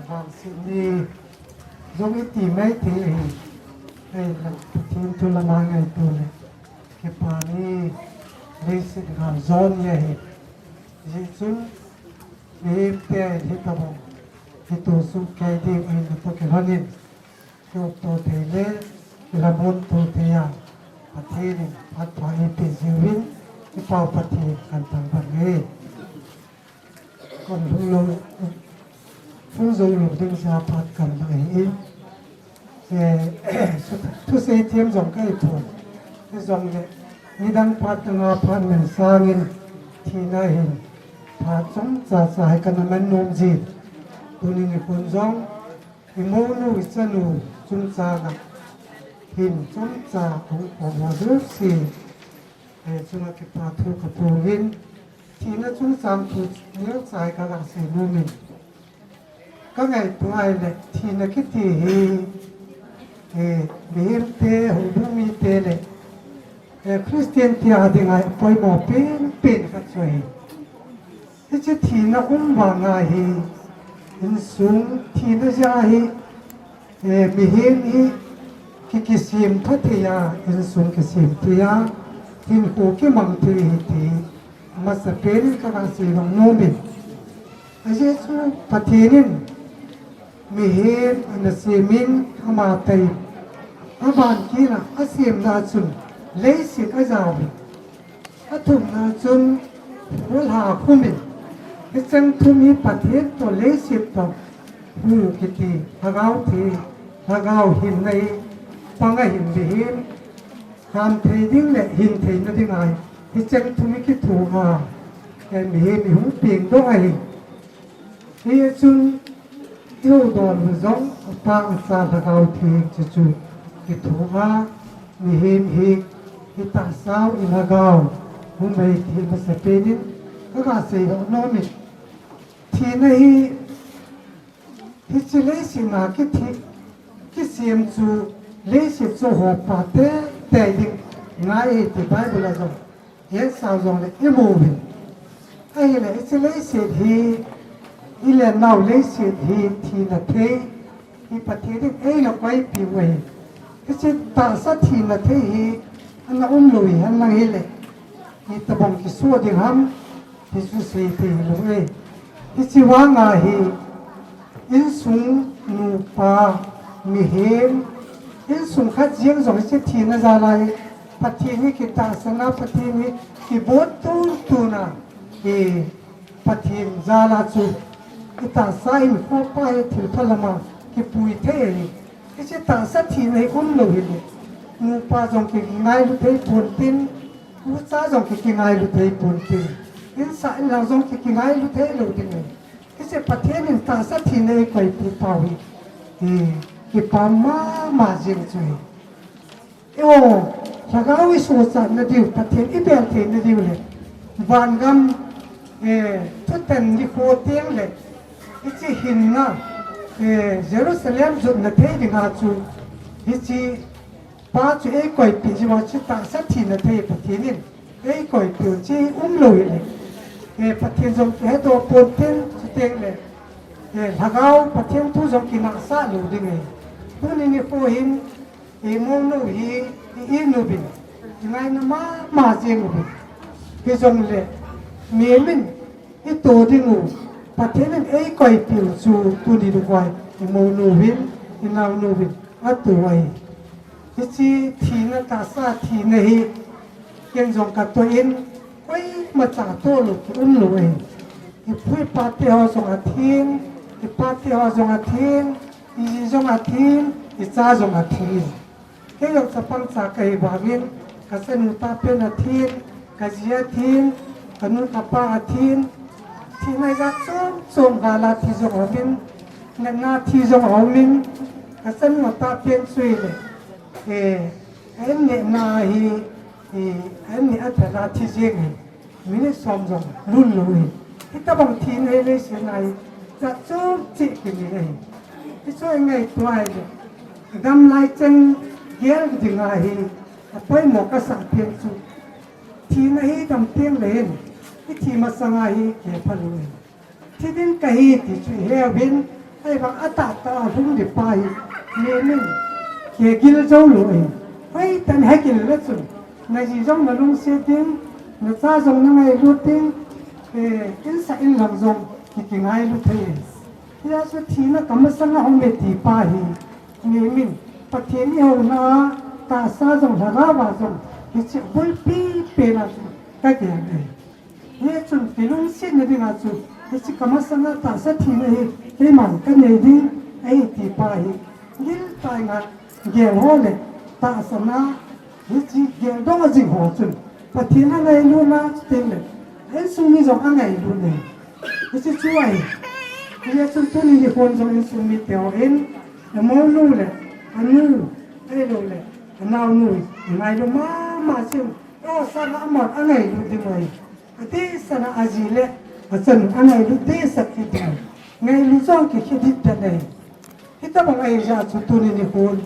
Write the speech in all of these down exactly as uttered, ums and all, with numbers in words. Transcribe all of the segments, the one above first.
Vangsetni jong iti mai thei ahi. Ei, Pathen thu lama ngaito le, kipani leiset ha jon ahi. Hijeh chun mihemte hi tabang kitoh soh kei ding ahi, natoh kilhonin kiopto thei le kilhamon to thei a Pathen in phat pha eipeh jiuvin, i Pau Pathen kathangvah e. Kon lhung lou, lhung jou lou ding jeh a phat kalah ahi. Eh, thusei them jong kahi pon. Hijongle, nidang phat dang a phat man sangin, thina hin phat chomcha cha hi kana man nom jin. Tuni nikhon jong, i mounu, i chanu chungchang a hin chomcha hung pom ho jouse, eh, chunga kipa thu kapu uvin, thina chungchang thu neocha hi kaga sei nom in. Ka ngaito a ahile, thina kiti hi, eh, mihemte, houbung mite le, eh, Christian te a dinga poimo penpen khat chu ahi. Hiche thina um vang a hi, insung thina jeh a hi, eh, mihem hi ki, kisem pha thei a, insung kisem thei a, hinkho kimang thei ahi ti, amasapen in kaga sei nom in. Ajeh chu Pathen in mihem ana semin, ama tah in, aban kit a asemna chun leiset ajao in. Athumna chun, golhang khumin, hicheng thum hi Pathen toh leiset toh, hu kiti, lhagao theng, lhagao hinna hi pang ahin, mihem ham thei ding le hin theina ding ahi, hicheng thum hi kitho a, eh, mihem hi hung pengdoh ahi. Hichun, i houdol u jong, apa, acha, lhagao theng chu chu kitho a, mihem hi, i tahsa u, i lhagao u ahi ti masapen in kaga seidoh nom in. Thina hi, hiche leiset a kithi, kisem chu leiset chu hopha teitei ding ngai ahi ti Bible a jong hetsah jongle imu uvin. Ahile, hiche leiset hi, i lennau leiset hi thina thei, hi Pathen in eina koipi u ahi. Hiche tahsa thina thei hi ana umlou hihen lang hile, itobang kisoh ding ham, hichu sei thei hilou e. Hiche vang a hi, insung nupa, mihem, insung khat jeng jong hiche thina jal a hi, Pathen hi kitahsan a, Pathen hi kibol tuntun a, hi Pathen jal a chu, i tahsa hinkho pa hi thilpha lam a kipui thei ahi. Hiche tahsa thina hi umlou hile, nupa jong ki, kingailu thei ponte, ucha jong ki, kingailu thei ponte, insah inlang jong ki, kingailu thei lou ding ahi. Hiche Pathen in tahsa thina eikoipi pau hi, eh, kipah mama jing chu ahi. Eiho, lhagao i sochatna diu, Pathen i bel theina diu le, vangam, eh, thutan nikho teng le, hiche hinna, eh, Jerusalem jotna thei dinga chu, Hiche pa chu eikoipeh jeh uva chu tahsa thina thei Pathen in eikoipeh u chu umlou hile. Eh, Pathen jong kihedoh ponte chuteng le. Eh, lhagao Pathen thu jong kinahsah lou ding ahi. Tuni nikho hin, eh, mounu hi, i-inu uvin. Ingaina mama jeng uvin. Hijongle, mihem in, ito ding u, Pathen in eikoipeh u chu tuni nikho a, imounu uvin, inaonu uvin, ato ahi. Hiche thina tahsa thina hi, ken jong katoh in, koimacha toh lou kium lou ahi. Ipu ipa te ho jong athin, ipa te ho jong athin, iji jong athin, icha jong athin. Kei jong chapang cha kahi vangin, kachanu tahpen athin, kaji athin, kanu kapa athin, thina ijat chom chom gal a thi jong aumin, natna thi jong aumin, kachanu tahpen chu hile, eh, a-in nehna hi, eh, a-in neh a thal a thi jeng hi. Minute som jong lut lou hi. Hitabang thina hi leiset a hi, jat chom cheh kinei ahi. Hichu ingaito ahile, gamlai chan gel ding ahi, apoimo kasah pen chu. Thina hi gam teng le hin, ithi masang a hi gel phalou ahi. Thi ding kahi ti chu ihe uvin, ahivang atahtah a hung ding pa hi, mihem in kigil jou lou ahi. Hoitah in hegil le chun, naji jong nalungset ding, nacha jong nangailut ding, eh, insung in lang jong ki, kingailu thei ahi. Hijeh chun thina kamasang a aume ti pa hi, mihem in Pathen ihouna a, tahsa jong lhagao a jong, hiche bulpi pen a chu kagel ahi. Hichun kilungsetna dinga chu, hiche kamasang a tahsa thina hi, keiman kanei ding ahi ti pa hi, giltah in gel ho le, tahsa na, hiche geldoh jing ho chun, Pathen angailutna chuteng le, insung mi jong angailut ahi. Hiche chu ahi. Hichun tuni nikhon jong insung mite hon, amounu le, anu, ahilou le, anaonu, ngailu mama jing, o, sanga amon angailut ding ahi. Adehset a aji le achanu angailu dehset kit ding. Ngailu jong kikhe ding ahi. Hitabang ahijeh chu tuni nikhon,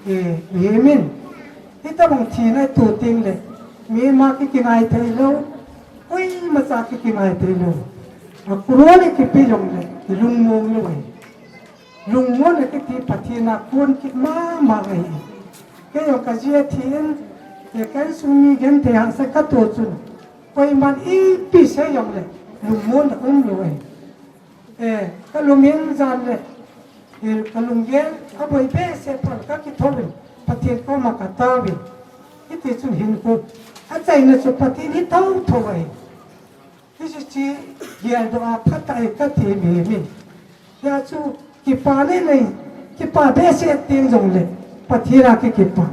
eh, mihem in hitabang thina ito teng le, mihem a ki, kingai thei lou, koimacha ki, kingai thei lou. A crore le kipe jongle, ilungmong lou ahi. Lungmonna kiti Pathen a kon kit mama ahi. Kei jong kaji athin, kei ka insung mi genthei hahsa katoh chun, koiman ipi sei jongle, lungmonna umlou ahi. Eh, kalungin jan le, eh, kalunggel aboi behseh phat kakithouvin, Pathen koma kataovin. Hiti chun hinkho achaina chu Pathen hi thouthou ahi. Hiche chu geldoh a phatah ahi kati mihem in. Hijeh chun kipa nei nei, kipa behseh teng jongle Pathen a ki, kipa.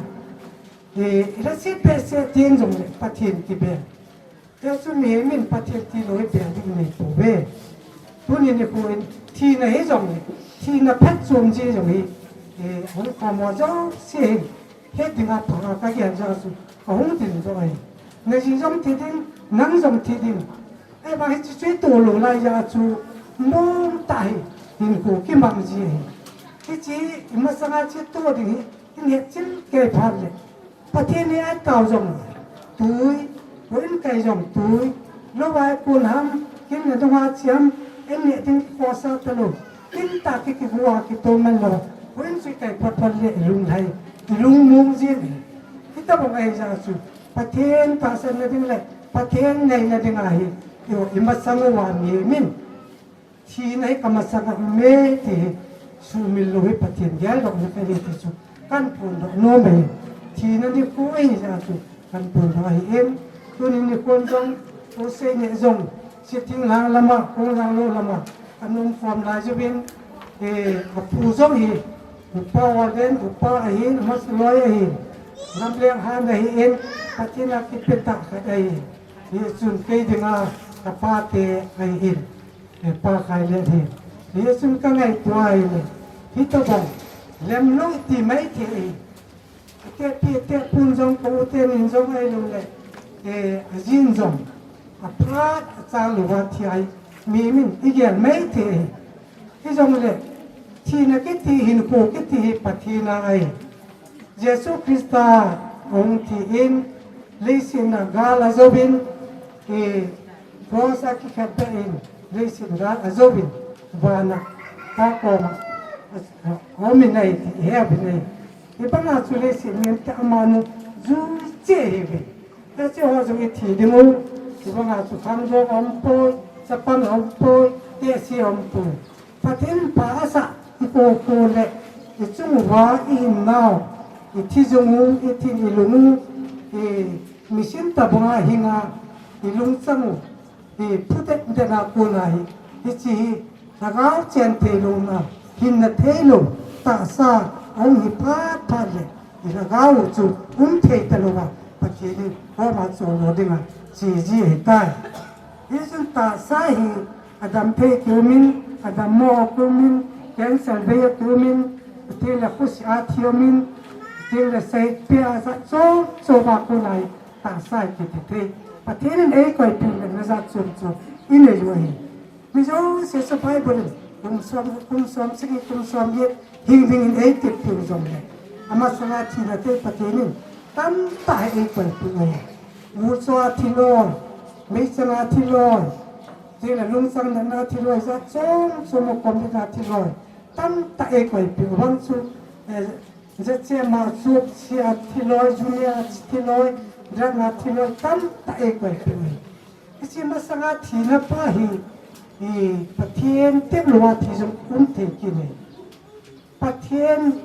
Eh, lhaset behseh teng jongle Pathen kibel. Hijeh chun mihem in Pathen tilou hi bel ding neipouve. Tuni nikhon thina hijongle, thina phatchom ji jong hi, eh, hung khom ho jouse hin het dinga panga kagel jeh a chu kahung ding joh ahi. Naji jong thi ding, nang jong thi ding. Ahivang hiche chu ito lou lai jeh a chu mongtah hi hinkho kimang ji ahi. Hiche imasanga chu ito ding hi, ihet chil kei phat le, Pathen hi atao jong tui, houin kai jong tui, lou vai kon ham, kin le dung a chi ham, in neh ding kikhohsah talou, in tah ki, kigua kitoh man lou, houin chu ikai phot phot le ilunglhai, ilungmong jin ahi. Hitabang ahijeh chu Pathen tahsanna ding le Pathen ngaina dinga hi, i, imasang uva mihem in thina hi kamasang a aume ti hi sumil lou hi Pathen geldohna kahi ti chu kahin phondoh nom ahi. Thina nikho ahijeh chu kahin phondoh ahin. Tuni nikhon jong, Pu Seineh jong, Chiting lang lama, Konglanglo lama, ana umkhom lai uvin, eh, apu jong hi, upa Walden, upa ahin, amasaloi ahin, lamleng han ahin, Pathen a kipetah khat ahin. Hichun kei dinga kapate ahin. Eh, Pa Khailet hi. Hichun kangaito ahile, hitobang lemlou ti maithei ahi. Atepi atepun jong, ka u tenin jong ahilou le, eh, ajin jong, aphat achang louva thi ahi, mihem in igel maithei ahi. Hijongle, thina kiti, hinkho kiti hi Pathen a ahi. Jesu Christa ahung thi in, leiset a gal ajouvin, eh, cross a kikhetbeh in, leiset gal ajouvin, vana, Pa koma, a, a, aumin ahi ti, iheuvin ahi. Hibanga chu leiset mihemte amanu, jui cheh ahiuve. Hiche ho jong ithi dingu, hibanga chu khangdong aumpoi, chapang aumpoi, tehse aumpoi. Pathen pha asah, ikhoh khoh le, ichung uva ihinnau, ithi jong u, ithin ilung u, i mission tabanga hinga, ilungchang u, i phutet det a kona hi, hiche hi, lhagao chen thei louna, hinna thei lou, tahsa, ahung hi phat phat le, i lhagao u chu, um thei talouva, Pathen in, homa chol lo dinga, cheji ahitai. Hichun tahsa hi adam thei kiumin, adam mo kiumin, cancer bei kiumin, tile khusia thiumin, tile seipia jat chom chom a kona hi tahsa hi kiti thei. Pathen in eikoipeh le na jat chom chom inei u ahi. Mi jouse chu Bible in kum som, kum som sagi, kum som get hing dingin eitep piu jongle, amasanga thina thei Pathen in tamtah hi eikoipeh u ahi. Mucha thiloi, meichanga thiloi, tile lungchang natna thiloi, jat chom chom a kombit a thiloi, tamtah eikoipeh u vang chu, eh, jachema chu sia thiloi, jumia thiloi, drug a thiloi, tamtah eikoipeh u ahi. Hiche masanga thina pa hi, i Pathen tep louva thi jong um thei kit e. Pathen,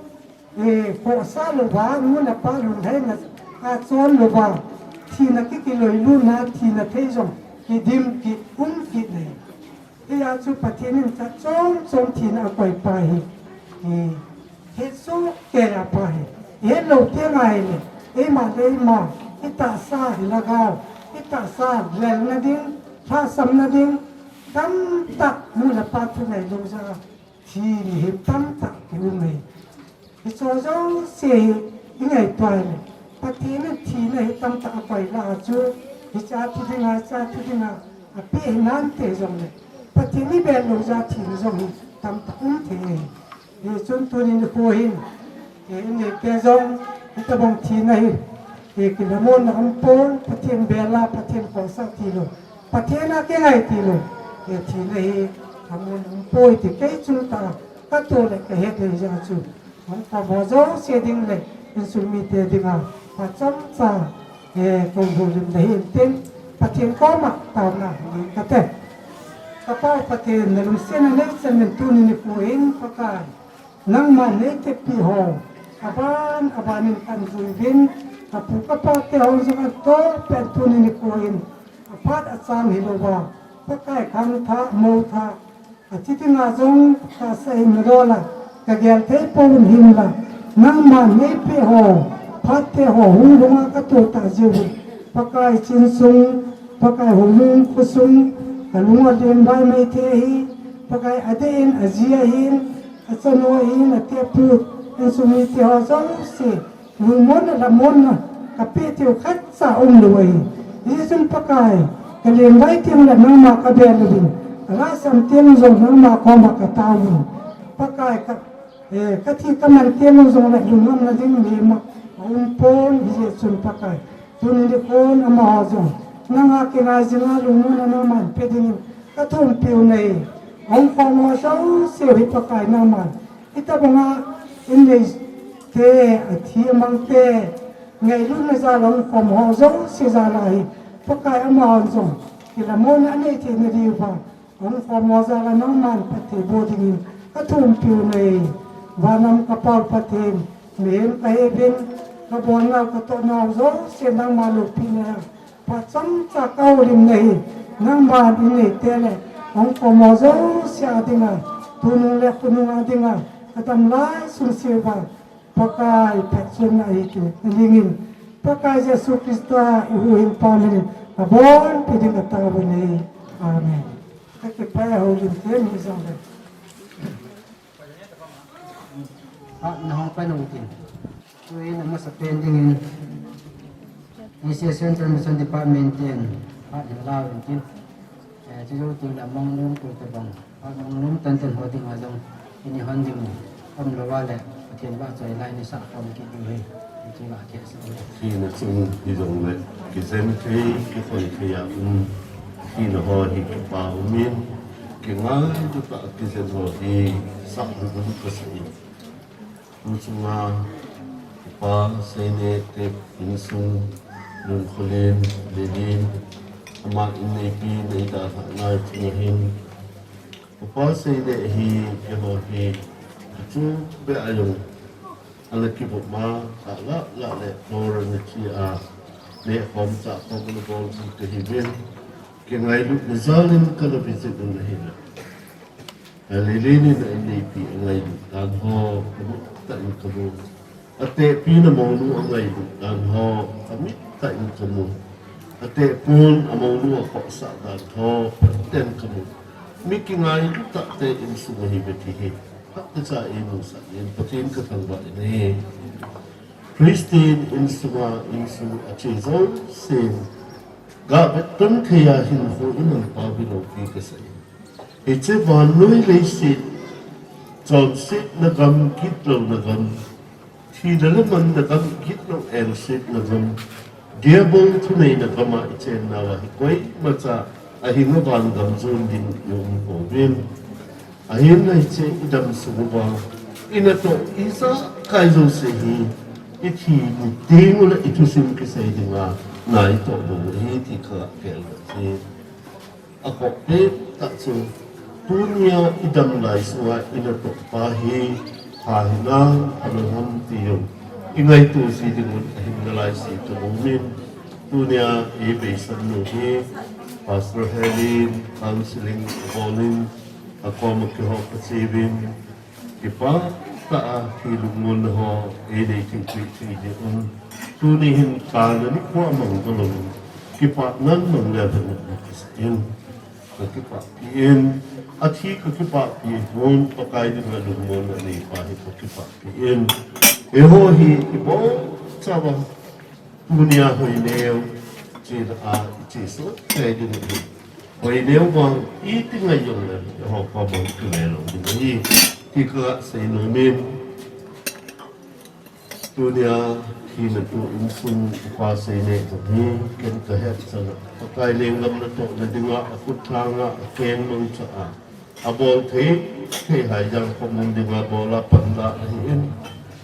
eh, khohsah louva, nu le pa lunglhaina a chon louva, thina kikiloilutna, thina thei jong kidim kit, um kit e. Hia chu Pathen in jat chom chom thina akoi pa hi, eh, hetsoh kei a pa hi. Ihet lou teng ahile, eima le eima, itahsa hi lhagao, itahsa lelna ding, lhahsamna ding, tamtah nu le pa thu neilou jeh a, thi mihem tamtah kium e. Hiche jouse hi ingaito le, Pathen in thina hi tamtah akoi lah a chu, hiche a thi dinga, hiche a thi dinga, apeh hinante jongle, Pathen in ibel lou jeh a thina jong hi tamtah um thei e. Hichun tuni nikho hin, eh, inneite jong, hitobang thina hi, eh, kilhamonna aumpon, Pathen bel a, Pathen khohsah tilou, Pathen a kingai tilou, eh, thina hi lhamon aumpoi ti kei chungtah a kato le kahet e. Hijeh a chu, hung khom ho jouse ding le insung mite dinga, phat chomcha, eh, kahung houlim le hin tin, Pathen koma taona nei kate. Ka Pa Pathen, nalungsetna neichan in tuni nikho hin Pakai, nangman neiteppi ho, aban aban in kahin jui uvin, kapu kapa te ho jong atoh pen tuni nikho hin, aphat achang hilouva, Pakai khangthah, mothah, athi dinga jong tahsa hin nadol a, kagel thei pouvin hinla, nangman neipeh ho, phat te ho, hung lunga kato tah jeh uvin, Pakai chinsung, Pakai houbung khosung, kalung alem vai maithei ahi, Pakai adeh in, aji ahin, achanu ahin, ate apu, insung mite ho jouse, lungmonna, lhamonna, kapeh diu khatcha umlou ahi. Hichun Pakai, kalem vai teng le nangma kabel uvin, kalhahsam teng jong nangma koma katao uvin. Pakai ka, eh, kathi kaman teng jong le lunghamna ding mihem aumpon, hijeh chun Pakai, tuni nikhon amaho jong, nanga kingai jinga lungmonna nangman pe dingin, kathumpiu ahi, ahung khom ho jouse hi Pakai nangman, hitobanga inneite, athi amangte, ngailutna jal a hung khom ho jouse jal a hi, Pakai amahon jong, kilhamonna anei theina diuva, ahung khom ho jal a nangman phatthei boh dingin, kathumpiu ahi, vannam ka Pa Pathen, mihem kahiuvin, kabolnau katohnau jouse nangma loupina a, phat chomcha kahoulim ahi, nangman inneite le, ahung khom ho jouse a dinga, tunung le khonung a dinga, kadam lai sung seuva, Pakai phatchomna ahi ti nadingin, Pakai Jesu Christa ihuhhingpa minin, abonpi ding kataovin ahi. Amen. Kakipah e, houlim thei hijong le. Phat nahung pan uvin tin. Tuin amasapen dingin, Asia Central Mission Department ten phat hin la uvin tin. Eh, chujou tengle amang nom tou tobang, phat mangnom tantan ho dinga jong, ini hon ding, umlouva le, Pathen vahchoi lai in isah khom kit diu ahi. Thina chung hijongle, kijen thei, kikhoi thei a um, thina ho hi kipa umin, kingailu tah a kijen ho hi sah hung um kasah in. Tuchunga, Upa Seineh te insung, Lungkholen, Lilin, ama inneipi neidalhah nai chunga hin, Upa Seineh hi, keiho hi, kichu be a jong, ana kivop ma, kala la le, nor ana chi a, nehkhom chahkhom ana bol ji kahiuvin, kingailutna jalin kana visit un ahile. Lilin in a inneipi angailut dan ho, kamit tah in kamu. Atehpi in amounu angailut dan ho, kamit tah in kamu. Atehpon amounu akhohsah dan ho, phaten kamu. Mi kingailu tah te insung ahi ve ti hi, phatechan eimusah in, Pathen kathangvah in ahi. Christian insunga insung ache jousen, gah vetton thei a hinkho iman pau hilou ti kasei. Hiche vannoi leiset, chonsetna gam, gitlouna gam, thina le manna gam, gitlou engsetna gam, Diabol thuneina gam a ichen nauva hi koimacha ahinga van gam jon ding i um pouvin. Ahinla hiche idam sung uva, inatoh ijakai jouse hi, ithi ni teng uleh ithusim kisei dinga, na itoh bou ahi ti kagah gel u ahi. Akhoh pen tah chu, tunia idam lai sunga inatoh pa hi, pha hinam, pha lou ham ti jong, ingaito ji dingun ahin nalai ji kaum in, tunia eibeisan nu hi, Pastor Helin, counseling abol in, akoma kihou kacheuvin, kipah tah a thi lungmonna ho, einei thei thei thei ding un. Tuni hin kana nikho amang talou in, kipah nan mang le avet na kasah in. Kakipahpi in, athi kakipahpi un, Pakai dinga lungmonna aneipa hi kakipahpi in. Eiho hi ibonchauva, tunia hoineo, chena a, iche soh tei ding ahi. Hoineo vang, iti ngai jongle, eiho pa bang kile lou ding ahi. Ti kasei nom in. Tunia, thina tu insung Upa Seineh jong hi, ken kahet chan a, Pakai lenggam natohna dinga, akhut lhanga, akeng mangcha a, abol thei, thei hai jang khomun dinga, bol a panla ahin.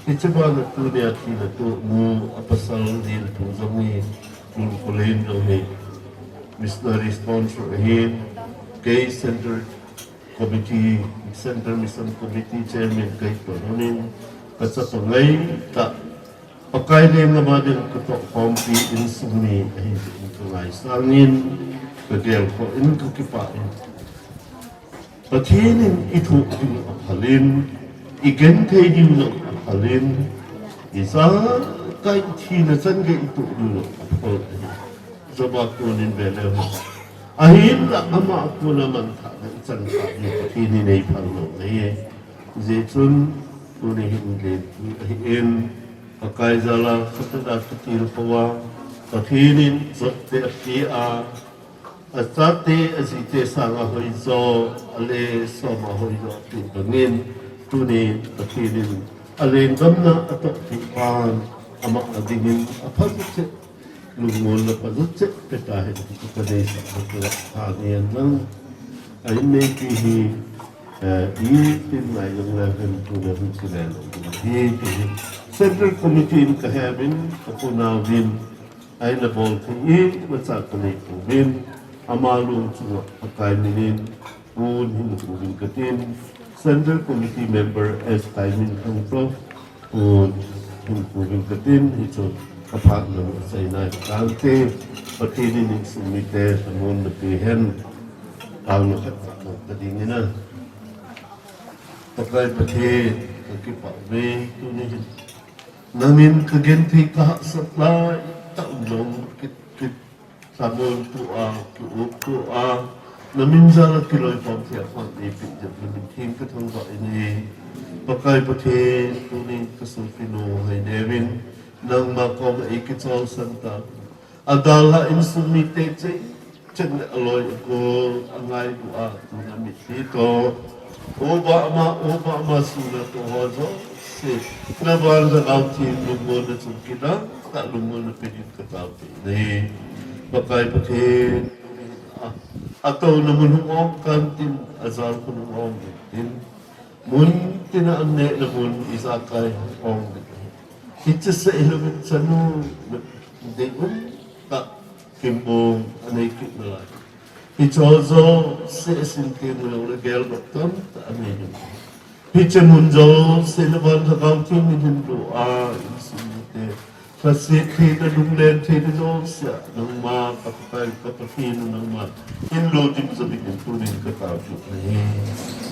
Hiche bana tunia thina tu nu, apasal Lilpu jong hi, Lungkholen jong hi, missionary sponsor ahin, kei Central Committee, Central Mission Committee Chairman kahi toh honin, kachapa ngaitah, Pakai lenggam a ding katoh khompi insung mi ahi jeh in kangaisang in, kagelkhoh in, kakipah in. Pathen in ithoh diu aphal in, igenthei diu jong aphal in, ijakai thina chan gei itoh diu jong aphal ahi. Job a konin ve leu hen. Ahinla ama a kona manthahna ichan kha diu Pathen in eiphal lou ahi. Hijeh chun tuni hin lenpi ahin, Pakai jal a khatvei a katilkhou a, Pathen in Job te apeh a, achate ajite sanga hoijo, ale soma hoijo apeh bangin, tuni Pathen in alenggamna atohpeh pan, ama a dingin apha cheh, lungmonna pha cheh peta hen ti kadeisah a, ka tha nian lang. A inneipi hi, eh, itin ngai jongle hen tuna hung kile lou ding ahi ti hi Central Committee in kaheuvin, kaponauvin, aina bol thei imacha kanei pouvin, ama lung chunga Pakai minin, pon hinkho uvin katin, Central Committee Member S Kaiminthang Prof, pon hinkho uvin katin, hichu kaphatna u achaina hi kante, Pathen in insung mite lhamonna peh hen, taona khat khat bou kading in a. Pakai Pathen, kakipah uve, tuni hin. Nangin kagenthei kahahsat laitah u jong, ki, ki, lhamon tua, ki-up tua, namin jal a kiloikhom thei a phat neipeh jeh in namin theng kathangvah in ahi. Pakai Pathen, tuni kasopi nu Hoineo in, nangma koma eikicholsan tan. Adalhah insung mite cheng cheng le aloi agol, angailu a, tuna mitlhi toh, o Bah ama, o Bah ama, suna toh ho jouse Navan Lhagao Theng lungmonna chung kidang tah lungmonna pe ding katao kit e. Pakai Pathen, a, atouna mun hung ong kantin, ajal khun hung ong kantin. Mun tina anneh na mun ijakai hung ong kantin. Hiche seh ilouvin chanu deium tah kimbong anei kit nalai. Hiche jouse asim teng uleh geldoh tamtah anei ding. Hiche mun jouse Navan Lhagao Theng in hinlo a, insung mite lhaset theina, lunglen theina jouse a, nangma ka Pakai ka Pathen u nangma hinlo ding jeh in tunin katao kit e.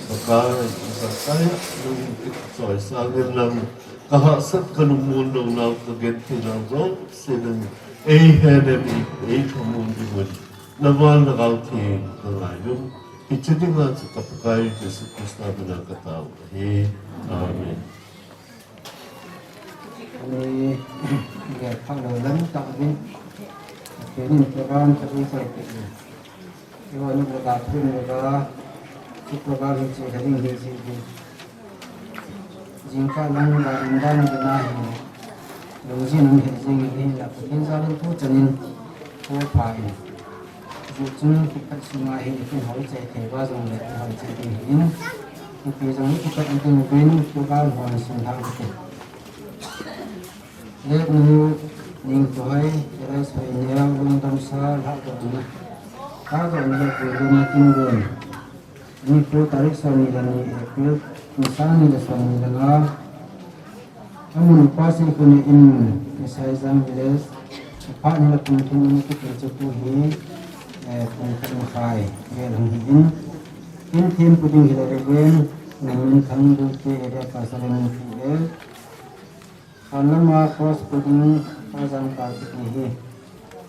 Pakai, ijakai a nangin kachoisang in lang, kahahsat, kalungmon lounau, kagenthei nau jouse nangin eihen in, ei, eithamon ding un. Navan Lhagao Theng kangai un. Hiche dinga chu ka Pakai Jesu Christa mina katao ahi. Amen. Ani, ge phak lou lam tah ding. Pathen in program khat eisol peh in. Eiho ni le ga thun le ga, chu program hi chu heading hi chu hi. Jingkah lang ga in dan ding ahi. Lungjin in he jing in la Pathen jal in thu chan in thu pha in. Ju chung kikhat sunga hi ikin hoi chai thei uva jongle hoi chai ding ahin. Ipi jong hi kikhat in ding uvin program hon sun thang kit. Leknu Ningthohoi, Elisha Ineo, Lungdamsa, Lhahdohna. Lhahdohna le Puidohna Tingon. Nikho tarik somni le ni April, kum sang ni le somni le nga. Amun upa Seikhone in, Kesaijang village. Aphat ni le pung thum in kiti chu tu hi, eh, pung khat makhai vel hung hi in. Kin thempu ding hi le Reverend Minthang Duite, Area Pastor in P L. Khanlama cross pu ding Pa Jangkal kiti hi.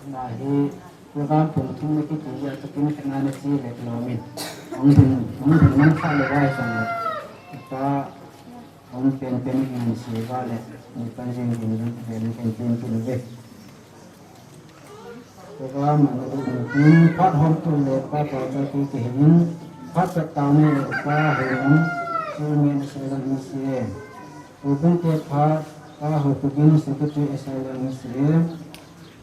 Ama hi program pung thum na kiti hi a, tukin khat na na chi le kilom in. Hung ding, hung ding man kha le vai sang le. Pa hung pen pen in si va le. Ni pan jing ding ding pen pen pen pen ve. Program ana duh nung tin, phat hom tu le pa pa cha tu te hin, phat pet tau ne le pa hei lam, Chairman Asai Lam in si e. Pu Bung te phat, pa Ho Pu Ging Secretary Asai Lam in si e.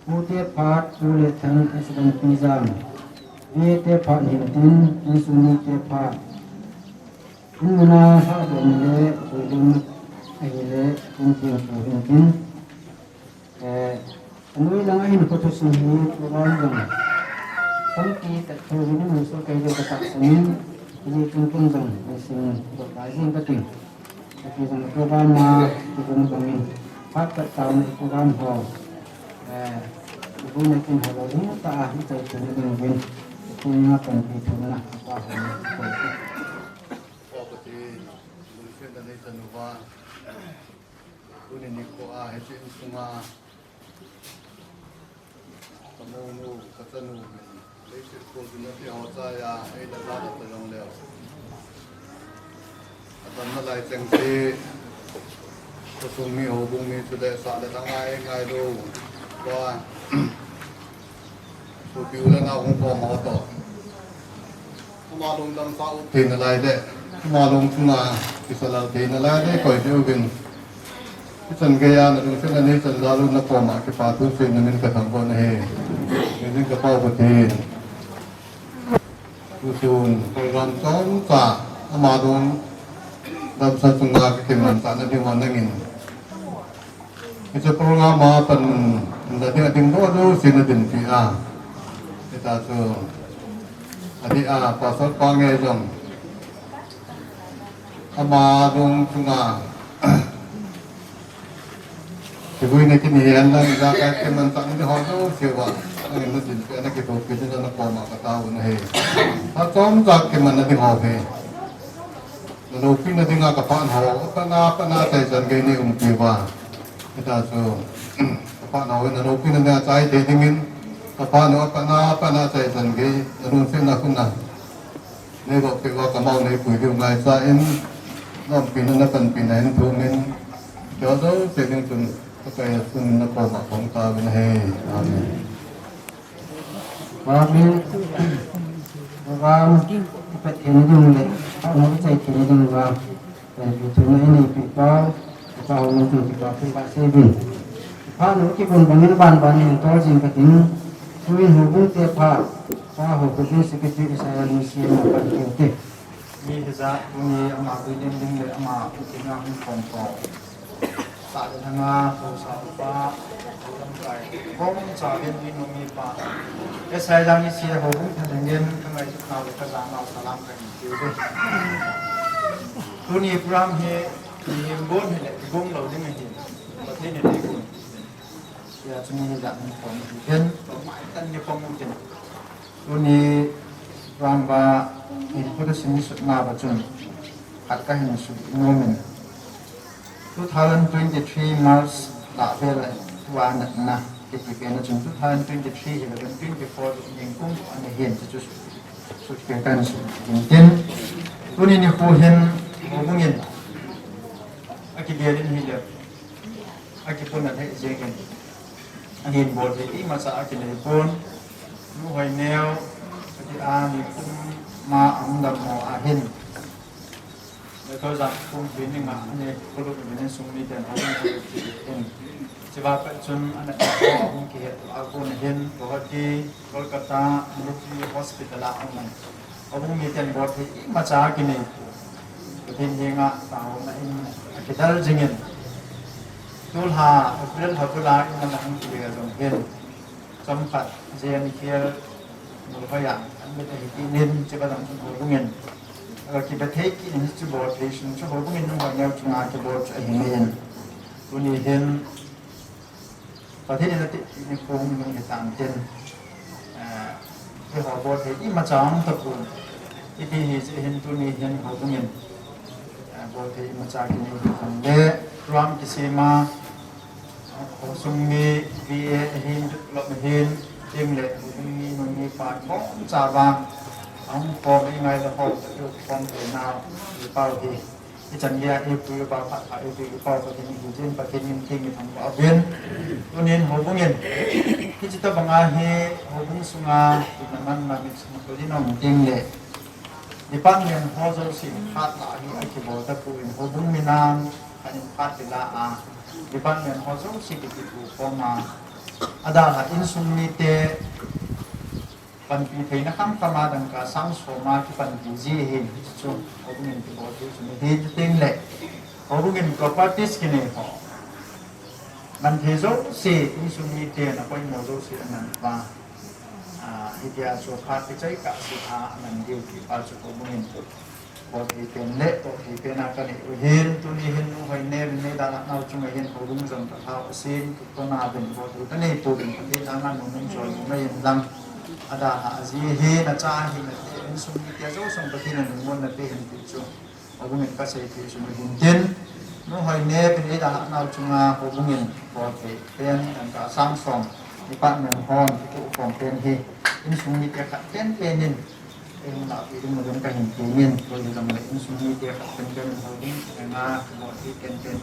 Pu te phat, Pu Le Thang S Lam Pi Jam. Ve te phat hin tin, in suni te phat. In muna ha do ni le, pu dum ahi le, in tin pu hin tin. Eh, anoi langa hin kothu sung hi program jong tampi tahtah in imu soh kei jong katahsan in, hijeh chun ken jong nisim doh tai jing kating. Kati jong program a kibung bang in, phat pet tau na program ho, eh, kibung na kin ho lou ding tah a ichai theina ding uvin, kati na panpi thumna apa ho na kati. Kati, lungsetna nei tanuva. Tuni nikho a, hiche insunga, ka mounu, ka chanu, leiset kol ding ati ho chai a, eila jat a ta jong leu. Atamna lai cheng se, khosung mi, houbung mi, chule sah le lhang a eingailou. Tua, Sopi u le nao hung khom ho toh. Ama lungdamsa u theina lai le, ama lungchunga kisalal theina lai le, koi diu vin. Hichan geiya nalungsetna nei chan jal u nakoma kipa thu seiyin namin kathangvah in ahi. Ningin kapa u Pathen. Tusun program chomcha ama lungdamsa chunga kimanchahna dinga nangin. Hiche program a pan la ding a ding doh doh sin a dinpi a. Hita chu. Adeh a, Pastor pa nge jong. Ama lungchunga. Kivui na kini hen lang, ijakai kimanchah ding ho jouse uva. Nangin na dinpi a, na kithopi ding a nakoma katao u ahi. Phat chomcha kimanna ding ho hi. Naloupina dinga kapatna ho, apatna, apatna chai chan gei nei umpi uva. Hita chu, kapatna ho naloupina dinga chai thei dingin, kapatna ho apatna, apatna chai chan gei, nalungsetna khun a. Nei boh peh uva kamau nei pui diu ngaichan, na umpina, na panpina hin thumin, keiho jouse ding chun, Pakai a chun nakoma kahung taovin ahi. Amen. Amen. Program ipat theina ding le, phat hom ichai theina ding uva, panpi thumna ineipi pau, Pa ho nung tung kipa pi pa se bin. Pa nung ki bun bangin ban ban in tor jing ka ting. Tuin ho bung te pa. Pa ho ko bin secretary Isaiah ni si ma pa ki te. Mi hija tuni ama tu lim lim le ama tu kin a hung kon ko. Sa le na nga ko sa pa. Ko lam kai. Ko sa bin ni nung mi pa. Isaiah ni si ho bung ta ding ka ngai na ka ja na salam ka ni. Tuni program hi Ni bon hi le, ni bon lo ding hi. Pathen ni bon. Ya, chu ni ja ni bon hi. Ken, to mai tan ni bon tin. Tuni rang ba, ni ko ta sin sut na ba chun. Khat ka hin sut no men. Two thousand twenty-three March la ve la, tua na na. Kiti pen a chun two thousand twenty-three hi le, twenty-four ni kum ani hin chu chu. Sut pen kan sut. Tin. Tuni ni ko hin, ko bungin. Aki bialin hi le. Aki pun a thei jeng in. Ahin bol thei imacha aki nei pun. Nu hoi neo. Aki a ni kum ma ang dam mo ahin. Le ko jang kum pin ni nga ani ko lu ni sung ni ten hoi ni in. Chiva pa chun ana ko hung ki het a ko na hin ko hati Kolkata Military Hospital a ang. Ahung mi ten bol thei imacha kinei. Pathen henga taona in akidal jingin. Tulha April ha bula in na hung kile jong hin. Chomkhat J N K L Molhoiya an mit ahi tinin chiba dang chun houbungin. Aga kiba thei kinin chu bol thei sun chu houbungin nung hoi neo chunga kibol chu ahi ngeiyin. Tuni hin Pathen in ati ni khom nung hi tan tin. Eh, eiho bol thei imacha ang tapun. Ipi hi chu hin tuni hin houbungin. Eh, bol thei imacha kinei hi tan le. Program kisima. Khosung mi B A ahin, diploma ahin, ting le houbung mi nu mi pa bom chava. Ang khom ingai le ho, khom le na, i pau hi. Ichan lia, ipui pa pha pha, ipui pa pa tin hi jin pa tin min ting ni thang pa bin. Tunin houbungin. Hichi tabanga hi houbung sunga, ina man na mix mo ko din ong ting le. Department ho jouse phat la hi akibol tapon houbung minam, anin phat ti la a. Department ho jouse kiti thu khom a. Adalha insung mite, panpi theina kham kham a dangka sang som a kipanpi ji hi chu, houbungin kibol thei chu ni hi ting le. Houbungin properties kinei ho. Man thei jouse, insung mite na poimo jouse aman pa. Ah, hitia chu phat kichai kah se a, aman diu ti pa chu houbungin. Bol thei pen le, bol thei pen a kanei u hin, tuni hin nu hoi ne, ne da la nau chunga hin houbung jong ka thau asin, tu ko na bin bol thei kanei pu bin, Pathen anga nung nung chol nung na yin lang. Adalha aji hin, acha hin, ate, insung mite jouse Pathen in nung mun na pe hin ti chu. Houbungin kasei thei chu hin tin. Nu hoi ne, pin ei da la nau chunga houbungin bol thei pen, dangka sang som, department hon, kitu khom pen hi. Insung mite khat pen pen in. Ei hung lahpeh ding uvin kahin temin, koi jong le insung mite khat pen pen in houbung, nga, bol thei pen pen.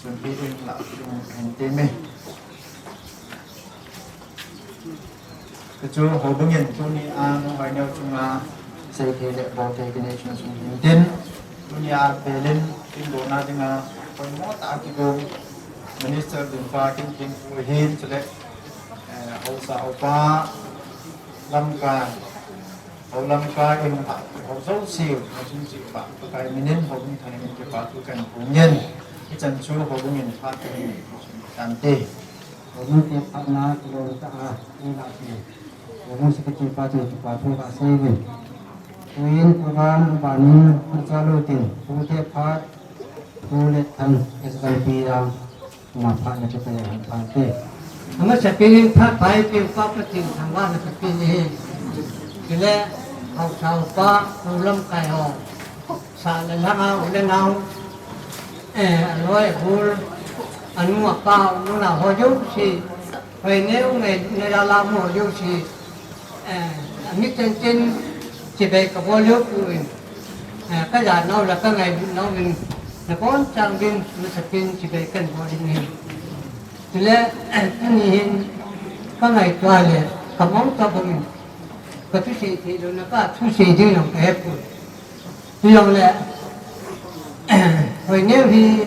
Sunpeh ding lahpeh ding kahin teme. Kechu houbungin tuni a nu hoi neo chunga sei thei le bol thei kinei chunga chun hin tin. Tuni a pelin tin dona dinga poimo tah a kigong Minister Dinpa Kin Kin pu hin chule, eh, Haosa Upa lamkai, Hou lamkai in ha, hou jouse, hou jouse pa, Pakai minin houbung thangin kipathu kahin phong in. Hichan chu houbungin phat kahin tante. Houbung te phatna kilom tah a, ei lah a. Houbung secretary pa chun kipathu kasei uvin. Tuin program abanin, achalu tin, pu te phat, pu le than, S W P a, Ama phat na chu kaya han phat te. Ama sa pinin phat pai pin pa pa tin thang wa na sa pin hi. Kile, Haosa Upa, Hou lamkai ho. Sa le langa u le nau. Eh, aloi, abul, anu, apa, u, nao ho jouse. Hoi neo nge, ne la la mu ho jouse. Eh, ami ten ten chibai kabol leu pu in. Eh, kaja nau la kangai nau in. Nabon chang din, nasatah in chibai kahin bol in hin. Chule, eh, tuni hin kangaito le, kamong tabang in. Kathusei thei lou na kathusei ding jong kahe poi. Hijongle, hoi neo hi,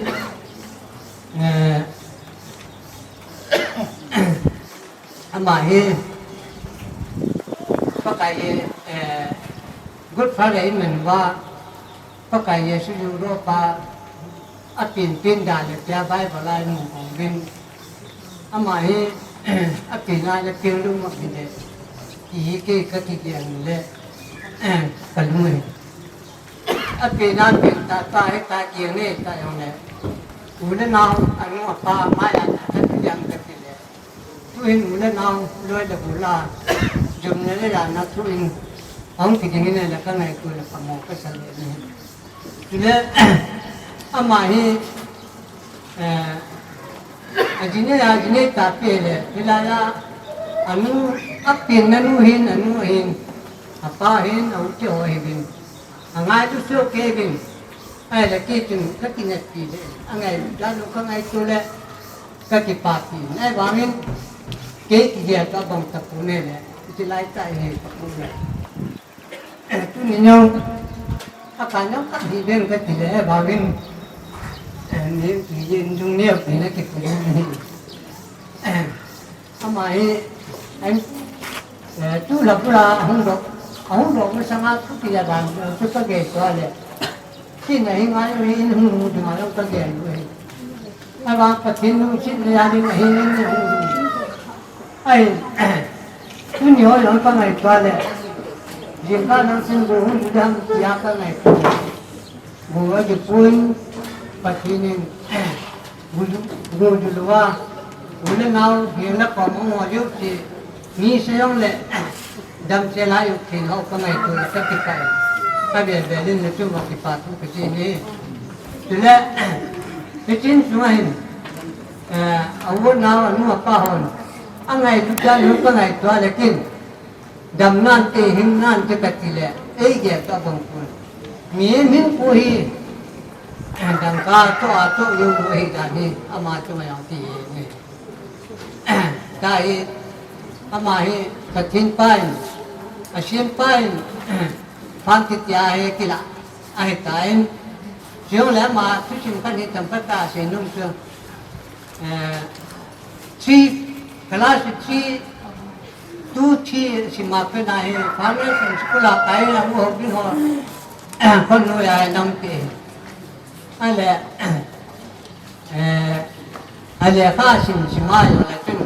Ama hi, Pakai hi, eh, Good Friday iman uva, Pakai Jesu Europe a apen pen dan le tia Bible a imu uvin. Ama hi, apen a le pen lou ma hi le, ti hi kei ka kigel le, ka lung hi. Apen a pen ta ta hi ta kigel ne ta jong le. U le nao, anu apa, maya ta ta jam ka ti le. Tuhin u le nao, loi le gol a, jum le le la na tuhin, ahung kiding in le ka ngaito le ka mo ka sa le ni. Tule, ama hi, eh, ajinei, ajinei ta pe le, hilai a, anu, apen na nu hin, anu hin, apa hin, a u te ho hi hin. Angailu soh kei uvin. Ahile kei chun ka kineppi le, angailu dan u ka ngaito le, ka kipapi. Ahivangin, kei kigel ka bang tapou ne le, iti lai tah hi ka pu le. Tuni nung, akan nung ka hi ben ka ti le, ahivangin, eh, ni, ni, ni, dung neo, ni na kipu ni. Ama hi, an, eh, tu la pula ahung dok, ahung dok masanga tu ti la ban, eh, tu ka gel tua le. Tin a hi ngai u hi in hung hung ding a lo ka gel u hi. Ahivang Pathen lungset le a ding ahi in hung hung. Ai, tuni ho jong ka ngaito le. Jingkah nang sin go hung ding ham tia ka ngaito. Go a dipui, Pathen in, go du, go du lua, u le nao, hiam le kom hung ho diu ti, mi se jong le, damsel a u thei ho ka ngaito le ka kipa e. Ka vel vel in le chu ma kipa thu ka chi ni. Chule, hiche in chunga hin, eh, a u nao, anu apa hon, angailu dan u ka ngaito le kin, Dam nante, hing nante ka ti le, ei gel ka bang pon. Mi min pu hi, dangka to a to yo lo hi dan hi, ama chunga jong ti hi ni. Tua hi, ama hi, Pathen pa in, a siem pa in, phan kiti a hi kila, ahi tan. Chule ama, thusim kan hi tam pa ta se nung chu. Eh, three, class three, two, three, sima pena hi, foundation school a kai na u ho bi ho, khonung a nam pe. Ale, eh, ale kha sim sima yo le chun.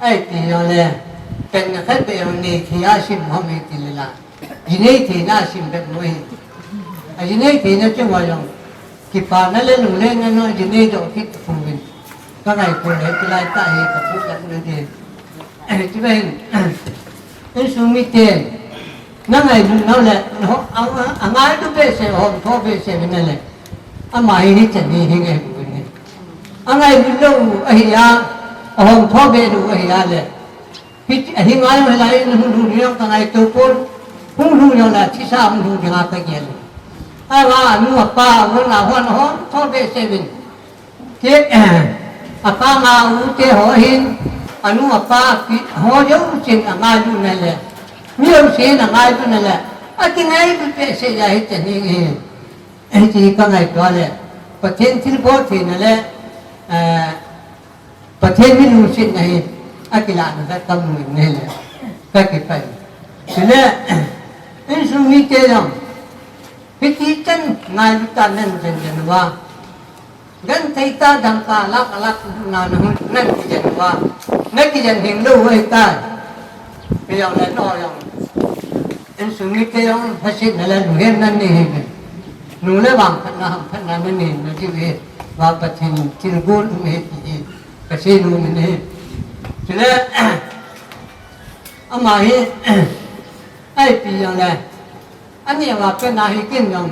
Ai ti yo le, pen na khat be yo ni thi a sim ho me ti le la. Jinei theina sim bep mo hi. A jinei theina chu mo jong. Kipana le lunglenna no jinei doh kit pu vin. Ka ngaito le, tulai tah hi ka pu kat na di. Ti vin. Insung mite. Na ngailut nau le, na ho, a, a, angailut behseh, hom tho behseh vin le. Ama hi hichan hi hi ngai pu vin. Angailut lou ahi a, ahom tho be lou ahi a le. Hi, hi ngai u hilai in hung lhung ding jong ka ngaito pon, hung lhung jong le thisa hung lhung dinga ka gel. Ahivang anu apa, hon a hon, hon, tho behseh vin. Ke, apa nga u te ho hin, anu apa pi, ho jousen angailu na le. Mi jousen angailu na le. Akingai behseh ja hichan hi, hi, hiche ka ngaito le. Pathen thilbol theina le, eh, Pathen mi lungsetna hi, akilahna khat ka mu in ahile, ka kipah in. Chule, insung mite jong, hiti chan ngailu tan nan jen jen uva. Genthei tah dangka lakh lakh na na hun nan kijen uva. Na kijen hing lou u ahitai. Kei jong le no jong. Insung mite jong hasetna le lunghetna nei hi. Nu le vang phatna hamphatna nei hi, na ti ve. Va Pathen thilgon um ahi ti hi. Ka sei nom in ahi. Chule, ama hi, a ipi jong le, aneo a pena hi kin jong,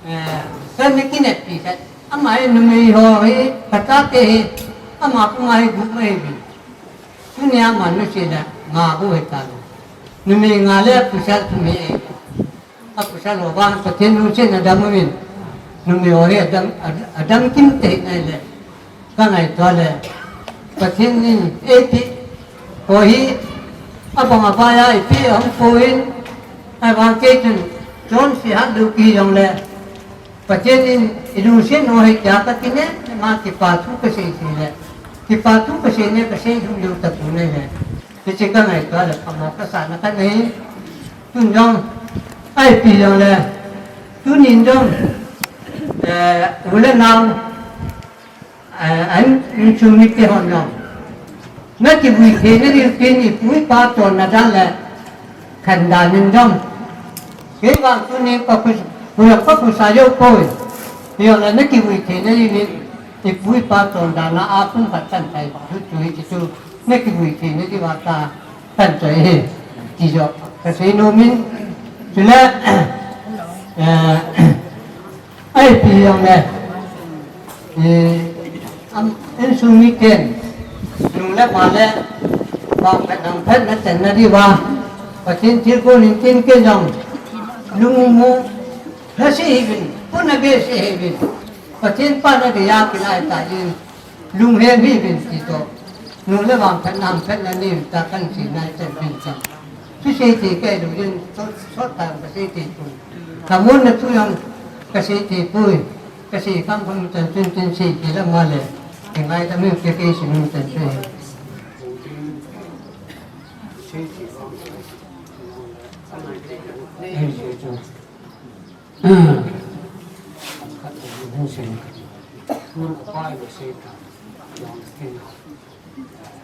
eh, ka mi kineppi khat. Ama hi numei ho hi, ka chate hi, ama kuma hi gup mai hi. Tunia ama nusi le, nga bu hi ta lo. Numei nga le, pasal thum hi. Apasal ho vang Pathen lungsetna dam uvin. Numei ho hi adam, ad-, adam kim tei nai le. Ka ngaito le. Pathen in eiti. Ho hi abang abai a ipi ahung pon. Ahivang kei chun chonse hat lou ki jong le. Pathen in ilungset u ahi tia ka kinem, ma kipa thu ka sei sei le. Kipa thu kasei ne, kasei lhung lhung tapou ne le. Hiche kangaito le phamo kasah na khat ahi. Tun jong, ipi jong le. Tunin jong, eh, u le nao, eh, an, insung mite hon jong. Nakivui thei nadiu tin ipu ipa chonna dan le. Khandan in jong. Kei vang tunin kakhut, kakhut sa jou poi. Jong le nakivui thei nadiu tin. Ipu ipa chondan a apum khat chan chai ba, chu chu hiche chu, nakivui thei nadiu va ta, chan chai hi, ti jo, kasei nom in, chule, eh, ipi jong le, eh, am, insung miten, nung le pa le, vangphat nangphat na chan nadiu va, Pathen thilgon in tin kei jong, lung mu, na sei hih uvin, puna be sei hih uvin. Pathen pa nadei a kilai ta jin, lunghem hih uvin ti toh, nung le vang phatna, phatna nei ta kan sei nai chan uvin chan. Chu sei thei kei lou jin, sot, sot tah kasei thei poi. Ka mun na thu jong kasei thei poi, kasei kham kham chan chun tin sei thei lam ma le, kei ngai ta mi kei kei sei mi chan chun. Khat a hung sei, tun a pai lo sei ta, jong tin.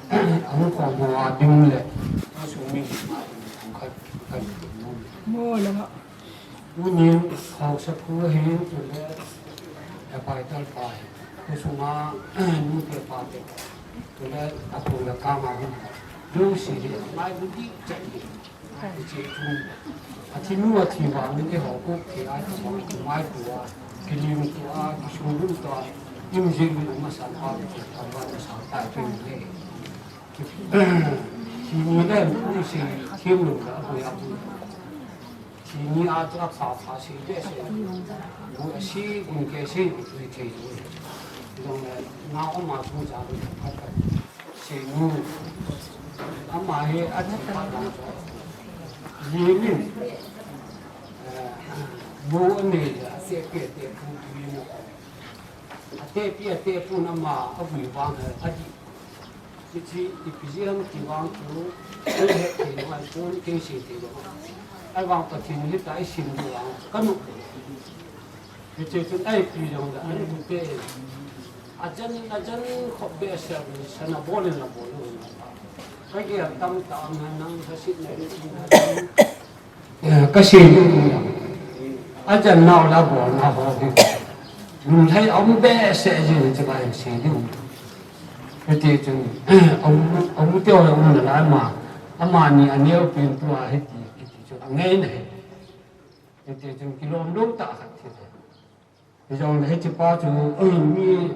A hung khom ho a ding le, a sung mi khat, khat. Mo la ma. Tunin, haosapu hin, chule, a pai tal pai. Khosung a, nu te pa te. Chule, a pu le ka ma hin. Lu si ri, mai bu di chan di. Hiche chu, athi nu athi vang in eiho kop thei a, chu vang chu mai tua, kilim tua, kisung lum tua, im jing in ama san pa chu, tamba na san ta chu le. Thi ni le, pu sei, thim lum la, pu ya pu. Thi ni a chu apha pha sei le sei. Bu a sei, gun ke sei, bu thei thei. Jong le, na oma chu ja lu phat phat. Seinu, ama hi athi phat vang chu. Jing in, eh, bu anei le, atepi atepu jing in. Atepi atepu in ama avui vang le, adih. Hiche, ipi jeh ham ti vang chu, kei het thei lou, ahi pon kei sei thei lou. Ahivang Pathen in hitia eisim diu vang, ka nop. Hiche chun ipi jong le, ani bu te. Ajan, ajan khop behseh, sana bol in la bol u. Ka gel tam tam na nang ka sit na ni na. Eh, ka sei diu. Ajan nau la bol na ho diu. Lunglhai um behseh jin chu ka sei diu. Hiti chun, um, um teo la um na la ma. Amani aneo pin tua hiti, hiti chu angai na hi. Hiti chun kilom lou tah khat hi. Hijongle hiche pa chu, um, mi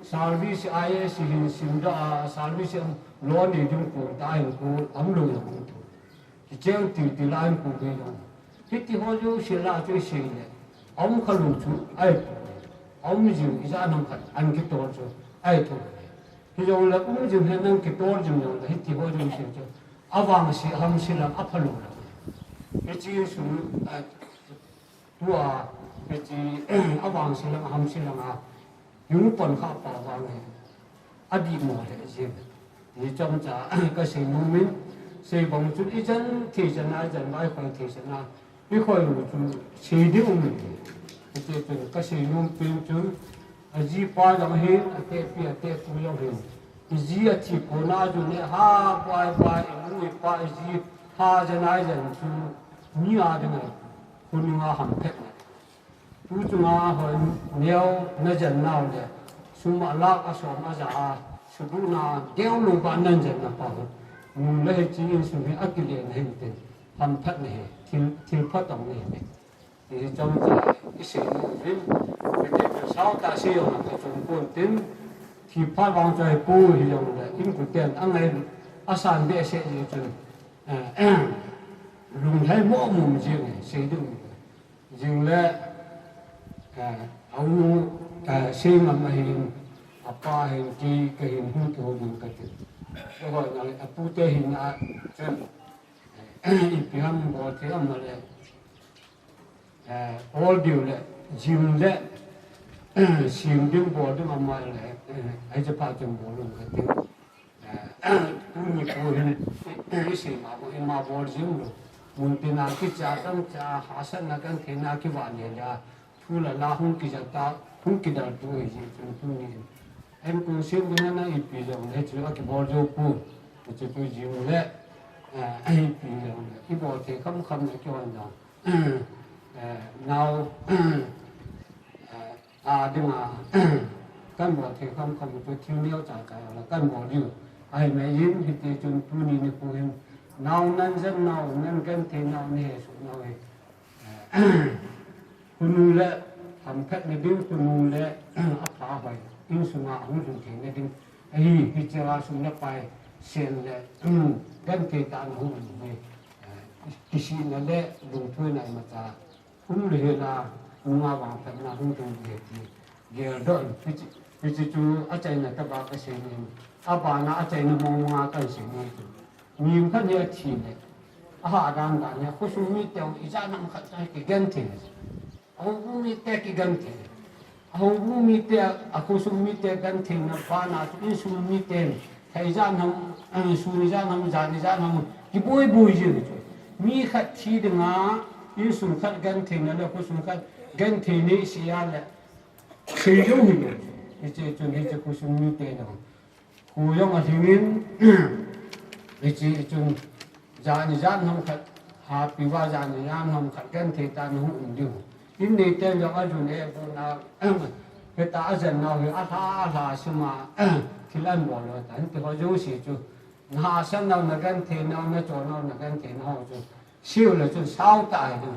service I A S hin sim da a, service a lo nei ding kon ta hin kon, um lou jong um tu. Kicheng til til a hin kon ve jong. Hiti ho jouse la chu isei le. Um kha lou chu, ahi. Um jing ijat ham khat, an kitol chu, ahi tho. Hijongle um jing hen nang kitol jing jongle, hiti ho jouse chu. Avangse, hamse lang, apha lou lang. Hiche sung, a, Tua, hiche, avangse lang, hamse lang a, jung pon kha pa vang hi, adih mo le jin. Hiche chomcha, ka sei nom in, sei bang chun ijat thei chan a, ijat vai khoi thei chan a, ikhoi u chu sei ding um in. Hiche chun ka sei nom pen chun, ajipa jong hin, atepi, atepu jong hin. Iji athi kona jong le, ha, pai, pai, imu, ipa, iji, ha, jan a, jan chu, mi a ding a. Khonunga hamphet na. Tu chunga hoi neo najan nau le. Sum a lakh a som a ja a. Suduhna deu lou ba najan na pa ho. Nu le hiche insung hi akile na hin tin. Hamphet na hi. Thil, thil phatong na hi. Hiche chomcha isei nom uvin. Hiti chun sao tah sei jong ka chom pon tin. Thi phat vang chu ahipu hijongle. Inkoten angai asan behseh jeh chun. Eh, lunglhai mo mo jing sei ding. Jing le, eh, a u, eh, sei ngam ahin, apa hin, kei kahin hung kihou ding kati. Keiho jong le, apute hin a, chun, eh, ipi ham bol thei am le, eh, ol diu le, jing le, Sim ding bol ding ama le, eh, ai je pa chen bol ding ka ding. Eh, tuni ko hin, eh, sim ma ko ima bol jing lo. Mun tina kicha tang cha hahsatna gentheina kiva le la. Thu le la hung kijat ta, hung kidal tu hi jing chun tuni. Em kung sim ding na ipi jong le chu a kibol jo pu. Chu tu jing le, eh, ipi jong le. I bol thei kham kham le kivan jong. Eh, nau, eh, a dinga, kan bol thei kham kham chu thil neo cha cha la kan bol diu. Ahi mai in hiti chun tuni nikho hin nau nan jen nau nan genthei nau ni he su nau he. Eh, khonung le hamphatna ding khonung le apha hoi insunga hung lhung theina ding. Ahi, hiche a sum le pai, sen le, genthei tah in hung um hi. Eh, kisihna le lungthoina imacha um le hela, nunga vangphatna hung tung le ti. Geldoh in, hiche, hiche chu achaina tobang kasei in, abana achaina mong monga kahin sei in chu. Mi khat hi athi le, aha dan dan hi, khosung mite ijat ham khat kigenthei. Ahoubung mite kigenthei. Ahoubung mite, akhosung mite gentheina bana chu insung mite, thei ijat ham, eh, sun ijat ham, jan ijat ham, kiboi boi jing chu. Mi khat thi dinga, insung khat gentheina le, khosung khat genthei nei sia le, sei jong hi le. Hiche chun hiche khosung mite jong. Kho jong alhingin, hiche chun, jan ijat ham khat, hapi uva jan ijat ham khat, genthei tah in hung um diu. In neite jong ajun e bu na, heta ajen nau hi, alha, alha sima, thil ahin bol lou ta, hiti ho jouse chu. Na hahsat nau, na genthei nau, na chol nau, na genthei nau chu. Sei u le chun sao ta ahi ding.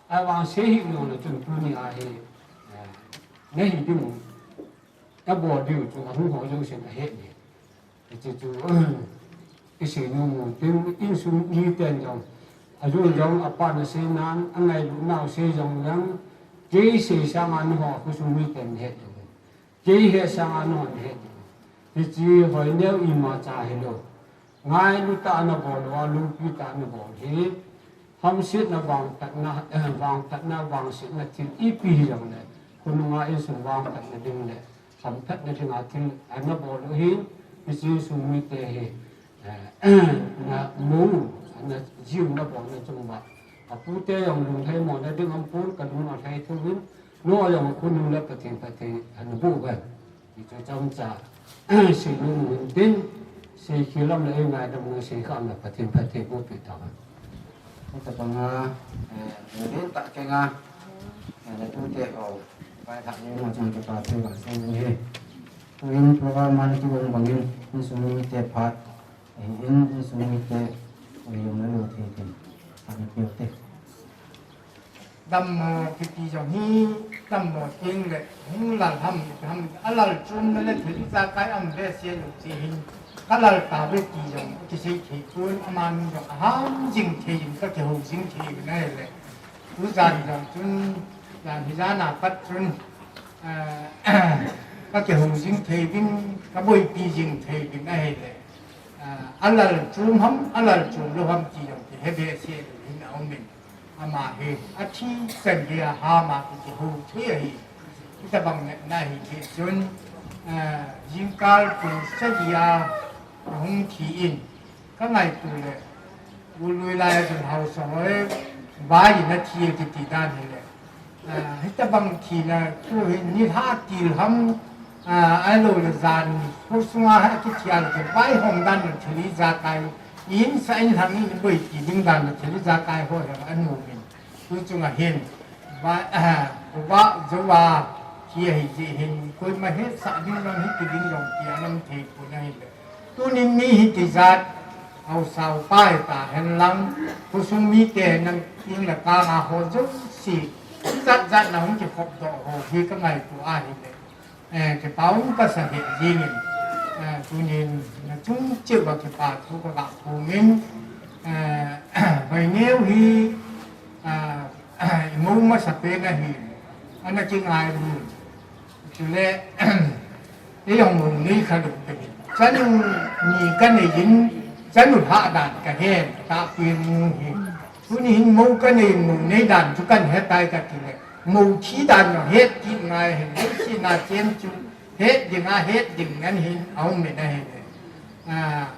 Ahivang sei hih lou le chun tuni a hi, eh, nahi ding. Abol diu chu ahung ho jousen ahet e. Hiche chu, isei nom u tin, insung miten jong, ajun jong apan asei nan, angailut nau sei jong leng, kei sei sanga nangho khosung miten nahet diu. Kei het sanga nangho nahet diu. Hiche hoi neo imacha hilou. Ngailu tah a nabol uva, loupi tah a nabol hi. Hamsetna, vangphatna, eh, vangphatna, vangsetna thil ipi hijongle, khonunga insung vangphatna ding le, hamphatna dinga thil anabol u hin, hiche insung mite hi, eh, na mou, na jiu nabol na chung uva. Apute jong lunglhai mona ding aum pon, kalung alhai thou vin, nangho jong khonung le Pathen phatthei anaboh uve. Hichu chomcha, sei nom u hin tin, sei khel lam le eingaidam u sei kham le Pathen phatthei boh peh tauhen. Hitobanga, eh, lunglen tah kenga, eh, natute ho, vailhah neo ho chunga kipa thu kasei u ahi. Tuin program a nakigong bangin, insung mite phat, ahin, insung mite, eh, jong nalo thei tin, phat napeh u te. Dammo kiti jong hi, dammo teng le, hung lal ham, ham, alal chomna le thil ijakai aum behseh lou chu hin, kalal tauve ti jong kisei thei pon, amanu jong aham jing thei in, kakihou jing thei uvin ahile. Tujan jong chun, jan hijat a pat chun, ah, kakihou jing thei uvin, kaboipi jing thei uvin ahile. Ah, alal chom ham, alal chom lou ham ti jong kihe behseh lou hin aumin. Ama hi, athi chan geiya hama kihou thei ahi. Hitobang natna hi thei chun, ah, jingkah pung sagi a ahung thi in, kangaito le, ului lai a chun haosa hoi, vai in athi kiti dan hile. Ah, hitobang thina, tu hi nilhah til ham, ah, ahilou le jan, khosunga ha kithi a le, vaihom dan le thil ijakai, insung in lhang in boipi ding dan le thil ijakai ho hi anom in. Tu chunga hin, va, ah, va, jo va, thi ahi jeh hin, koima hetsah ding jong, hiti ding jong, ti aum thei pon ahile. Tunin mi hitijat, haosa upa hita henlang, khosung mite henlang, ing le kang a ho jouse, ijat jat na hung kikhop doh ho hi kangaito ahile. Eh, kipa um kasa hih jingin, eh, tunin nachung cheh uva kipa thu kaga phongin, eh, hoi neo hi, ah, imou masapen ahi, ana kingailu. Chule, eijong mou nei khalou kahi. Chanu ni kanei in, chanu lhah dan kahen, tahpeh mu hi. Tuni hin mou kanei in mou nei dan chu kahe tai kati le. Mou thi dan jong het kit ngai hin, leiset a chen chu het ding a, het ding ngen hin aum in ahi. Ah,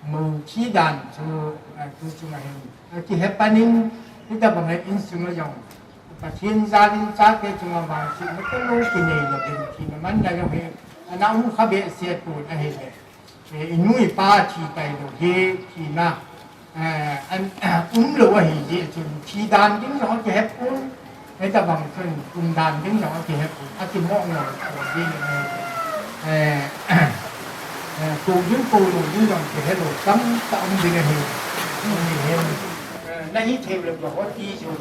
mou thi dan chu, ah, tu chunga hin, ah, kihe pan in, hitabang hin insung a jong Pathen jal in chate chunga vangsetna talou kinei lou hin, thina manna jong hi ana um kha behseh pon ahi le. Eh, i nu i pa thi tailou hi, thina, eh, an, um lou ahi jeh chun, thi dan ding jong akihe pon, hitabang chun, um dan ding jong akihe pon, akimong lou pon ding ahi. Eh, eh, kou ding kou lou ding jong kihe lou, tamtah um ding ahi. Ahi hin, eh, nahi thei lou, Guwahati jong,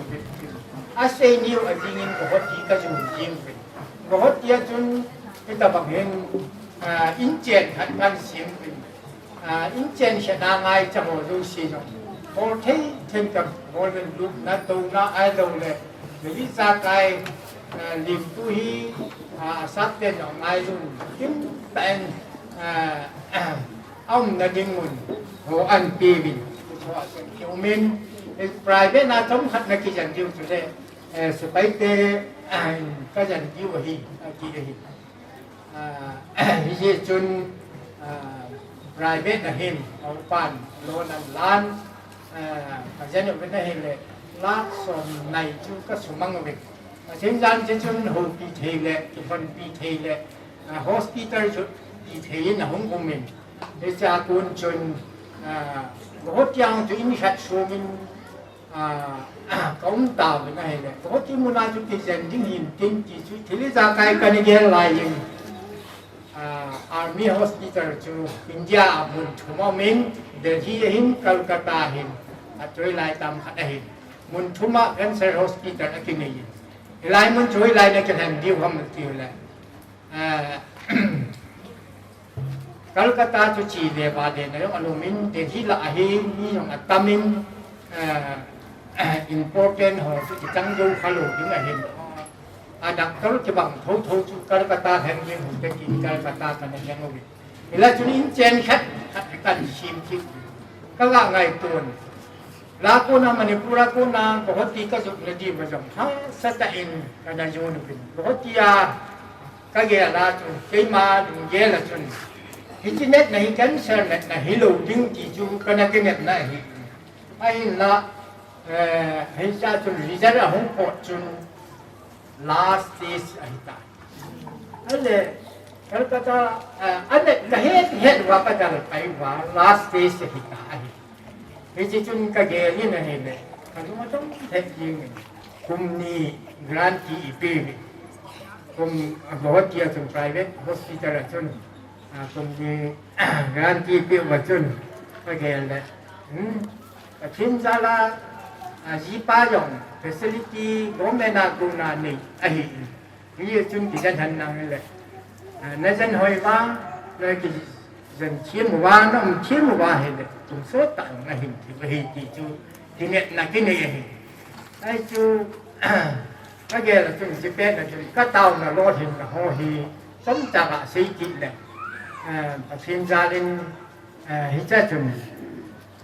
asei niu ajing in Guwahati kajong jing uvin. Guwahati a chun, hitabang hin, ah, inchen khat kan sem uvin. Ah, inchen khat a ngaicha ho jouse jong hol thei thei kabol uvin, lupna, touna, ahilou le, Delhi ijakai, ah, limtu hi, ah, asat ten jong ngailutna, kim pen, ah, aumna ding mun ho anpeuvin. Chua chun kiumin, eh, private na chomkhat na kijen diu chule, eh, sepaite, ah, kajen diu ahi, ati ahi. Ah, hijeh chun, ah, private a hin, upan loan alan, ah, kajen uvin ahile, lakh som nai chu kasumang uvin. Pathen jal in hiche chun houpi thei le, kihonpi thei le, ah, hospital chu pi thei in ahung umin. Hiche a kon chun, ah, Guwahati a chu in khat sungin, ah, kaum tauvin ahile, Guwahati muna chu kijen ding hintin ti chu thil ijakai kana gel lai in, ah, Army Hospital chu India a mun thum a umin, Delhi a hin, Kolkata a hin, achoi lai tam khat ahin, mun thum a Cancer Hospital akinei in, hilai mun chu hoilai na kilhen diu ham tiu le, ah, Kolkata chu che le vale na jong alom in, Delhi lah a hi mi jong atam in, eh, important ho chu kichang jou kha lou ding ahin. A doctor kibang thotho chu Kolkata hen ding hung te tin Kolkata kana hen uvin. Hilai chun inchen khat, khat kan sem kit. Kaga ngaito in. La kona Manipur a kona Guwahati kajot na diu va jong hahsa tah in kana jon uvin. Guwahati a kagel a chu, keima lunggel a chun, hiche natna hi cancer natna hilou ding ti chu kana kinepna ahi. Ahinla, eh, hiche a chun result ahung pot chun last stage ahitai. Ahile, Kolkata, eh, anatna het het uva kadel pai uva last stage ahitai. Hiche chun kagel in ahile, kalung adong het jeng in, kum ni guarantee eipeh uvin. Kum, Guwahati a chun private hospital a chun, ah, kum ni guarantee eipeh uva chun, kagel le, hmm, Pathen jal a, ah, jipa jong facility government a kona nei ahi. Hijeh chun kijen hen nang le, ah, najen hoi uva, nakijen them uva, naum them uva ahile, kum sot tah jong nahin thei u ahi ti chu kinepna kinei ahi. Ahi chu, kagel a chun, hiche pet a chun, kataona lolhinna ho hi chomcha gasei kit le, ah, Pathen jal in, ah, hiche a chun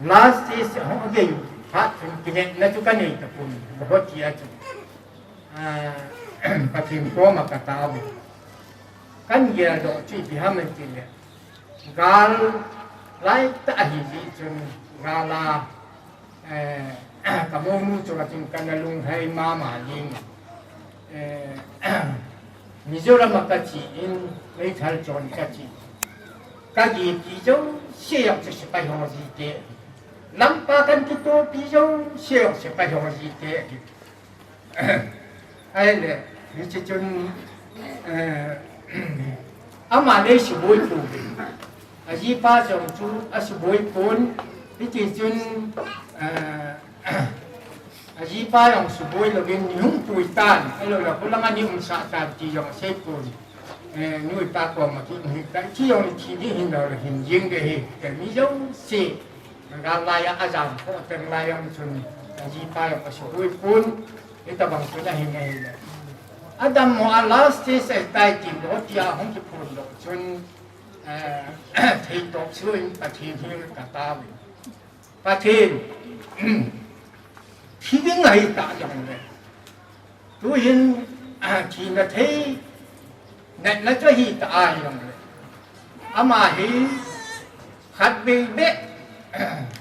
last stage ho agei phat chun kinepna chu kanei tapon, Guwahati a chun. Ah, Pathen koma katao. Kan geldoh chu ipi ham itile, gal laitah ahi jeh chun, gal a, eh, kamonu chu kachun kana lunghei mama jeng. Eh, Mizoram a kache in, meithal chon kache. Kagepi jouse jong chu sepai ho jite. Lampa kan kitopi jouse jong sepai ho jite. Ahile, hiche chun, eh, ama nei suboi pouvin. Ajipa jong chu asuboi pon, hiti chun, eh, ajipa jong suboi louvin, nei hung pui tan, ahilou le, kholanga nei umsah tan ti jong asei pon. Eh, nu le pa koma kihung hita, hiche jong thi ding hilou le, hin jeng ding ahi, kati mi jouse. Gal lai a ajam kho teng lai jong chun, ajipa jong asuboi pon, hitabang chun ahi ngai le. Adammo a last stage ahitai tin, Guwahati a hung kiphondoh chun, eh, theitop suh in Pathen hril kataovin. Pathen, thi ding ahitah jongle, Tuhin, thina thei, natna chu ahi ta ahi jongle. Ama hi, khatvei beh,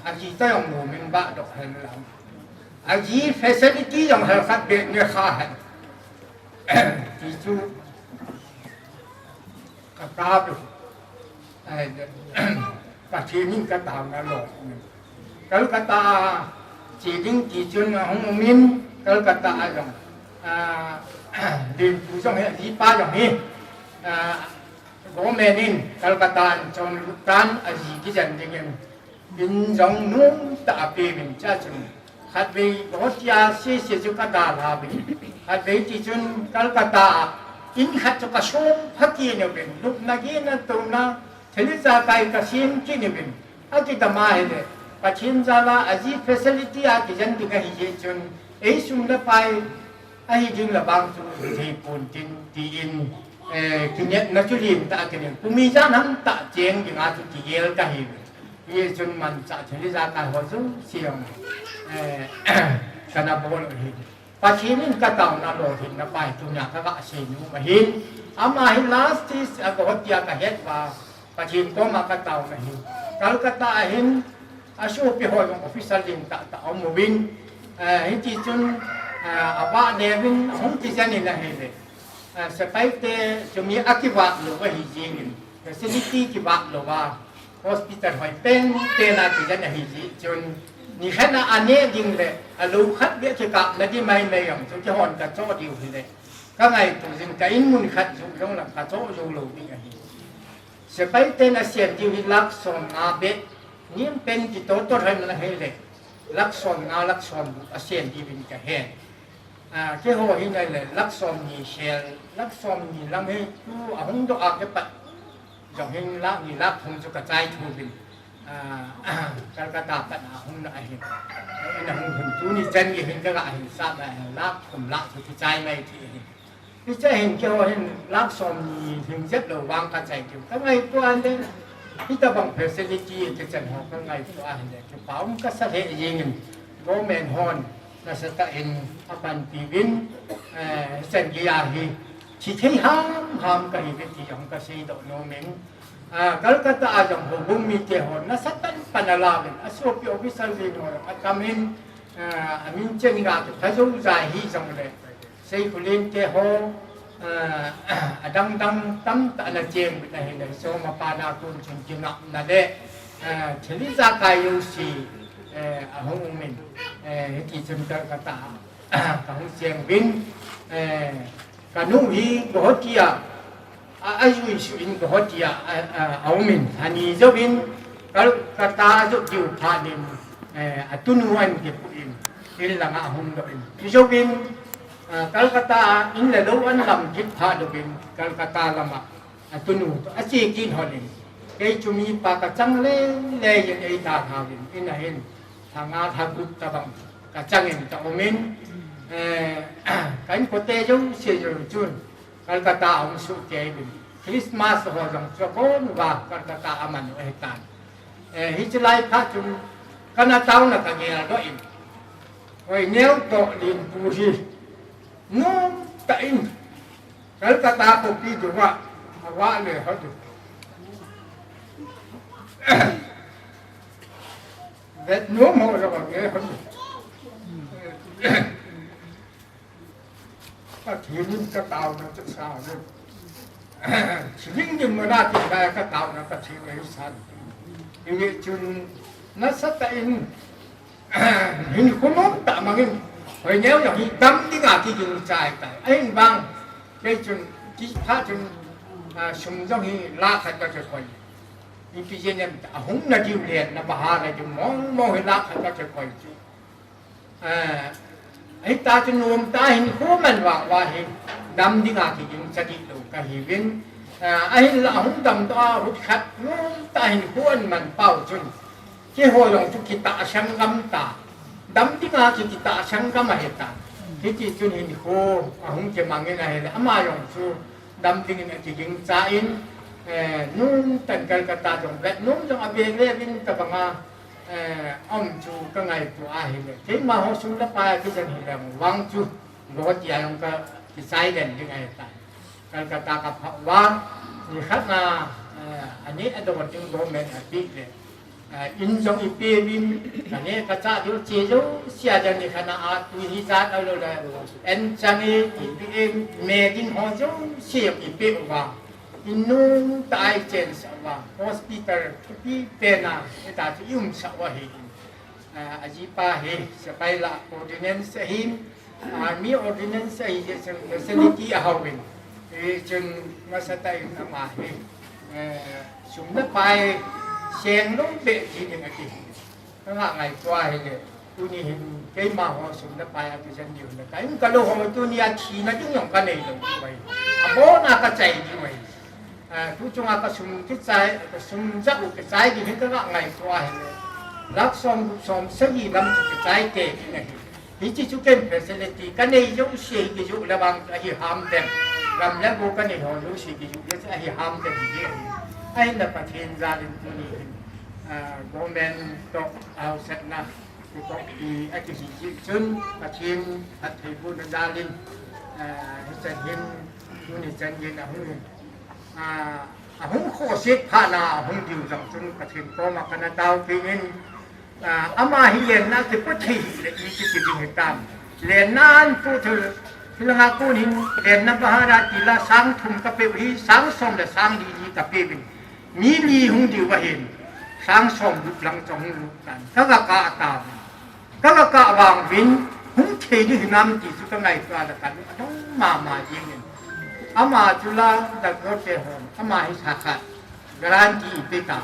aji ta jong mu min ba doh hen lang. Aji facility jong hel khat beh ne kha hen. Ti chu, Ka kap u. Ai, Pathen in ka tauna lou. Calcutta che ding ti chun ahung um in, Calcutta a jong, a, lenpu jong hi, ajipa jong hi, a, government in Calcutta a chon lut tan, aji kijen ding in. Min jong nom tah a pe min cha chun. Khatvei Guwahati a sese chu ka dalha uvin. Khatvei ti chun Calcutta a in khat chu ka song pha kit uvin. Lupna gehna touna thil ijakai ka sem kit uvin. Akidam a hile. Pathen jal a aji facility a kijen ding ahi jeh chun. Ei sum le pai ahi ding le vang chu thei pon tin tin, eh, kinepna chu len tah a kinem. Kum ijat ham tah cheng ding a chu kigel ka hi uvin. Hichun manchah thil ijakai ho jouse jong, eh, kana bol u ahi. Pathen in ka tauna lolhinna pa hi tunia ka ga sei nom ahin. Ama hi last stage a Guwahati a ka het uva, Pathen koma ka tauna hi. Calcutta a hin, asopi ho jong official ding tah tah aum uvin. Eh, hiti chun, eh, avah le uvin, ahung kijen in ahile. Eh, sepaite chu mi akivah lou ahi jeng in. Facility kivah lou a. Hospital hoi pen pen a kijen ahi jeh chun, nikhat a ane ding le, alou khat beh kikapna ding mai mai jong chu keihon ka choh diu hile. Ka ngaito jing, ka in mun khat joh jong lang ka choh jou lou ding ahi. Sepaiten asem diu hi lakh som nga beh, nin pen kitoh toh hoi na hile. Lakh som nga, lakh som gup asem diu vin ka he. A, keiho hi ngai le, lakh som ni sel, lakh som ni lang hi tu ahung doh a kipat. Jong hin lakh ni lakh thum chu ka chai thu uvin. A, Calcutta pat a hung na ahin. Ina hung hun tuni chan gei hin ka ga hin sap a, lakh thum lakh chu kichai mai ti ahin. Hiche hin keiho hin lakh som ni hing jep lou vang ka chai diu. Ka ngaito a le, hitabang facility kichen ho ka ngaito a hile, kipa um ka sa lheh jeng in, government hon nasatah in apanpi uvin, eh, chan gei a hi, thi thei ham ham ka hi uve ti jong ka seidoh nom in, ah, Calcutta a jong houbung mite hon nasatah in pan ala uvin, asopi officer jeng ho jong atam in, ah, amin cheng ga chu pha jou jai hi jong le, Seikhulen te ho, ah, adang dang tamtah ana cheng uvin ahile, Soma pa na kun chun kinepna le, ah, thil ijakai jouse, eh, ahung um in, eh, hiti chun Calcutta a, ka hung cheng uvin, eh, ka nu hi Guwahati a, a, ajui suh in Guwahati a, a, a, aum in, ani jouvin, Calcutta a jot diu phat in, eh, atunu ahin kipuh in, in lang a ahung doh in. Hijouvin, ah, Calcutta a in le lou ahin lam kit phat uvin, Calcutta lam a atunu toh ache kit hon in. Kei chu mipa ka chang lele in ei dalha uvin, in a hin, lha nga lha gup tabang ka chang in ka um in, eh, ka inkote jouse jong chun, Calcutta a hung sohkei uvin. Christmas ho jong chu abon uva Calcutta a aman u ahitan. Eh, hiche lai phat chun kana tauna ka geldoh in. Hoineo toh lenpu hi nom tah in Calcutta khopi dunga avah le ho chu. Vet nom ho jong ave ho chu. Pathen in ka tauna chu sa le. Thiling ding mona ti ka, ka tauna Pathen ahi san. Hijeh chun nasatah in hinkho nom tah mang in, Hoineo jong hi dam dinga kiging chai tai. Ahin vang, kei chun, kipha chun, ah, sum jong hi lakh khat ka kikoi. Ipi jeh inem, ahung na diu len na bahar na diu mong mong hi lakh khat ka kikoi chu. Ah, hita chu nom tah hinkho man vang uva hi dam dinga kiging cha dih lou ka hiuvin. Ah, ahinla ahung damdoh a hut khat nom tah hinkho aman pau chun, keiho jong chu kitahsan gam ta. Dam dinga ki, kitahsan gam ahitan. Hiti chun hinkho ahung kimang in ahile, ama jong chu dam dingin akiging cha in, eh, nom tah in Calcutta jong vet nom jong ave le uvin tabanga, eh, aum chu ka ngaito ahile. Keima ho sum le pai a kijen hile vang chu, Guwahati a jong ka kichai den ding ahi tai. Calcutta ka phah uva, ni khat na, eh, ani a don ding government a pi le. Eh, in jong i pe uvin, ka neh ka chah ding che jouse a jong ni khat na a tui hi jat a lou le. An chang e, i pe e, me ding ho jouse i pe uva. In nung ta a i chen sah uva. Hospital thupi pen a, hita chu i um sah uva hi. Ah, a jipa hi, sepai lah ordinance ahin, army ordinance ahi jeh chun facility a hao in. Hichun masatah in ama hi, eh, sum le pai seng lou beh ji ding ati. Ka ngah ngaito a hile, tuni hin keima ho sum le pai a kijen diu le. Ka in ka lou ho tuni a thina ding jong ka nei lou uve. Abon a ka chai diu ahi. Ah, tu chunga ka sum kichai, ka sum ja u kichai ding hi ka ngah ngaito a hile. Lakh som, som sagi lam chu kichai te ding ahi. Hiche chu ken facility ka nei jouse hi kiju le vang ahi ham den. Gam le go ka nei ho jouse kiju le ahi ham den hi. Ahinla Pathen jal in tuni hin, ah, government toh hausatna, toh i a kihi jeh chun Pathen phattheibohna jal in, ah, hichan hin tuni chan hin ahung hin. Ah, ahung khoset phat na ahung diu jong chun Pathen koma kana taopeh in, ah, ama hi lenna kipo thei hile i kiti ding hitam. Lenna an pu thil, hilanga kon hin lenna bahara tila sang thum ka peu hi, sang som le sang li ni ka peuvin. Mi li hung diu ahin, sang som lut lang chong hung lut tan. Ka ga kah ta. Ka ga kah vang uvin, hung thei ding hinam ti chu ka ngaito a le ka lung adong mama jeng in. Ama chu la doctor te hon, ama hi sakhat guarantee i pe ta.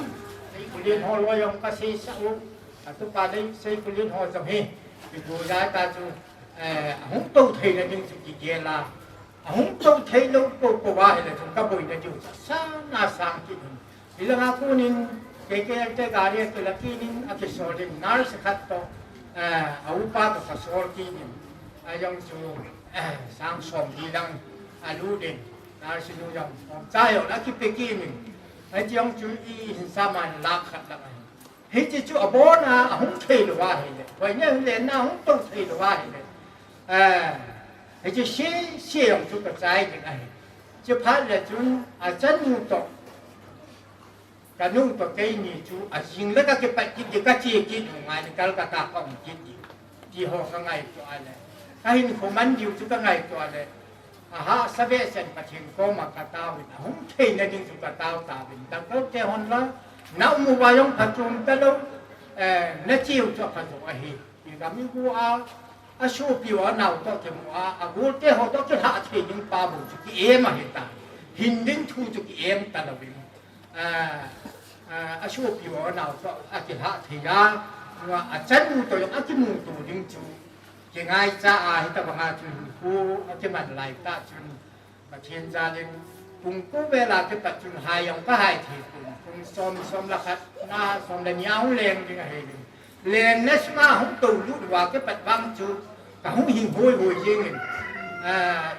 Seikhulen ho loi jong ka seisah u, atupa lei Seikhulen ho jong hi, i gu jai ta chu, eh, ahung tou theina ding chu kigel a. Ahung tou thei lou popo a hile chun ka boina diu chu asang asang kit in. Hilanga kon in K K L te gari a kila kit in a kisol in nurse khat toh, eh, a upa toh ka sol kit in. A jong chu, eh, sang som li lang a lut in. Nurse nu jong, jong cha jong a kipe kit in. A jong chu i hin sa man lakh khat lang ahi. Hiche chu abon a, ahung thei lou ahile. Hoi ne hile na hung tou thei lou ahile. Eh, hiche se, se jong chu ka chai ding ahi. Chuphat le chun, achanu toh, kanu toh keini chu, ajing le ka kipat kit ding, ka che kit u ngai ni Calcutta ka um kit ding. Ti ho ka ngaito a le. Ka hinkho man diu chu ka ngaito a le. Ahahsa behseh in Pathen koma ka tao in, ahung theina ding chu ka tao tauvin. Doctor te hon la, na um uva jong phatchom talou, eh, na che u chu apha jo ahi. I gam i go a, asopi u anao toh kimu a, agol te ho toh kilhah thei ding pa bou chu ki em ahi ta. Hin ding thu chu ki em talou in. Ah, ah, asopi u anao toh akilhah thei a, achanu toh jong akimuto ding chu. Kingaicha a, hitabanga chun khu akiman lai tah chun, Pathen jal in pung ko vel a kipat chun hai jong ka hai thei pon, pung som, som le khat na, som le ni a hung leng ding ahi ding. Lenna sunga hung tou lut uva kipat vang chu ka hung hing hoi hoi jeng in. Ah,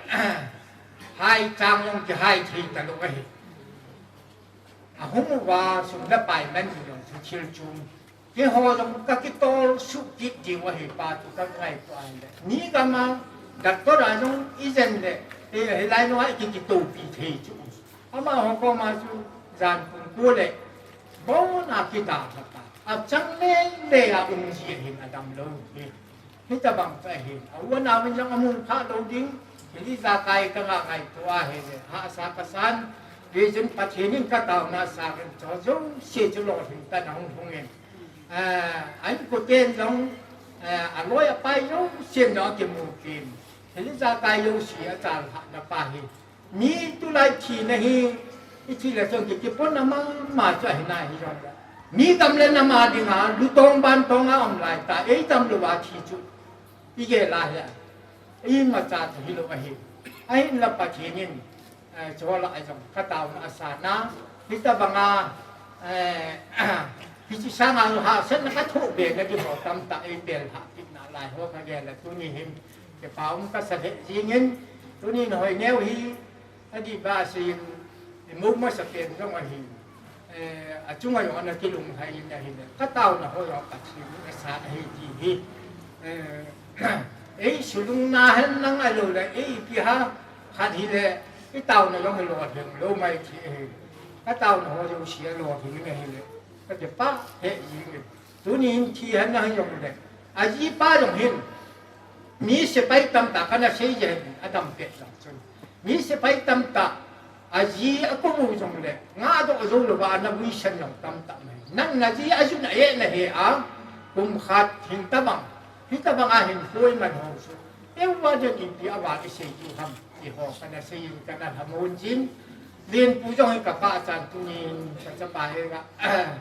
hai chang jong kihai thei talou ahi. Ahung uva sum le pai man ding jong chu thil chung. Keiho jong ka kitol suh kit diu ahi pa chu ka ngaito a le. Mi gam a doctor a jong i jen le, eh, hilai nunga i ki, kitopi thei chu. Amaho koma chu jan pung ko le, bon a kidalha ta. Achang lele a um ji ahin adam lou hi. Hitabang chu ahin, a u a nao in jong amu kha lou ding, hili ijakai ka ngah ngaito a hile, hahsa ka san, hijeh chun Pathen in ka taona sang in, chu jouse chu lolhing tah in ahung hung in. Ah, a inkoten jong, ah, aloi apai jousen jong akimu kit in, hili ijakai jouse a chalhahna pa hi. Mi tulai thina hi, i thi le chun ki, kipon na mama chu ahi nai hi jong le. Mi gam le nam a dinga, lutong bantong a um lai ta, ei gam lou a thi chu. I gel a hia. Imacha chu hilou ahi. Ahinla Pathen in, eh, chu lah a jong ka taona asan a. Hitabanga, eh, hiche sanga hahsatna ka thoh be na ding ho tamtah ei bel hah kit nalai ho ka gel a tuni hin. Kipa um kasa lheh jeng in, tuni in Hoineu hi, adih ba asei in, i mu masapen jong ahi, eh, achunga jong ana kilunglhai in ahile, ka taona ho jong Pathen in asan ahi ti hi, eh, Ei, sulung na hen nang a lo le, ei, ipi ham, khat hile, i taona jong hi lolhing lou mai ti ahi. Ka taona ho jouse a lolhing in ahile, ka kipah he jing e. Tuni hin thi hen nang jong le, ajipa jong hin, mi sepai tamtah kana sei jeng, adam pet jong chun. Mi sepai tamtah, aji a kum u jong le, ngah doh jou louva ana vuisan jong tamtah mai. Nang naji a jun a eh na he a, kum khat hin tabang, hitabang a hin poi man ho chu. Euva jong ipi a va i sei diu ham, ti ho kana sei in kana lhamon jin. Lenpu jong hi ka pachan tunin, ka chapa hi ka,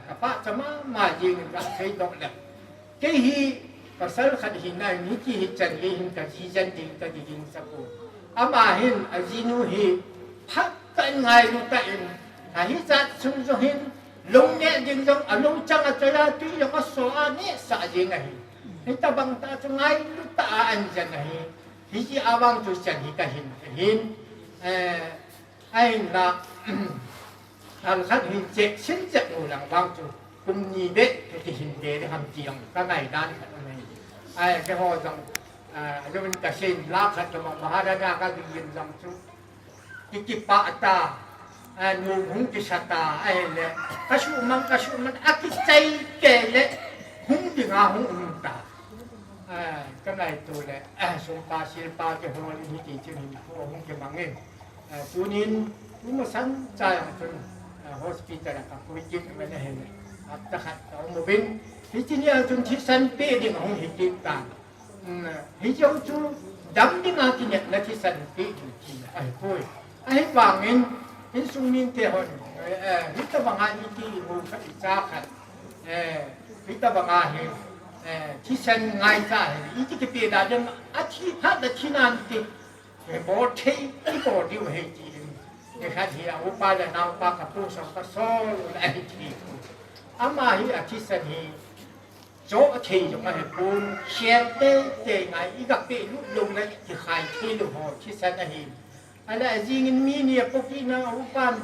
ka pachan mama jing in ka sei doh le. Kei hi pasal khat hina in hiti hi chan gei hin ka ji jan ding ka ji ding sa ko. Ama hin ajinu hi phat tah in ngailu tah in, ahi jat sung jong hin, lou neh ding jong, alou chang a choi a, tui jong aso a, nehsah jing ahi. Hitabang tah chu ngailu tah a an jan ahi. Hijeh a vang chu chan hi ka hin, ka hin, eh, ahinla, Thal khat hin cheh sin cheh u lang vang chu kum ni beh chu kihin be ding ham ti jong ka ngaidan khat um ahi. Ai, keiho jong, ah, ajouvin ka sei in la khat chu Maharana ka ding in jong chu ki kipah ta, ah, nu hung kisa ta, ahile ka suhmang, ka suhmang, akichai kei le hung ding a hung um ta. Ah, ka ngaito le, ah, sumpa silpa keiho le hiti chun hin hung kimang in. Ah, tunin, tumasang cha jong chun, ah, hospital a ka pui kit man ahile, hapta khat ka um uvin, hiche nia chun thisan pe ding ahung hi kit tan. Hmm, hiche chu dam ding a kinepna thisan pe ding tina ahipoi. Ahivangin, insung mite hon, eh, eh, hitabang a iti imu khat icha khat, eh, hitabang a hi, eh, thisan ngaicha hi, iti kipe da dem, athi phat le thi nan ti. Ibol thei, ibol diu ahi tin. Nikhat hi a upa le naopa ka pu song ka sol u le ahi ti. Ama hi a thisan hi, cho a thei jong ahi pon, share teitei ngai, i ga pe lut lou le, i khai thei lou ho, thisan ahi. Ahile ajing in mi ni a pok in a upan,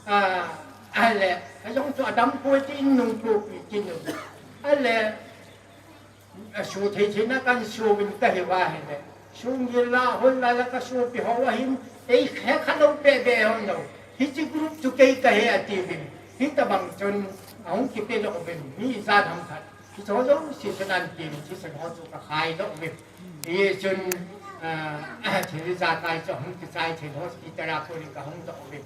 a, ahile, ajong chu adam poi tin nung pok tin nung. Ahile, Aso thei thei na kan so uvin kahi uva ahile. Sung gil la, hol la la ka sopi ho ahin, ei khe kha lou be be hon lou. Hiche group chu kei kahi ati uvin. Hitabang chun, ahung kipe lou uvin. Mi ijat ham khat. Hiche ho jouse chun an ti uvin, thisan ho chu ka khai lou uvin. Hichun, ah, thil ijat ngai chu ahung kichai thei hospital a konin ka hung doh uvin.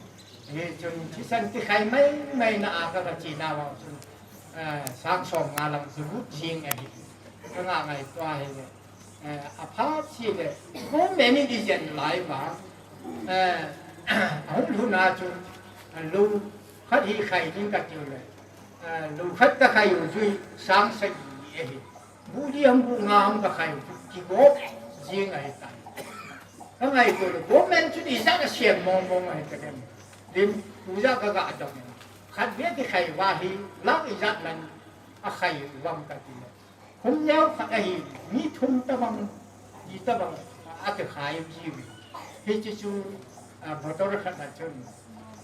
Hichun thisan kikhai mai mai na a ka, ka chena vang chun, eh, sang som nga lang chu lut jing ahi. Ka ngah ngaito ahile, eh, aphat seh le, government in ijen lai uva, eh, ahung lhun a chun, eh, lou khat hi khai ding ka tiu le, eh, lou khat ka khai u jui sang sagi ahi. Bu li ham bu nga ham ka khai u chu kigop jing ahi tai. Ka ngaito le, government chu ijat a sem mong mong ahi ka dem. Lim, tuja ka ga dong. Khat beh kikhai uva hi, lakh ijat lan a khai uvam ka ti le. Kum neo khat ahi, mi thum tabang, li tabang, a kikhai u ji uve. Hiche chu, a, bottle khat a chun,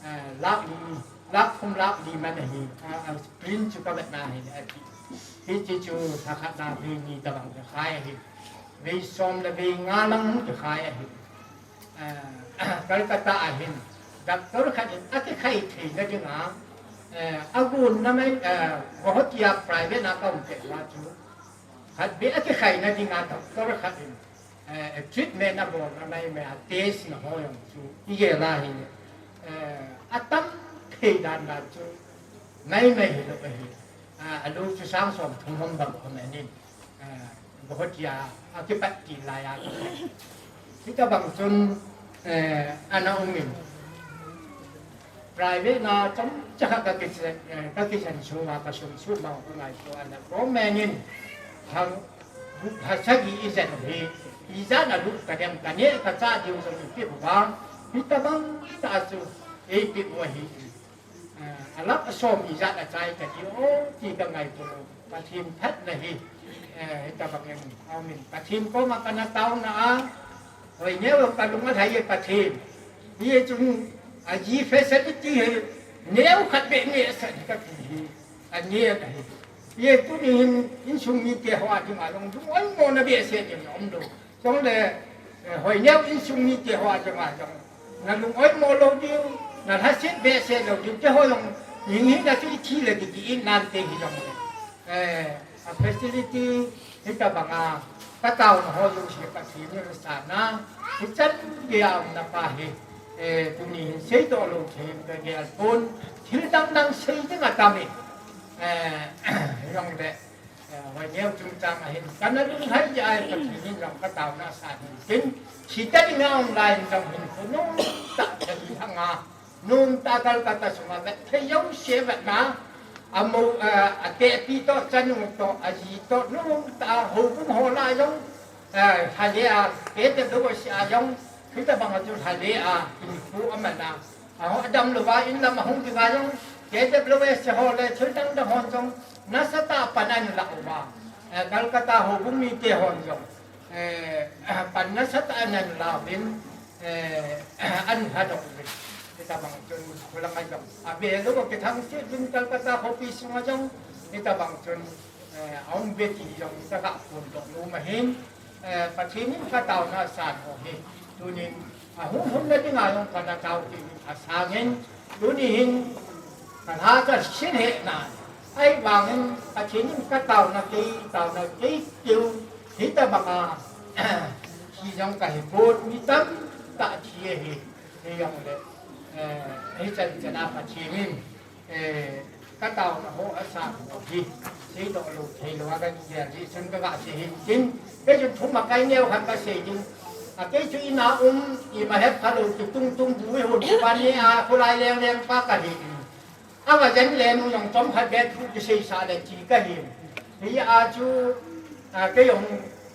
a, lakh li, lakh thum lakh li man ahi, a, a, print chu ka vet na ahi le ati. Hiche chu, lha khat na vei ni tabang kikhai ahi. Vei som le vei nga lang kikhai ahi. Ah, Calcutta a hin, doctor khat in akikhai theina dinga, eh, agon na mai, eh, Guwahati a private na ka um pet uva chu, khat beh akikhai na dinga doctor khat in, eh, treatment abol na mai mai a test na ho jong chu, igel a hin, eh, atam thei dan dan chu, mai mai hilou ahi, ah, alou chu sang som thum hom bang hom ahin, ah, Guwahati a, akipat til lai a. Hitabang chun, eh, ana um in. Private na chomcha kha ka kisan, eh, ka kisan sunga ka sum sum ma ka ngaito ana. Government in hang, ha sagi ijen hi, ijat a lut ka dem ka neh ka chah diu jong ipi uva. Hitabang tah chu, eipi u ahi. Ah, alakh asom ijat achai kati o, ti ka ngaito lou. Pathen phatna hi, eh, hitabang in, amin. Pathen koma kana taona a, hoi neo ka lung alhai e Pathen. Hichun, aji facility hi, neo khat beh neh sah kati hi, aneo ahi. Hijeh chun tuni hin, insung mite ho a dinga jong, lung oimo na behseh ding aum lou. Chule, eh, Hoineo insung mite ho a jong a jong, na lung oimo lou diu, na lhaset behseh lou diu, keiho jong, hing hing na chu ithi le kiti in nante hi jong le. Eh, a facility, hitabanga, ka taona ho jouse Pathen in asana, hichan geiya umna pa hi, eh, tuni hin seidoh lou thei ka gel pon, thil dang dang sei ding atam e, eh, jong le. Eh, Hoineo chungchang a hin, kana lunglhai jeh a Pathen in jong ka taona asan hin tin, thi ta dinga um lai in jong hin, khonung tah, thali thanga, nung tah Kolkata sunga vet thei jouse vetna, amo, eh, atehpi toh, chanu toh, aji toh, nung tah, houbung ho lah jong, eh, lhale a, K W S a jong, hitabang a chu lhale a, hinkho aman a, aho, adam louva, in lam ahung dinga jong, K W S ho le, thil dang dang hon jong, nasatah a pan ana la uva. Eh, Kolkata houbung mite hon jong, eh, pan nasatah a ana la uvin, eh, ana lhadoh uvin. Hitabang chun, khulanga jong, avelou a kithangset uvin Kolkata khopi sunga jong, hitabang chun, eh, aum ve ti jong, ka ga phondoh nom ahin, eh, Pathen in ka taona asan ho hi, tunin, ahung lhunna dinga jong kana tao ti asangin, tuni hin, ka lha ka sin hehna, ahivangin, Pathen in ka taona kei, taona kei tiu, hitabanga, thi jong kahi pon, mi tamtah thi ahi, hijongle, eh, hichan chana Pathen in, eh, ka taona ho asan ho hi, seidoh lou thei lou a ka kigel jeh chun ka ga sei hin tin, kei chun thum a kai neo khat ka sei ding. A kei chu in a um, ima hepha lou chu tung tung bu i hon pa ni a, kholai leng leng pa kahi. Anga jen le nu jong chomkhat beh thu kiseisah le ti kahi. Hia chu, a, kei jong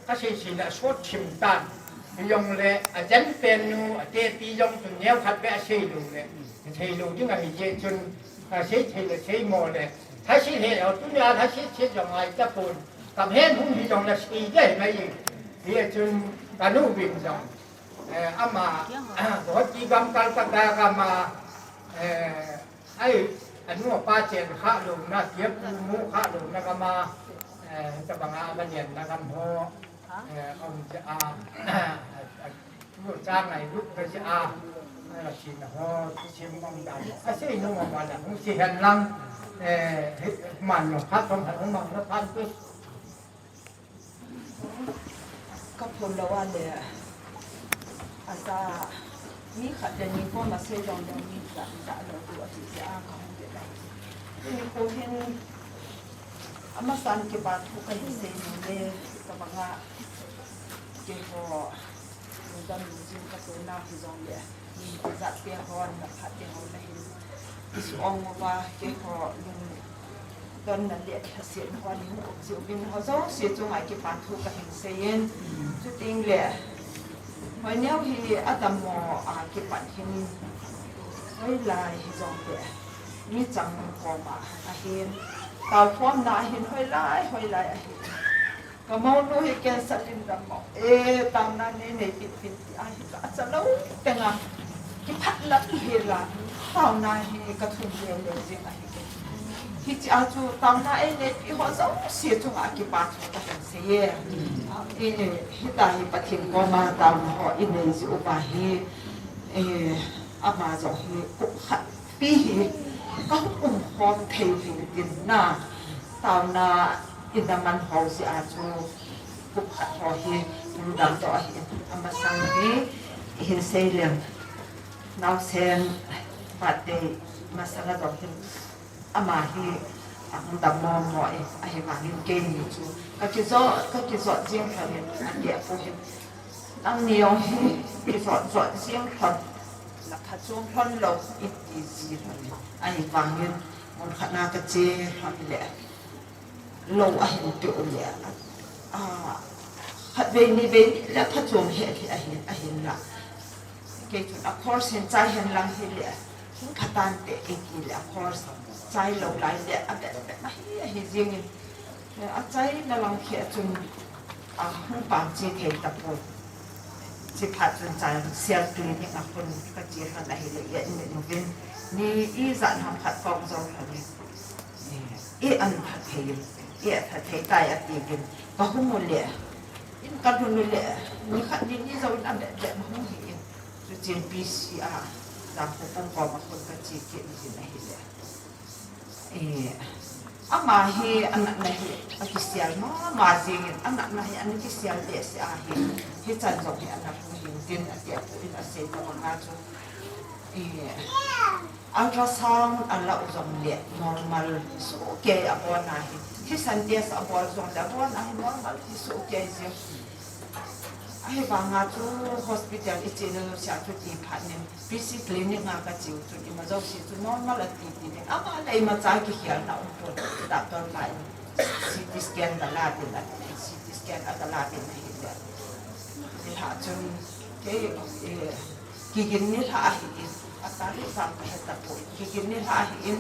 ka seisei le asot thim tan. Hijongle, ajen pen nu, atehpi jong chu neo khat beh asei lou le, thei lou ding ahi jeh chun, asei thei le seimo le. Lhaset he jong, tunia lhaset set jong ngai tapon. Kam hen hung hijongle sei ding ahi mai. Hia chun, kanu vin jong, eh, ama, Guwahati gam, Kolkata gam a, eh, ai, anu apa chen khah louna, tia pu mu khah louna gam a, eh, tabanga ama lianna gam ho, eh, um jeh a, tu cha ngailut ka jeh a, eh, sin ho, sim um dan. Asei nom a la, hung sei hen lang, eh, hi, man jong khat jong khat hung mang na phan tu. Ka phun lou a le, aja, mi khat le ni koma sei jong le mi khat ja lou tu ati jeh a ka hung ve lou. Tuni kho hin, amasan kipa thu kahin sei nom le, tabanga, keiho, lungdam lungzin ka tona hijongle, mi khat jat te hon, na phat te hon na hin, isu ong uva, keiho, lung donna le lhasetna ho ni hung um jiu vin ho jouse chunga kipa thu kahin seiyin. Chuteng le, Hoineo hi adammo a kipat hin hoilai hijongle, michang koma ahin, taokhomna ahin hoilai, hoilai ahin. Ka mounu hi cancer in dammo. E, taona nei neipi pin ti ahi ka acha lou tenga. Kiphat lap hi la. Taona hi ka thum lele jing ahi. Hiche a chu taona ei neipi ho jouse chunga kipa thu kahin seiye. E, hita hi Pathen koma taona ho i nei jiu va hi. E, ama jong hi kum khat pi hi ka hung um khom thei u hin tin na. Taona in a man ho jeh a chu kum khat ho hi lungdam to ahi. Amasang hi hin sei leng, naosen birthday masang a jong hin ama hi ahung dammo mo e, ahivangin keini chu ka kijot, ka kijot jing lhon in, ati apu hin. Nangni jong hi kijot jot jing lhon, na phatchom lhon lou, iti ji lhon. Ahivangin, mun khat na kache lhon le, lou ahin pe u le, a, khatvei nivei le phatchom he, he ahin, ahin la. Kei chun a course hin chai hen lang hile, hung pha tante iti le a course chai lou lai le, a bep bep ahi, ahi jingin. A chaina lang khi a chun, a, hung pang chi thei tapoi. Chi phat chun chai sel clinic a khun ka chi lhon ahile, i admit uvin. Ni ijat ham khat kong jong lhon in. I an pha thei in. I a pha thei tai ati uvin. Ka hung u le. Ka lhun u le, ni khat ni ni jou in a beh beh ma hung hi in. Chuchen P C a, Zangkho pung koma khun ka che kit in ahile. Eh, ama hi anatna hi akisial mama jing in, anatna hi ana kisial behseh ahi, hichan jong hi ana hung hing tin ati a pu in asei tabang a chu. Eh, ultrasound alah u jong le normal sohkei abon ahi. Thisan test abol jong le abon ahi normal hi sohkei jing. Ahivanga chu hospital i chena jouse a chuti phat in P C clinic a ka che u chun ima jouse chu normal ati ti ding. Ama le imacha kikhelna um pon, doctor pa in C T scan ga la ding ati, C T scan aga la ding ahile. Nilhah chun kei, eh, kigin nilhah ahi in, a tarikh vang ka he tapoi. Kigin nilhah ahi in,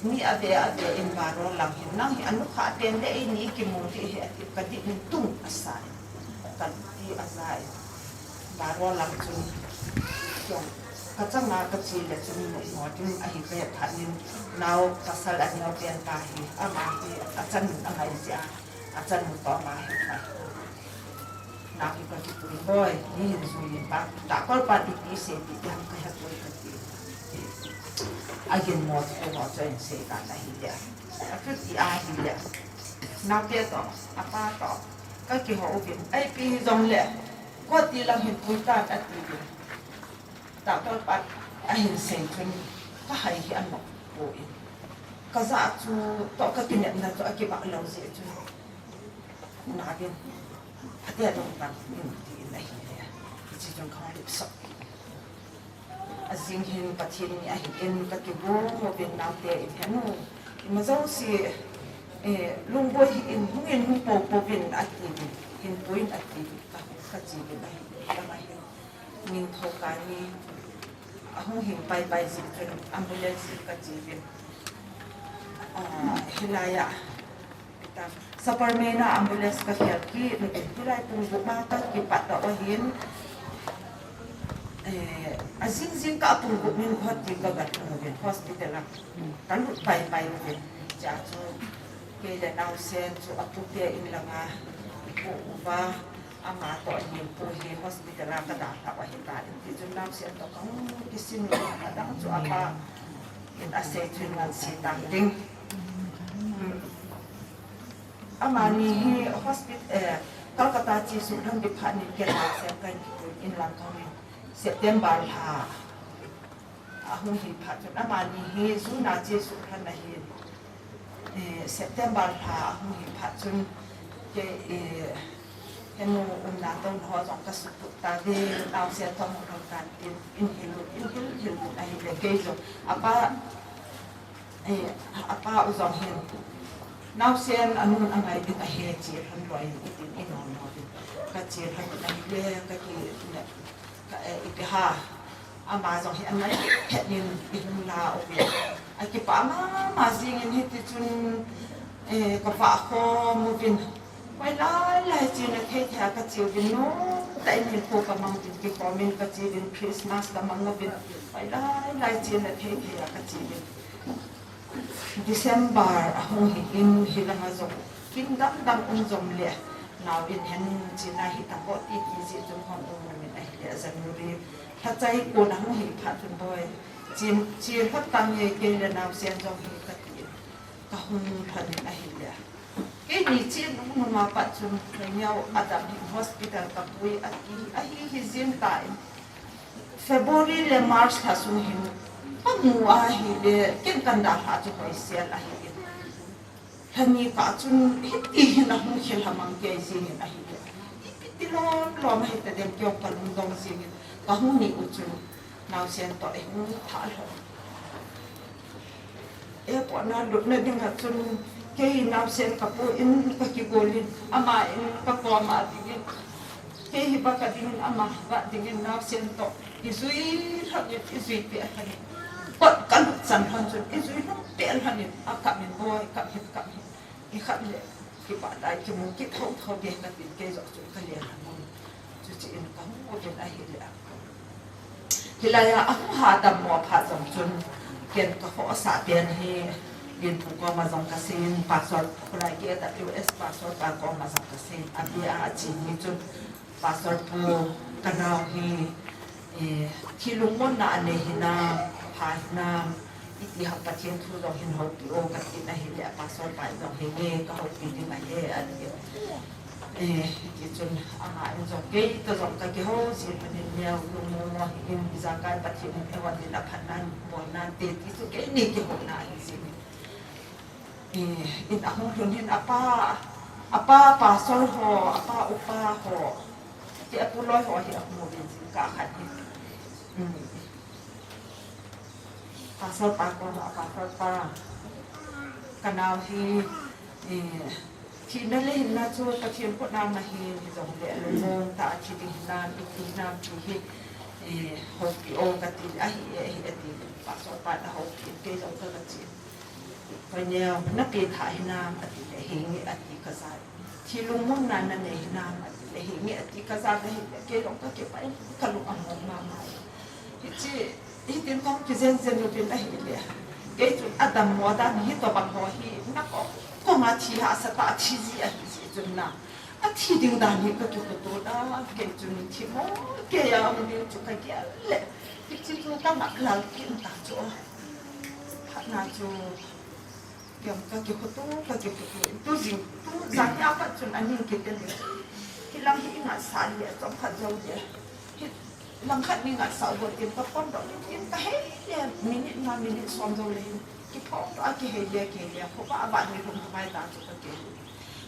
mi ave ave in Baro lang hin, nang hi anukhah pen le eini kimu ding ahi ati, ka dih in tung asa in. Ka ti aja in. Baro lang chun, kei, ka changa ka che le chun mo ding ahi ve phat in, nao pasal aneo pen pa hi, ama hi achan angai jeh a, achan toh ama hi pha. Nao hi ka kipui boi, ni hin jui in pa, doctor pa ipi sei ti ham ka hepoi ka ti. Agin mo ti ko ho choi sei ka na hi le. Achuti ahile. Naote toh, apa toh, ka kihou uvin. Ipi hijong le, guti lang hin pui tan ati uvin. Doctor pa ahin sei chun, ka hai hi anop poi. Ka ja chu, toh ka kinepna chu akibah lou jeh chun. Nabin, ate adong tan in ti in ahile. Hiche chun ka hung lip sah. Ajing hin Pathen ni ahi in ka kigong uvin naote in henu. Ima jouse, eh, lungboi hih in hung in hung pou pouvin ati in. Hin pui in ati in ka, ka che uvin ahi, ka ahi. Ningthou kani ahung hing pai pai jeh chun ambulance ka che uvin. Ah, hilai a. Superman a ambulance ka khel kit uvin, hilai pung gup ma ka kipat tah u ahin, eh, ajing jing kah a pung gup min Guwahati ka gat uvin, hospital a ka lut pai pai uvin. Chea chu kei le naosen chu apute in langa i pu uva, ama toh hin pu hi hospital a ka dalhah u ahitan, ti chun naosen toh ka hung kisin u, adang chu apa in asei chun ngan sei tan ding. Hmm. Amani hi hospital, eh, Calcutta che suh lhon ding phat in ken naosen kahin kipui in lang kahung in September lha ahung hi phat chun amani hi June a che suh lhon ahin, eh, September lha ahung hi phat chun kei, eh, henu umna touna ho jong ka sutput tauve, naosen toh hung lhon tan tin, in hil u, in hil hil u ahile kei jong apa, eh, apa u jong hin, naosen anun angai ding ahi, che lhon loi in tin in nom nom in. Ka che lhon in ahile, ka ki, ka, eh, ipi ham, ama jong hi anai het in i hung la uvin. Akipah mama jing in hiti chun, eh, ka vah khom uvin. Hoilai lai chen a thei thei a ka che uvin, nomtah in hinkho ka mang uvin, kikhom in ka che uvin, Christmas ka mang uvin. Hoilai lai chen a thei thei a ka che uvin. December ahung hi in, hilanga jong kin dang dang um jong le, nao in hen chena hi tapou ti ti jeh chun hung um in ahile, January lha chai kon ahung hi phat chun boi, chen, che lhon tange kei le naosen jong hi ka ti in, ka hung lhon in ahile. Keini che nung nung a pat chun, Lheineo a dam hin hospital ka pui ati, ahi hi jing tan. February le March lha sung hin, ka mu ahile, ken kan dalhah chu hoisel ahi in. Lha ni kah chun, hiti hin ahung khel ha mang kei jing in ahile. Ipi ti lom lom ahi ta dem kei ka lungdong jing in, ka hung ni u chun, naosen toh i hung thah lhon. Airport na lutna dinga chun kei naosen ka pu in ka kigol in, ama in ka koma dingin, kei hi vah ka dingin, ama hi vah dingin naosen toh i jui lhon in, i jui peh lhon in. Kot ka lut chan lhon chun i jui lhon peh lhon in, akap in boi, kap hin, kap hin. Nikhat le kipah tai, kimu kit thotho ding katin kei jong chun ka leng lhon in. Chuche in ka hung uvin ahile. Hilai a ahung ha dammo phat jong chun ken ka khohsah pen hi Pu koma jong kasei in, Pastor Khulai K W S Pastor pa koma jong kasei in, abia a chini chun Pastor pu kanao hi, eh, thi lungmonna anei hinam, apha hinam, iti ham Pathen thu jong hin houpi o kati na hile, Pastor pa jong hinge kahoupi ding ahi ati. Eh, hiti chun ama in jong kei toh jong kakihou jin, manin neo lungmong mo hi in, ijakai Pathen in eiho din aphatnan boinan te ti chu keini kihouna ahi jin. Eh, in ahung lhun hin apa, apa pastor ho, apa upa ho, ti apu loi ho hi ahung uvin jingkah khat hi. Hmm. Pastor pa koma, Pastor pa, kanao hi, eh, thina le hinna chu Pathen khutna ahi, hijongle lungmong tah a thi ding hinam, iti hinam ti hi, eh, houpi o kati le, ahi, ahi, ati. Pastor pa na houpi, kei jong ka, kachi. Hoineo, na pe tha hinam, ati le, hinge, ati kaja. Thi lungmonna nanei hinam, ati le, hinge, ati kaja le, hinge, kei jong kakipah in, kalung among mama. Hichi, hitin kahung kijen jen uvin ahile, kei chun adammo dan hi tobang ho hi, nakong konga thi hahsa tah a thi ji ahi jeh chun na, athi ding dan hi kakikhutup a, kei chun thimo keiya um ding chu kagel le, hichi chu kangahlel kit ta chu. Phatna chu Piang kakikhutup, kakikhutup. Tu jing, tu jan hi apat chun aning kitel in. Hilang hi ingatsah le, chomkhat jou le. Hi langkhat ni ngatsah uvin tin kapom doh in tin kahei le, minute nga, minute som jou le hin. Kiphong doh a kihei le, kihei le. Khovah a vah ni lhum ngai ta chu kakihei.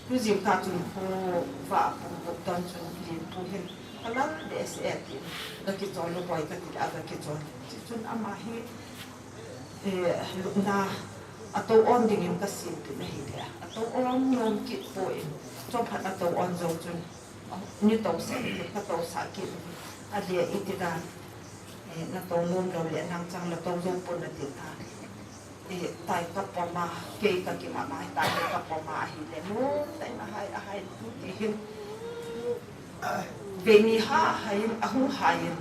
Tu jing ta chun khovah pung gup don chun Lenpu hin kalal behseh e tin. Kakichol u boi kati le, kakichol. Chuchun ama hi eh, lupna, atou on dingin kasempeh in ahile, atou on nom kit poi, chomkhat atou on jou chun, ni tousah in, katousah kit in, ale iti dan, eh, natou nom lou le, nang chang natou jou pon nati ta. Eh, tai kapom a, kei kakimama, tai kapom a ahile, nom tah in ahai, ahai, tu ti hin. Vei ni ha, hai in, ahung hai in.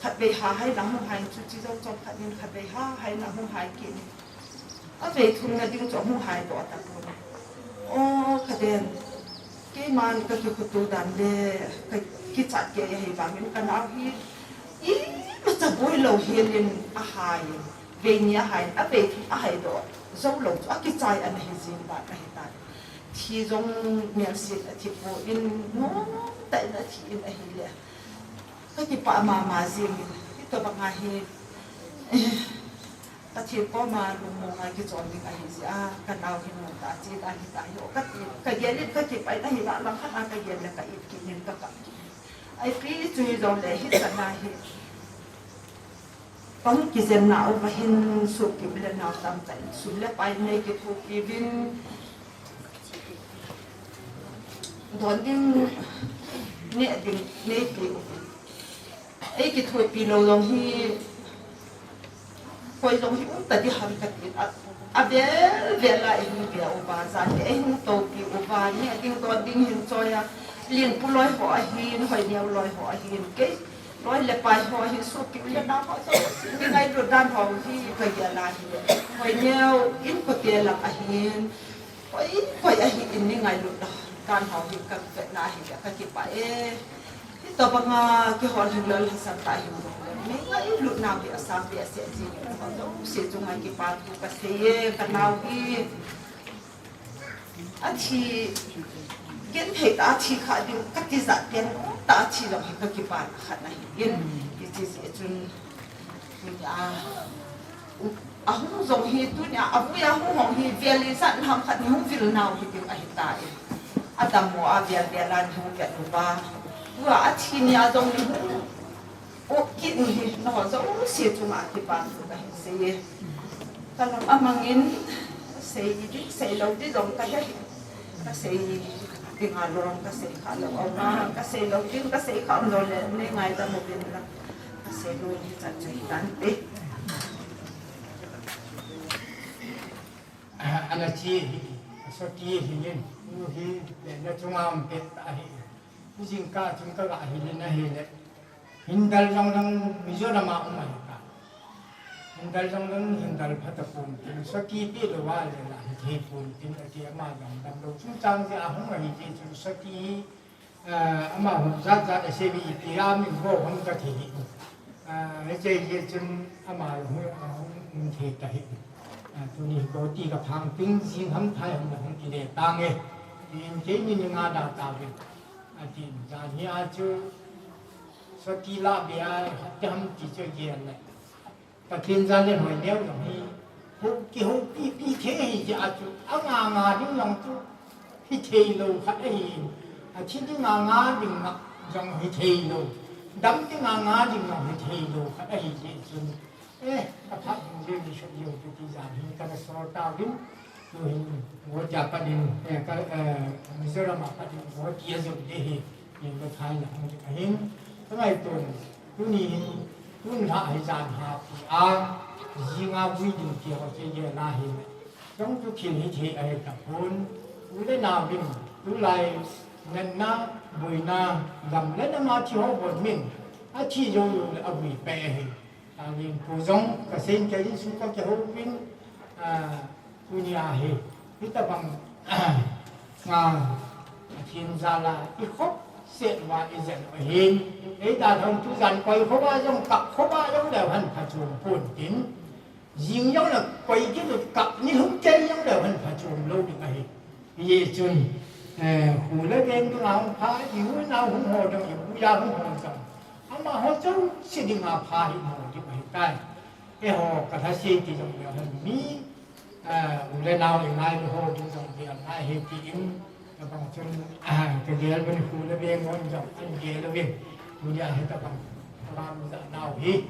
Khatvei ha hai in ahung hai in, chuche jou chomkhat in khatvei ha hai in ahung hai kit in. Avei thumna ding chu ahung hai doh tapon. O, kaden. Keiman kakikhutup dan le kakichat kei ahi vangin kanao hi imacha boi lou helin ahai in. Vei ni ahai in, avei thum ahai doh jou lou chu akichai ana hi jing dan ahitai. Thi jong melset athi pon, nom tah in athi in ahile. Kakipah mama jingin, hitobanga hi, eh, Pathen koma lungmong a kichol ding ahi jeh a, kanao hi nom tah a che ta hita hi, o kati, kagel in kakipah in ahi vang langkhat a kagel le ka it kit in kakap kit in. Ipi chu hijongle hichan a hi, kahung kijenna uva hin sopi u le nao tamtah in sum le pai nei kithopi uvin, don ding, neh ding, neipe uvin. Ei kithopi lou jong hi, koi jong hi um tading ham katin, a, avel vel a eihung ve uva, jan hi eihung toupi uva, neh ding, don ding hin choi a, Lenpu loi ho ahin, Hoineo loi ho ahin, kei loi le pai ho ahin, sopi u le nao ho, ni ngailut dan ho hi kagel a hile, Hoineo inkote lang ahin, koi, koi ahin ni ngailut dan ho hi kavetna hile kakipah e. Hitobanga kihol hing lou lhasam tah hing lou le, ni ngailutnau hi asang behseh jing in, ho jouse chunga kipathu kasei e, kanao hi. Athi, genthei tah a thi kha ding, katijat pen tah a thi jong hi kakipana khat ahin, hiti jeh chun, tunia, u, ahung jong hi, tunia, avui a hung hong hi, vel ijat ham khat ni hung vil nau hi ding ahitai. Adammo a vel vel a ni hung vet uva. Tua athi nia jong ni hung O, kit ni hi, nangho jouse chunga kipathu kahin sei e. Kalam amangin, sei ding, sei lou ding jong kahe. Kasei dinga lom, kasei kha lou, auma, kasei lou ding, kasei kha um lou le, nei ngaidam uvin lang. Kasei lou ding chan chu hitante. Ana chi hi, asoti hi nin, u hi, le na chunga um pet ta hi. Jingkah chun kaga hi nin ahile. Hindal jong lang Mizoram a um ahi ta. Hindal jong lam hindal pha tapon tin, saki pe lou a le la hithei pon tin, ati ama jong damlou chungchang jeh a hung ahi jeh chun saki hi, ah, ama hung jat jat a sei ve iti a min bol hung kathei hi. Ah, hiche jeh chun ama hung, hung thei ta hi. Ah, tuni hi bol ti kaphang tin jing ham thai ham la hung kile tange. Tin keini ni nga da tave. Atin jan hi a chu saki la be a, hat ham ti chu gel le. Pathen jal le hoi neo jong hi, hou, kihoupi pi thei ahi jeh a chu, anga nga ding jong chu, hithei lou khat ahi, athi ding anga ding jong hithei lou, dam ding anga ding jong hithei lou khat ahi jeh chun, eh, aphat hung jeh ni sot jeh u chu ti jan hi kana sol tauvin, tu hin, Guwahati a pat in, eh, ka, eh, Mizoram a pat in, Guwahati a jong jeh hi, nin ka thai la hung jeh ahin, ka ngaito, Tuni hin, tun lha hi jan ha pi a, jinga vui ding ti ho che gel a hin. Jong chu thil hithei ahi tapon, u le nau hin, tulai natna, boina, gam le nam a thi ho bon min, athi jou jou le avui peh ahi. Tangin pu jong, kasei in kei insung ka kihou vin, ah, Tuni a hi, hitabang, nga, Pathen jal a, i khop set uva i jen u ahin, eita thong tu jan koi khop a jong, kap khop a jong leu hen phachom pon tin, jing jong le koi kit u kap ni lhum kei jong leu hen phachom lou ding ahi. Hijeh chun, eh, khu le veng ding a hung pha, i u nau hung ho jong, i u ya hung ho jong, amaho jouse ding a pha hi mo ding ahi tai. Eiho, ka lhasei ti jong leu hen mi, ah, u le nau i ngailu ho ding jong gel ngai ahi tin, tabang chun, ah, ka gel uvin khu le veng hon jong an gel uvin. Tunia hitabang program ja nau hi,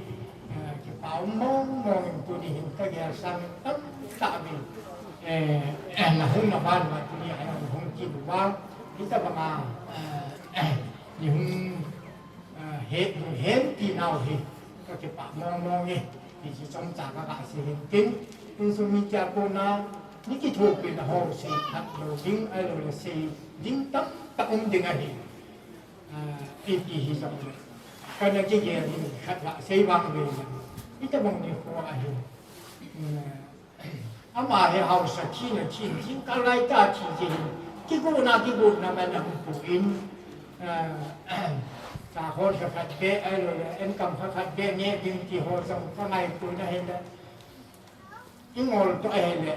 ah, kipa um mong mong in tuni hin ka gel sang tamtah uvin. Eh, eh, na hung na ban uva tuni a na hung kit uva. Hitabang a, eh, eh, ni hung Ah, he, he ti nau hi, ka kipah mong mong e, ti chu chomcha ka ga sei hin tin, insung mite a kona, ni kithopi na ho sei khat lou ding, ahilou le sei ding tamtah um ding ahi. Ah, iti hi jong le. Kana kigel in khat la sei vang ve le. Hitabang nikho ahi. Hmm. Ama hi haosa thina thin, jingkah lai tah thi jeh hin, kigotna, kigotna man ahung pui in, ah, sakho khat khat beh, ahilou le, enkam khat khat beh nge ding ti ho jong ka ngaito na hile, i ngol toh ahile,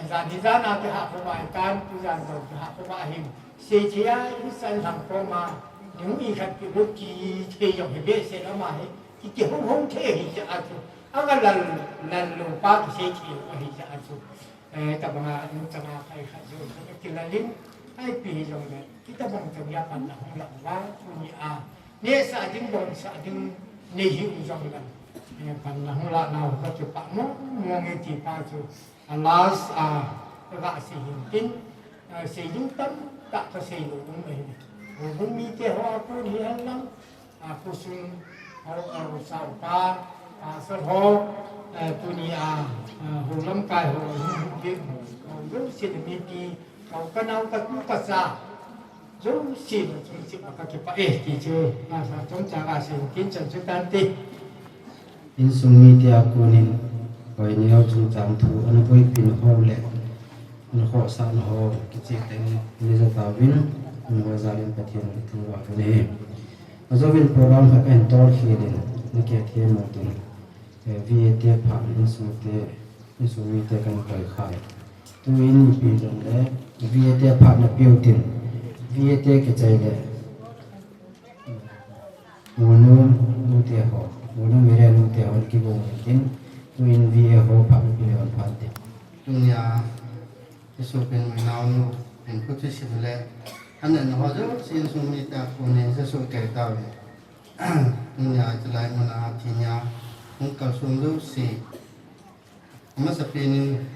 jan hi jan a kihah khop a hitan, tujan jong kihah khop a hin, sei thei a, insan lhang koma, nung i khat kigot kithei jong hi behseh lama hi, ki, kihou hou thei ahi jeh a chu, anga lal, lal lou pa kisei thei lou ahi jeh a chu. Eh, tabanga nungchang a kai khat jou khat kilal in, ipi hijongle, hitabang chan geiya panna hung lang uva, tuni a, nehsah ding, donsah ding, nei hi u jongle, eh, panna hung lah nau ka kipah mong mong e ti pa chu, a last a, ka ga sei hin tin, eh, sei ding tamtah ka sei lou um ahi. Houbung mite ho a kon hi hen lang, a, khosung ho, a, upa, pastor ho, eh, tuni a, a, hou lamkai ho, hung, hung, hung, hung, jouse le mipi, ka u ka nao ka tu ka cha, jouse le chungchang a ka kipah e, ti chu, na sa chomcha ka sei, tin chan chu tante. Insung mite a konin, hoi neo chungchang thu, ana boipi na ho le, ana khohsah na ho, kicheh tah in, ana ja tauvin, ana ho jal in Pathen in thangvah uvin ahi. Ajouvin program khat kahin tol khel in, na kithem u tin, eh, V A te phat insung te, insung mite kahin koi khai. Tuin ipi jongle, V A te phat na peu tin, V A te kichai le, Monu, nute ho, Monu Mire nute ho, kibang tin, tuin V A ho phat na peu le hon phat te. Tunia, Jesu pen naonu, pen kutu si le, hanan ho jouse insung mite a konin Jesu kei tauve. Tunia, chulai mun a, tunia, hung kalsong jouse. Amasapen in,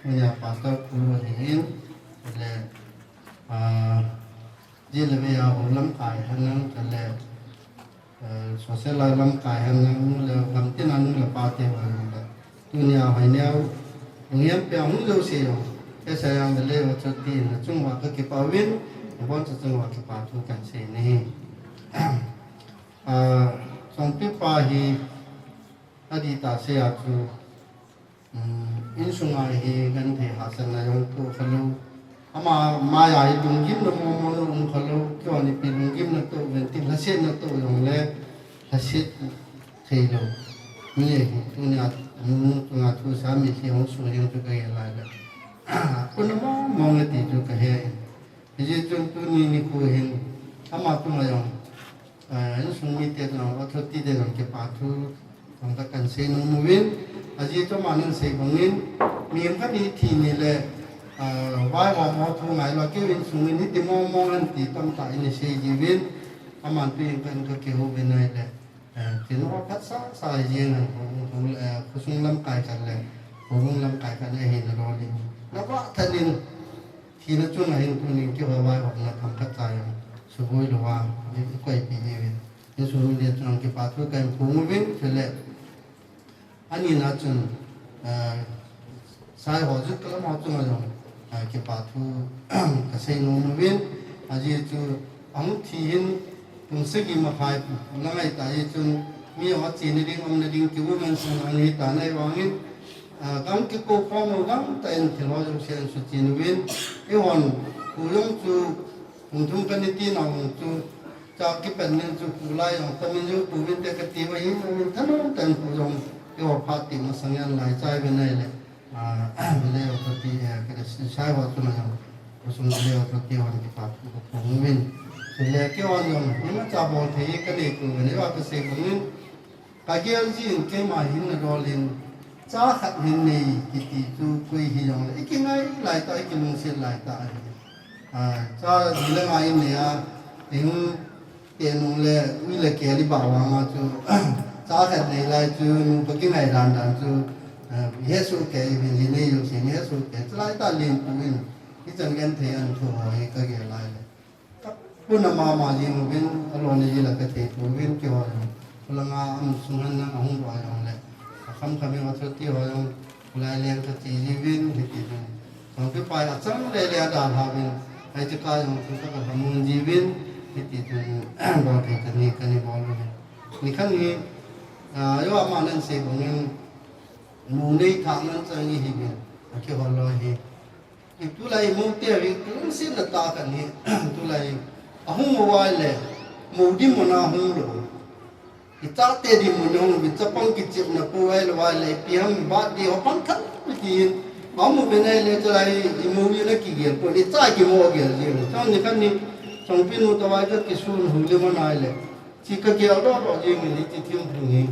tunia Pastor Pu ahin, le, ah, J L V a hou lamkai henlang, le, eh, social a lamkai henlang, nu le, lamtin a nu le pa te henlang le. Tunia hoi neo, hung hiam pe hung jouse jong. Kei sa jong le le, chuti na chunga ka kipah uvin, abon cha chunga kipa thu kan sei ahi. Ah, Songpi pa hi, Adih tah sei a chu, Um, insunga hi genthei hahsatna jong toh khalou. Ama maiya hi lunggimna mong mong jong um khalou. Keiho ipi lunggimna toh uvin ti, lhasetna toh jongle lhaset theilou. Mi ahi, tunia, um, tunga thu sa mi hi hung suhhing chu kagel lai le. Kona mong mong e ti chu kahe. Hijeh chun tuni nikho hin, ama chunga jong, eh, insung mite chunga jong, authority te chunga jong kipa thu, thangta kahin sei nom uvin, ajeh chu aman ahin sei bangin, mi khat in thi ni le, eh, vaihom ho thu ngailou, kei insung in hiti mong mong ahi ti tamtah in asei jiuvin, aman tuin kahin kakihou uvin ahile, eh, tin ho phatsa sa jeng ahin, ho, ho, eh, khosung lamkai khat le, houbung lamkai khat le ahin alolin. Navah tah in, thina chunga hin tunin keiho vaihomna themkhat cha jong suboi louva, i, i koipi jiuvin. Insung mite chunga jong kipa thu kahin phong uvin, chule, anina chun, ah, sai ho jut kalam ho chunga jong, ah, kipa thu kasei nom uvin, ajeh chu ahung thi hin, pung sagi makhai la ngai ta jeh chun, mi jong achena ding, umna ding, kium man sang ahi tan ahivangin, ah, kahin kikou khom u gangtah in thil ho jouse ahin suchen uvin, eihon, pu jong chu, kum thum kana ti nau jong chu, cha kipan nin chu pu lai jong, tamin jong pu vinte kati uva hin, amin thanom tah in pu jong, eiho phat ti masang in lai chai uvin ahile. Ah, le authority, eh, ka sai ho chunga jong, khosung le authority hon kipa thu kaphong uvin. Chule keihon jong, imacha bol thei kanei pouvin, eiva kasei bangin, kagel jin keima hin nadolin, cha khat hin nei kiti chu koi hijongle, i kingai lai tah, i kilungset lai tah ahi. Ah, cha ji le nga in nei a, i hung Tenung le, ui le kel i bah vanga chu, cha khat nei lai chu, nupa kingai dan dan chu, eh, hesoh kei uvin, ji nei jouse nei hesoh kei, chulai tah lenpu in, hichan genthei ahin thu ho hi kagel lai le. Kapuna mama jing uvin, aloi le ji la kathei pouvin, keiho jong. Khulanga aum sung hen lang ahung loi jong le. Akham kham in authority ho jong, Lai leng kati jiuvin, hiti jong. Songpi pai achang le le adalhauvin, ahi chu ka jong chu ka kalhamon jiuvin, hiti jong, bol thei kani, kani bol uvin. Nikhat hi, ah, eiho aman ahin sei bangin, nu nei thah nan chang ihiuvin, akihol loi hi. Tulai mou te hi, lungsetna tah khat hi, tulai ahung uva le, mou dinmun a hung lou. I chate dinmun a hung, i chapang kichepna pu ahilou le, ipi ham birthday ho pang than, tin. Amu pen ahile chulai, i mou in akigel pon, i cha kimo gel jing. Chang nikhat ni, Chongpi nu toh vai kakisun hu le man ahile. Chi kagel doh doh jing ni chi thim hu ni.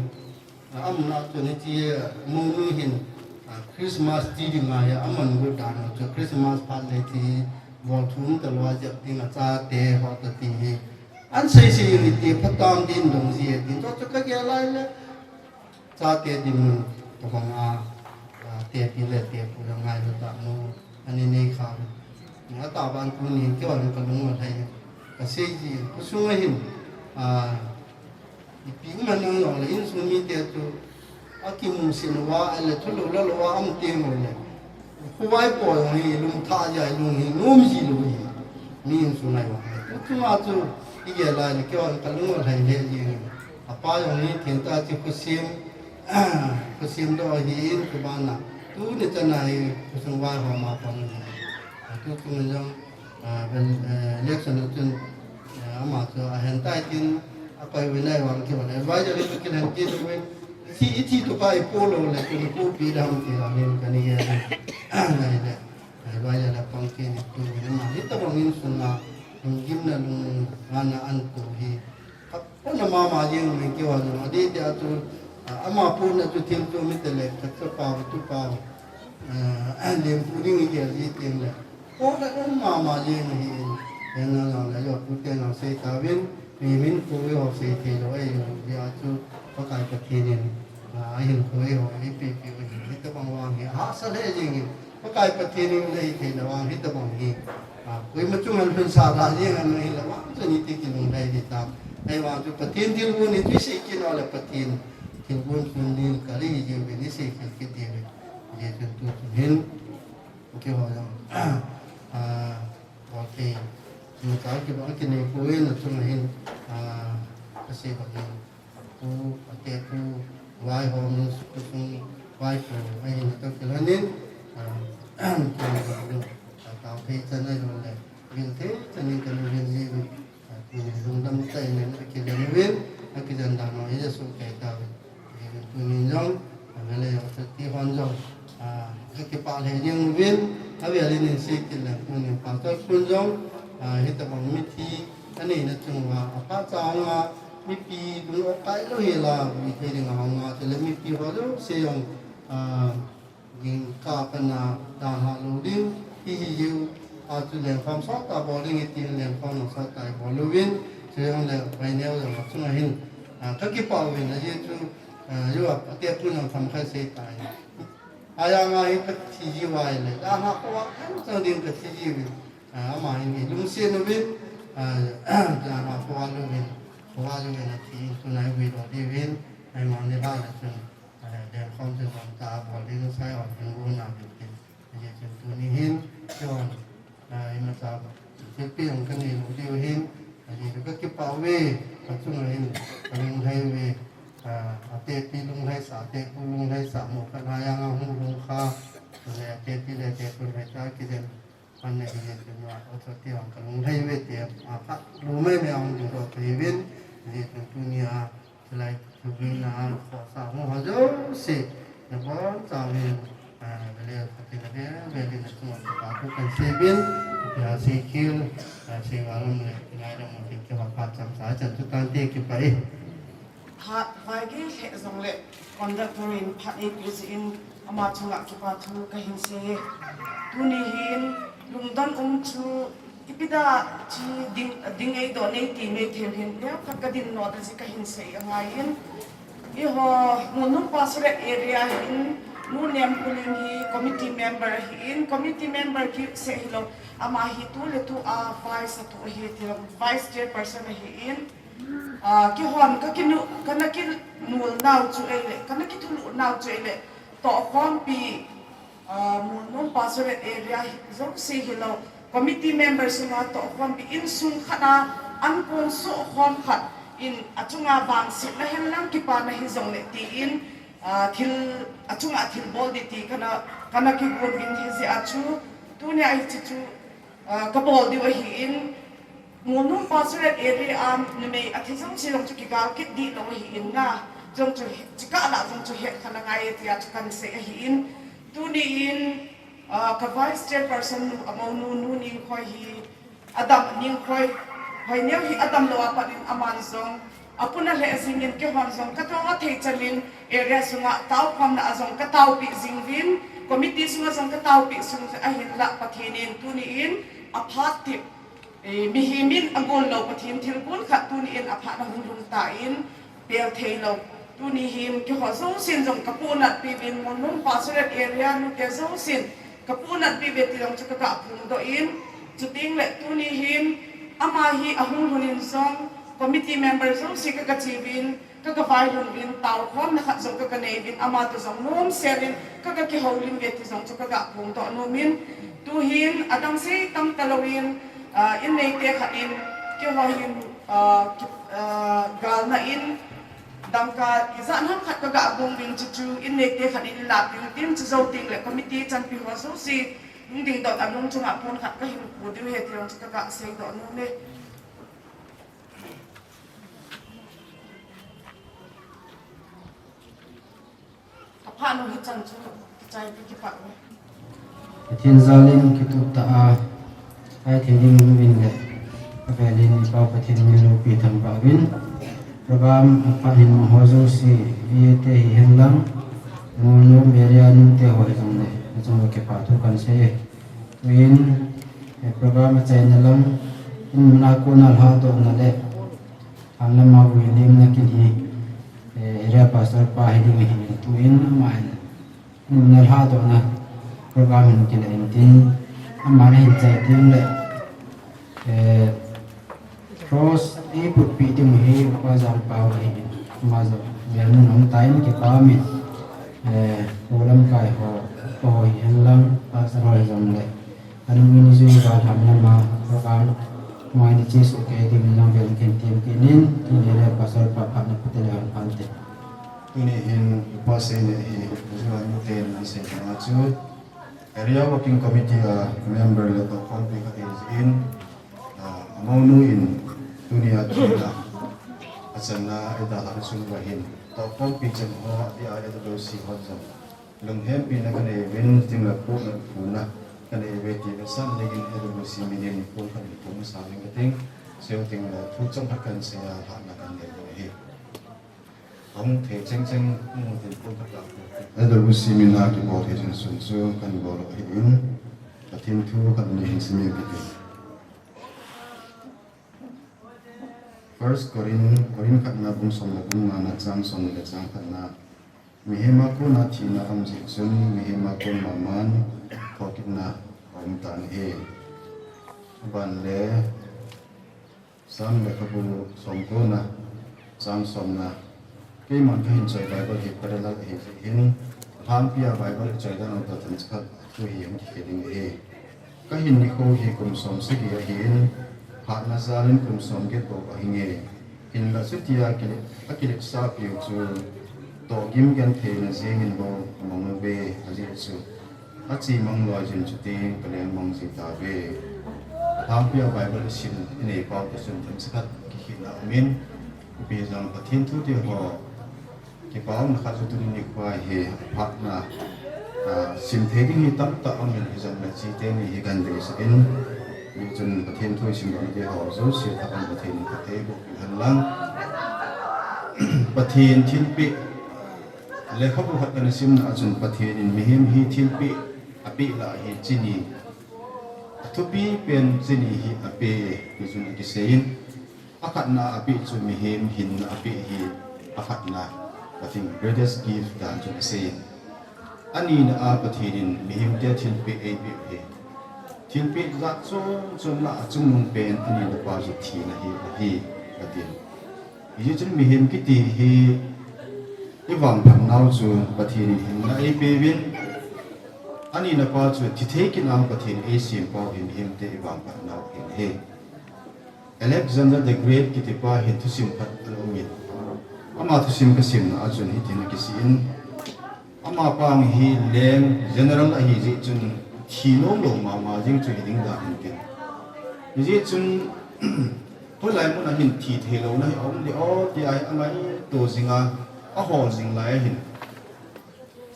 Amun a chun hiche, mounu hin, ah, Christmas ti ding ahi, aman got dan chu Christmas phat le ti, bol thum talou a jep ding a chate ho ta ti hi. An sei sei in iti phatam din dong ji e tin, chu chu kagel lai le. Chate dinmun, tabang a, ah, tepi le tepu jong ngailu tah nu, ani nei kha. Nga taban tuni, keiho kalung alhai. Kasei ji, khosung a hin, ah, Ipi man jong le insung mite chu akimusit uva, ahile thulou lalou a um teng le. Khovaipo jong hi lungthah jeh a lung hi nom ji lou hi. Mi insung lai uva. Tuchunga chu igel lai le keiho kalung alhai lheh jeng. Apa jong hi thengtah chu khosem, khosem doh ahin, chubanna. Tuni chan a hi khosung vaihom a pang hi. Tuchung jong Ah, vel, eh, election a chun, eh, ama chu ahen tai tin, akoi uvin ahivang keiho advisor in kihen kit uvin, ithi, ithi toh ka ipo lou le, koi ipopi dam ti la hin kani e. Ngai le, advisor la pang kit in ipo uvin ama, hitabang insung a, lunggimna lungngana ahin tou hi. Kapona mama jeng uvin keiho jong, adeh dia chu, ah, ama pona chu thil chu mi te le, kachapa, tupa, ah, lempu ding igel ji teng le. Pona um mama jeng ahi in, hena jong le, jo pu te jong sei tauvin, mi min pu eiho sei thei lou, eiho dia chu, Pakai Pathen in, ah, ahin pu eiho, ipi pi u ahi, hitabang vang hi, hahsa lheh jeng in, Pakai Pathen in lei thei na vang hitabang hi. Ah, koima chunga lhunsa da jeng a nahi la vang chu niti kilunglhai di tam. Ahivang chu Pathen thilgon hi chu isei kit nau le Pathen thilgon chun ding kalei jeng uvin isei kit kit ding uvin. Hijeh chun tuchung hin. Keiho jong. Ah, okay. Chun ka kibang kinei poi na chunga hin. Ah, kasei bang hin. Pu, ate pu, vaihom, khosung, Vai ko ahin atoh kilhonin, ah, kei jong, ah, tao thei chan ahilou le, vil thei chan in kalung vil jiuvin, ah, tuni lungdam tah in akilen uvin, akijen dan ho hi asoh kei tauvin. Tuni jong, ah, vele jong sati hon jong, ah, kakipah lheh jeng uvin, avel in sei kit le tuni Pastor Khun jong, ah, hitobang mithi aneina chunga, aphat cha hung a, mipi lung o kai lou hi la, mi thei ding a hung a, chule mipi ho jouse jong, ah, Jingkah a pat na dalha lou ding, hihi jeh u, a chu lengkhom sot tah bol ding, iti lengkhom sot tah bol louvin, chujongle vaineo jong achunga hin, ah, kakipah uvin, ajeh chu, ah, jou a, ate pun jong themkhat sei tai. Ajeh a hi kathi jiu ahile, dalha khovah khat chang ding kathi jiuvin, ah, ama hin ilungset uvin, ah, dalha khovah louvin, khovah louvin athi in, tuna ivui lou diuvin, ahi mong ni ba la chun. Eh, lengkhom chu lom tah a bol ding sai hon hin gon a bit tin. Ajeh chu tuni hin, chun, eh, imacha, thilpeh jong kanei lou diu hin, ajeh chu kakipah uve, kachunga hin, kalunglhai uve, eh, atepi lunglhaisah, atepu lunglhaisah, mo khat na jong ahung lhung kha, le atepi le atepu le cha kijen, Pan na hi le tuni a, o choti hong kalunglhai uve ti, a, phat lou mai mai hong ding doh kahiuvin, ajeh chu tuni a, chulai, chuvin a, khohsah ho jouse, nabonchauvin, a, vele, Pathen a vele, vele nachunga kipa thu kahin sei uvin, tia seikhel, a, seival um le, ngaidam um tin kipah phat chomcha chan chu tante kipah e. Phat vaigei lheh jongle conductor in phat eipeh jeh in ama chunga kipa thu kahin sei e. Tuni hin lungdon um chu ipi da chi ding, ding eidoh nei ti nei thei hin neokhat kadin nom jeh kahin sei angai in. Eiho Molnom Pastorate area hin Nu Nemkholing hi committee member ahin, committee member kiseh hilou, ama hi tuletu a vice atu ahi, ti vice chairperson ahin. Ah, keihon kakinu, kana kinul nau chu ahile, kana kithulu nau chu ahile, tohkhompi, ah, Molnom Pastorate area hi jouse hilou, committee member sunga tohkhompi insung khat a, ankong sohkhom khat in achunga vangsetna henlang kipana hijongle tin, ah, thil achunga thil bol ding ti kana, kana kigon uvin hijeh a chu, tunia hiche chu, ah, kabol diu ahin, Molnom Pastorate area a numei athi jouse jong chu kigal kit dih lou ahin na, jong chu he, chikah lah jong chu het kha angai e tia chu kahin sei ahin, tuni in, ah, ka vice chairperson nu, amounu, Nu Ningkhoi hi, adam Ningkhoi, hoi neo hi adam lou a pat in aman jong, apuna lheh jing in keihon jong katoh thei chan in area sunga taokhomna a jong kataopeh jing uvin, committee sunga jong kataopeh jing uvin ahinlah Pathen in tuni in aphat tip, eh, mihem in agon lou Pathen thilgon khat tuni in aphat a hung lhung tan, pel thei lou. Tuni hin keiho jousen jong kapuhnatpeh uvin, Molnom Pastorate area nute jousen kapuhnatpeh uve ti jong chu kaga phongdoh in, chuteng le tuni hin ama hi ahung lhun in jong committee member jouse kaga che uvin, kaga vailhun uvin, taokhomna khat jong kaga nei uvin, ama toh jong nomsel in kaga kihoulim uve ti jong chu kaga phongdoh nom in, tuhin adang sei tam talou in, ah, in neite khat in, keiho hin, ah, ki, ah, galna in, dangka ijat ham khat kaga gong uvin, chuchu in neite khat in ilah ding tin, chujou teng le committee chanpi ho jouse lungding doh a lung chunga pon khat kahin pu diu ahi ti jong chu kaga seidoh nom e. Aphat nu hichan chu kichai pi kipah uve. Pathen jal in kitup tah a, ahi thei ding uvin le, avel in i Pa Pathen min loupi thangvah uvin. Program aphat hin mang ho jouse, V A te hihen lang, Molnom area nute ho hijongle, nachung uva kipa thu kahin sei e. Tuin, eh, program achaina lang, in muna kona lhadohna le, Hanglama vui limna kin hi, eh, area pastor pa hiding ahin, tuin ama hin, nalhadohna program hin kila in tin, ama hin chai ding le, eh, cross eiputpi ding hi Upa Jangpao ahin, ama jong, velmun um tan kipah in, eh, Pu Lamkai ho, ho hihen lang, pastor ho hijongle, Anung in jui val ham lama program mai ni chi soh kei ding in nang vel kin tiam kit in, tuni le pastor pa phat na pute le hon phante. Tuni hin upa seina hi, Juan ten an sei tanga chu, Area Working Committee a member le tohkhompi khat hi jin, ah, amaunu in tunia thina achanna eidalhah chunga hin, tohkhompi chan ho, A D I, A W C ho jong lunghempina kanei uvin, chule puna puna kanei uve ti vetsahna dingin A W C minin pung khat in pung masa uving kating, chuteng le thu chomkhat kahin sei a lhahna kahin nei ding ahi. Ahung thei chengcheng, hung thei pon khat la ko. A W C min a kibol thei chun sun chu kahin bol u ahin, Pathen thu khat ni hin sim inge kati. First Corinth, Corinth khatna bung som le bung ngana chang som le chang khatna. Mihem a kona thina aum jeh chun, mihem a kon maman thokitna aum tan ahi. Aban le, Sam lekhabu somkona, chang somna. Keiman kahin choi Bible hi parallel ahi jeh hin, alhangpia Bible ichoi dan u toh chan chakhat thu hi hung kikhel ding ahi. Kahin nikho hi kum som sagi ahin, phatna jalin kum somget bou ahinge. Hinla chutia akile-, akiletsahpiu chu tohgim gentheina jengin bou amang uve, ajeh chu achemang loi jin chuteng kalengmang ji tauve. Alhangpia Bible isim inei pau toh chun themcha khat kikhehna aumin, ipi jong Pathen thu ti ho kipa umna khat chu tuni nikho hi aphatna, ah, sim thei ding hi tamtah aumin, hijongle chuteni hi kahin deisah in, hichun Pathen thu isim lona ti ho jouse thah in Pathen in phatthei boh peh hen lang. Pathen thilpeh, lekhabu khat kana simna a chun Pathen in mihem hi thilpeh apeh lah hi chi ni, athupi pen chi ni hi apeh, hichun akisei in, akhatna apeh chu mihem hinna apeh hi, akhatna Pathen greatest gift dan chun asei in, anina a Pathen in mihemte thilpeh eipeh u hi. Thilpeh jat chom chom lah a chungnung pen anina pa chu thina hi ahi, atin. Hijeh chun mihem kiti hi ivangphat nau chu Pathen in hinna eipeuvin, anina pa chu thithei kit a Pathen eisem pau hi mihemte ivangphat nau ahin ahi. Alexander the Great kitipa hin thusim khat ana umin, ama thusim kasimna a chun hitin akisei in, amapa hi leng general ahi jeh chun thi nomlou mama jeng chu hiding dan ahin tin. Hijeh chun tulai mun a hin thi theilouna hi aum ding o tia hi angaito jing a, ahol jing lai ahin.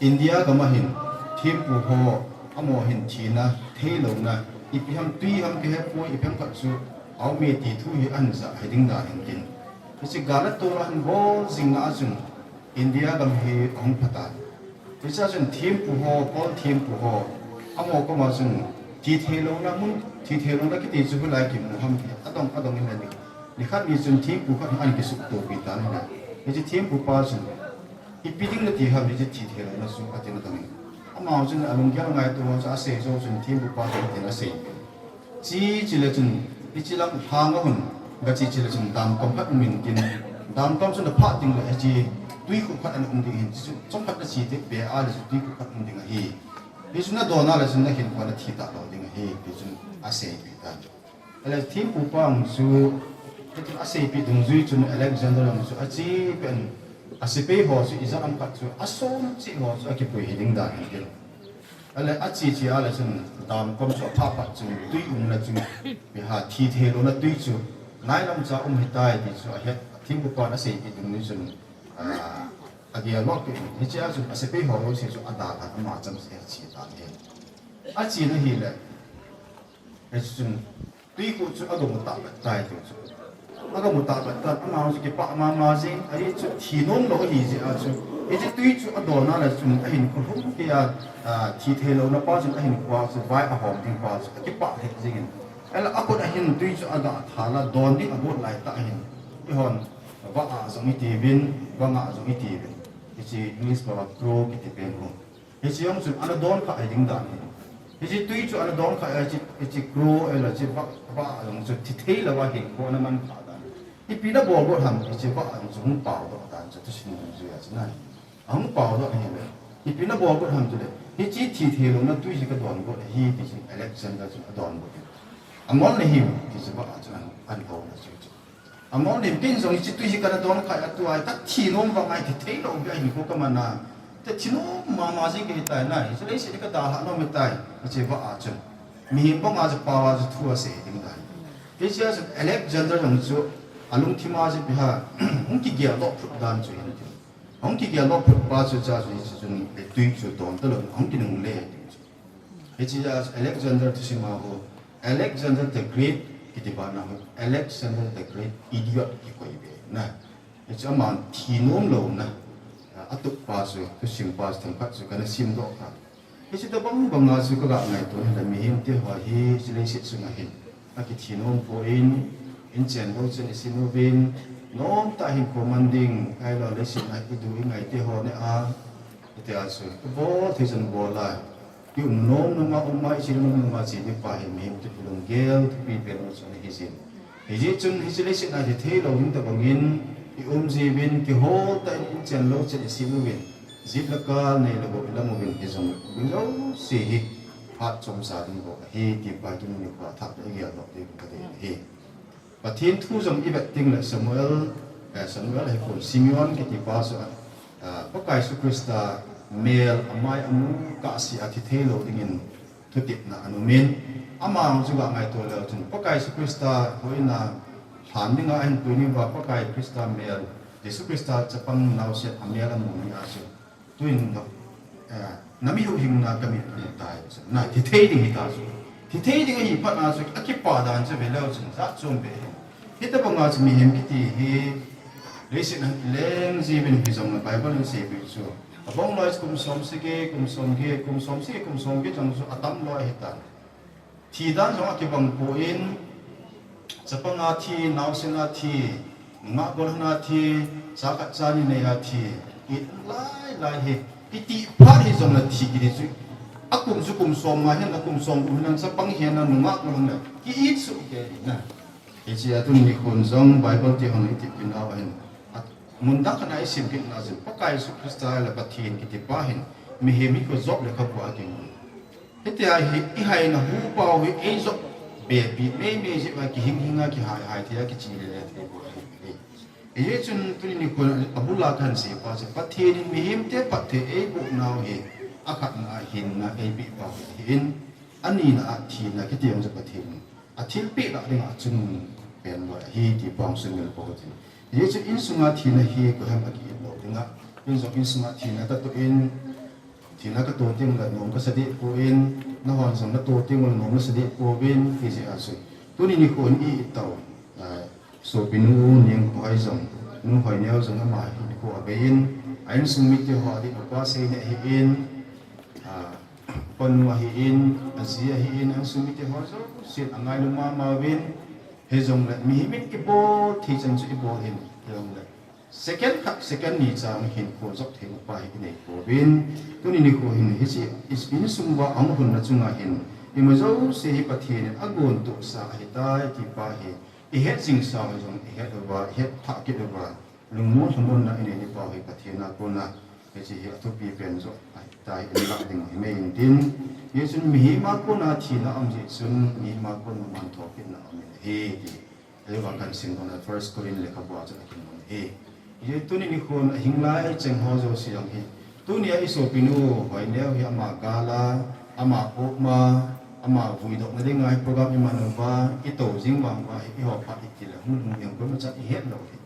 India gam a hin thempu ho amaho hin thina theilouna, ipi ham tui ham kahepoi, ipi ham khat chu aume ti thu hi ahin jah hiding dan ahin tin. Hiche gal a tol a hin bol jingna a chun India gam hi ahung pha tan. Hichea chun thempu ho, Paul thempu ho, amaho koma chun thi theilouna mun, thi theilouna kiti chu hoilai kimu ham ti adong adong in le ni, nikhat ni chun thempu khat ahin kisuhtopi tan ahile, hiche thempu pa chun ipi ding nati ham hiche thi theilouna chu atin adong in. Amaho chun alunggel ngaito ho chu asei jou chun thempu pa chun atin asei. Che, chele chun, hiche lang lhang a hin, gache chele chun damkom khat um intin, damkom chu ana phah ding le, hiche tuikhuh khat ana um ding ahin, chu chomkhat nache teng peh a le chu tuikhuh khat um ding ahi. Hichu nadon a le chun nahinkho nathi talou ding ahi, ti chun aseipeh tan. Ahile thempu pa chu, hichun aseipeh dungjui chun Alexander jong chu ache pen, asepai ho chu ijat ham khat chu asomcheh ho chu akipui hiding dan ahin tin. Ahile ache che a le chun damkom chu aphah pat chun tui umna chu, ipi ham, thi theilouna tui chu nailam cha um hitai ti chu ahet, thempu pan aseipeh dungjui chun, ah, agel lheh in, hichea chun asepai ho jouse chu adalhan ama cham seh a ache tan ahi. Achena ahile, hichun tuikhuh chu agamu tah pai tai ti chu. Agamu tah pai tan, amaho chu kipah mama jeng, ahi chu thi nomlou ahi jeh a chu. Hiche tui chu adon a le chun ahinkho lhum kei a, ah, thi theilouna pa chun ahinkho a chu vai ahom ding pa chu akipah lheh jeng in. Ahile akhut a hin tui chu aga thal a don ding agot lai tah hin, eihon vah a jong itiuvin, vang a jong itiuvin. Hiche English pao a crow kiti pen u. Hiche jong chun ana don kha hiding dan ahi. Hiche tui chu ana don kha, hiche, hiche crow, ahile hiche vah, vah jong chu thi theilou a hinkho ana man kha dan. Ipi nabol got ham, hiche vah jong chu hung paodoh dan chu thusim dungjui a chun ahi. Ahung paodoh ahile, ipi nabol got ham tile, hiche thi theilouna tui hi kadon got ahi, ti chun Alexander chun adonbut in. Angol nahim, ti chu vah a chun ahin, ahin hou na chu chu. Among lim kin jong hiche tui hi kana don khai a tua, ka thi nom vang a hi thei lou bia hinkho ka man a. Te thi nom mama jing kahi tai na, hiche leiset hi ka dalha nom ahitai, hiche va a chun. Mihem bang a chu pao a chu thu asei ding dan. Hiche a chun Alexander jong chu alungthim a chu ipi ham, hung kigel doh phut dan chu hin. Hung kigel doh phut pa chu cha chu hiche chun tui chu don talou, hung kinungle ding chu. Hiche a Alexander thusim a ho, Alexander the Great kiti bana ho, Alexander the Great idiot kikoi be na. Hiche aman thi nom louna atup pa chu, thusim pa chu themkhat chu kana sim doh kha. Hiche tobang banga chu ka ga ngaito hile mihem te ho hi hiche leiset sunga hin akithi nom poi, in chen lou chen isim uvin, nomtah a hinkho man ding, ahilou leiset a idu ingai te ho ne a, iti a chu, ibol thei chun bol a, i um nom nom a um a, i che nom nom a che ding pa hi mihem te lunggel thupi pen u chu ana hi jin. Hijeh chun hiche leiset a hi thei lou ding tobang in, i um jiuvin, kihol tah in, in chen lou chen isim uvin, jep le kal nei le gou ilam uvin, hijong le jouse hi phat chomcha ding bou ahi ti pa hi tuni nikho a thah le i gel doh ding ka dei ahi. Pathen thu jong i vet ding le Samuel, eh, Samuel ahi pon, Simeon kiti pa chu, ah, Pakai Jesu Christa mel amai amu kahse a thi thei lou dingin thutepna ana um in, ama chu ga ngaito leu chun Pakai Jesu Christa hoina lhan dinga ahin pui ni uva Pakai Christa mel, Jesu Christa chapang naosen amel amu ni a chu. Tuin, eh, na mi huhhingna ka mit amu tai, na thi thei ding hita chu. Thi thei ding ahi phat na chu, akipah dan chu ve leu chun, jat chom be hi. Hitobang a chu mihem kiti hi, leiset a i leng jiuvin hijongle Bible in asei peh chu. Abang loi chu kum som sagi, kum som get, kum som sagi, kum som get jong chu atam loi ahitan. Thi dan jong akibang poi, chapang a thi, naosen a thi, nungah golhang a thi, cha khat cha ni nei a thi, i lai lai hi, i ti phat hijongle thi kiti chu, akum chu kum som nga hen, akum som gup hen, chapang hen, nungah golhang le, ki it suh kei na. Hiche a tuni nikhon jong Bible te hon i ti pin a hin, mun dang khat a i sim kit na jin, Pakai Jesu Christa le Pathen kiti pa hin, mihem hi ko jop le kha bua ki mun. Hitia hi, i haina hu pau hi, ei jop be pi, mei mei jeh a kihing hing a, kihai hai thei a, kichi le le thei bou ahi. Hijeh chun tuni nikhon a bul a kahin sei pa chu, Pathen in mihem te phatthei ei boh nau hi, akhatna a hinna ei peh pau hi ahin, anina a thina kiti jong chu Pathen in athilpeh lah dinga achun pen loi ahi ti pa hung sumil pou tin. Hijeh chun insunga thina hi koiham aki it lou dinga, in jong insunga thina ka toh in, thina ka toh teng le nom ka sa deh poi, nahon jong na toh teng le nom na sa deh pouvin, hijeh a chu. Tuni nikhon i it tau, ah, sopinu Nenghoijong, Nu Hoineo jong ama hinkho abei in, a insung mite ho adin upa seina ahin, ah, panu ahin, aji ahin, a insung mite ho jouse angailu mama uvin, hijongle mihem in ibol thei chan chu ibol hin, hijongle second khat, second ni chan hinkho jop theina pa hi inei pouvin, tuni nikho hin hiche insung uva ahung lhunna chunga hin, ima jouse hi Pathen in agontohsa ahitai ti pa hi, i het jing sau hi jong i het uva, i het thah kit uva, lungmon lhamonna inei ding pa hi Pathen a kona, hiche hi athupi pen joh ahitai, i lah ding hi mei intin. Hichun mihem a kona thina aum jeh chun, mihem a kona man thokitna aum in ahi ti. Ahivang kahin sim dohna First Corinth lekhabu a chun akimun ahi. Hijeh chun tuni nikhon ahing lai cheng ho jouse jong hi, tunia i sopinu Hoineo hi ama gal a, ama op ma, ama vuidohna dinga hi program iman uva, i tou jing vang uva hi, eiho phat i ti le hung lhung ding koima chan i het lou hi.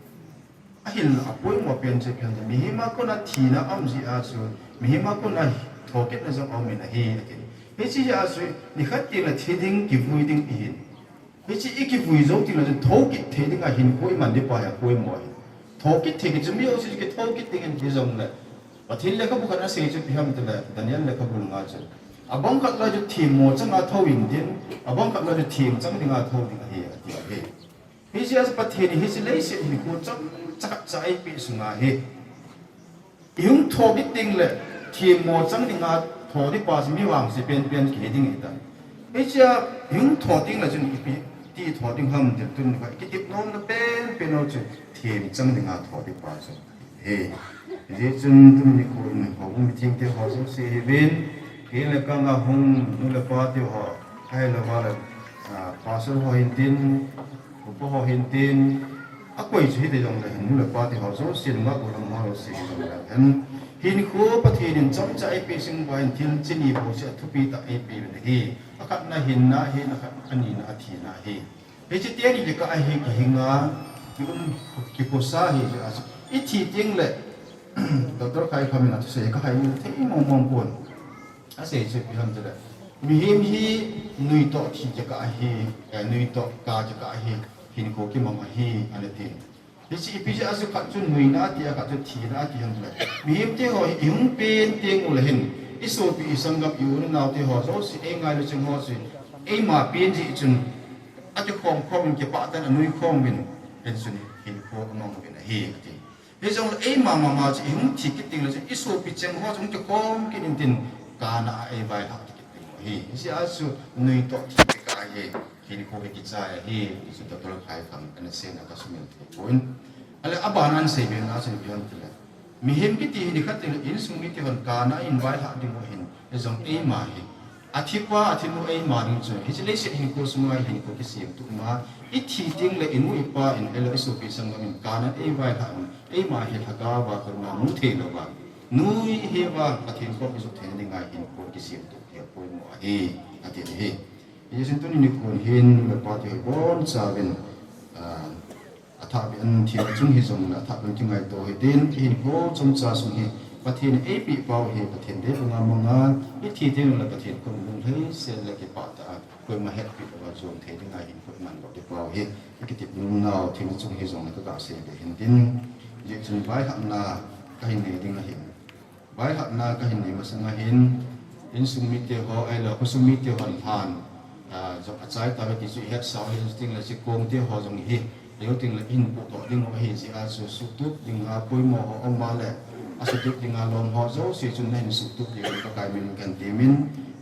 Ahinla apoimo pen chu ipi ham, mihem a kona thina aum jeh a chu, mihem a kona thokitna jong aum in ahi, ati. Hiche jeh a chu, nikhat teng le thi ding, kivui ding ihin. Hiche i kivui jou teng le chun thokit thei dinga hinkho i man ding pa hi apoimo ahi. Thokit thei kiti chu mi jouse chu kithokit ding in hijongle, Pathen lekhabu khat in asei chu ipi ham itile, Daniel lekhabu nga chun, abang khat lai chu themmo changa thou intin, abang khat lai chu themchang dinga thou ding ahi, ati ahi. Hiche a chu Pathen in hiche leiset hinkho chomcha khat cha eipeh sunga hi, i hung thokit ding le, themmo chang dinga tho ding pa chu mi vangse penpen kihe ding ahitai. Hiche a i hung tho ding le chun ipi ti tho ding ham ti tuni nikho a i kitep nomna penpen u chu themchang dinga tho ding pa chu ahi. Hijeh chun tuni nikho in houbung mithengte ho jouse hiuvin, kei le kang a hung nu le pa teho, ahilouva le, ah, pastor ho hintin, upa ho hintin, Akoi chu hiti jongle hin, nu le pa te ho jouse, nungah golhang ho jouse hijongle hin, hinkho Pathen in chomcha eipeh jing uva hin thil chi ni bouseh a thupi tah eipeh uvin ahi. Akhatna hinna ahin, akhat anina athina ahi. Hiche teni kikah a hi kihinga, ki um, kikhosa hi, ithi tengle, Doctor Khaikham in athusei kahai thei mong mong pon. Asei chu ipi ham tile, mihem hi nui toh thi kikah ahi, eh, nui toh ka kikah ahi, hinkho kimang ahi, ana ti. Hiche ipi jeh a chu khat chu nuina ati a, khat chu thina ati ham tile, mihem te ho hi ihung pen teng ule hin, isopi isanggam iu inao te ho jouse, eingailu cheng ho chu, eima pen jeh chun, akikhom khom in, kipah tah in anui khom uvin, hichun hinkho amang uvin ahi, ati. Hijongle eima mama chu ihung thi kit tengle chun isopi cheng ho chu hung kikhom kit intin, kana a eivailhah kit ding u ahi. Hiche a chu nui toh thi kikah ahi, hinkho hi kichai ahi, ti chu Doctor Khaikham ana seina kasumil thei poi. Ahile abana asei bena chu ipi ham tile, mihem kiti hi nikhat tengle insung mite hon kana a eivailhah ding u ahin, hijong eima hi, athipa athinu eima ding chu, hiche leiset hinkho sunga hinkho kisemtup ma, ithi tengle inu ipa in, ahilou isopi isanggam in kana a eivailhah in, eima hi lhagao a koima mu thei louva, nui hih uva Pathen kom ijot theina dinga hinkho kisemtup hi apoimo ahi, ati ahi. Hijeh chun tuni nikhon hin nu le pa te ho bonchauvin, ah, athahbeh in thina chung hijongle athahbeh in kingaito hitin, ihinkho chomcha sung hi Pathen in eipeh pau hi Pathen deipunga manga, ithi tengle Pathen kom lunglhai sel le kipah tah a, koima hetpi louva jom thei dinga hinkho iman lou ding pau hi, ikitep nomnau thina chung hijongle kaga sei be hintin, hijeh chun vailhahna kahin nei ding ahin. Vailhahna kahin nei masanga hin, insung mite ho, ahilou khosung mite hon lhan, ah, jong achai tauve ti chu ihetsau hin, chutengle chikong te ho jong hi, ahilou tengle ihin pohdoh ding u ahi jeh a chu suhtup dinga poimo ho um a le, asuhtup dinga lom ho jouse chun nahin suhtup diuvin Pakai min kahin temin,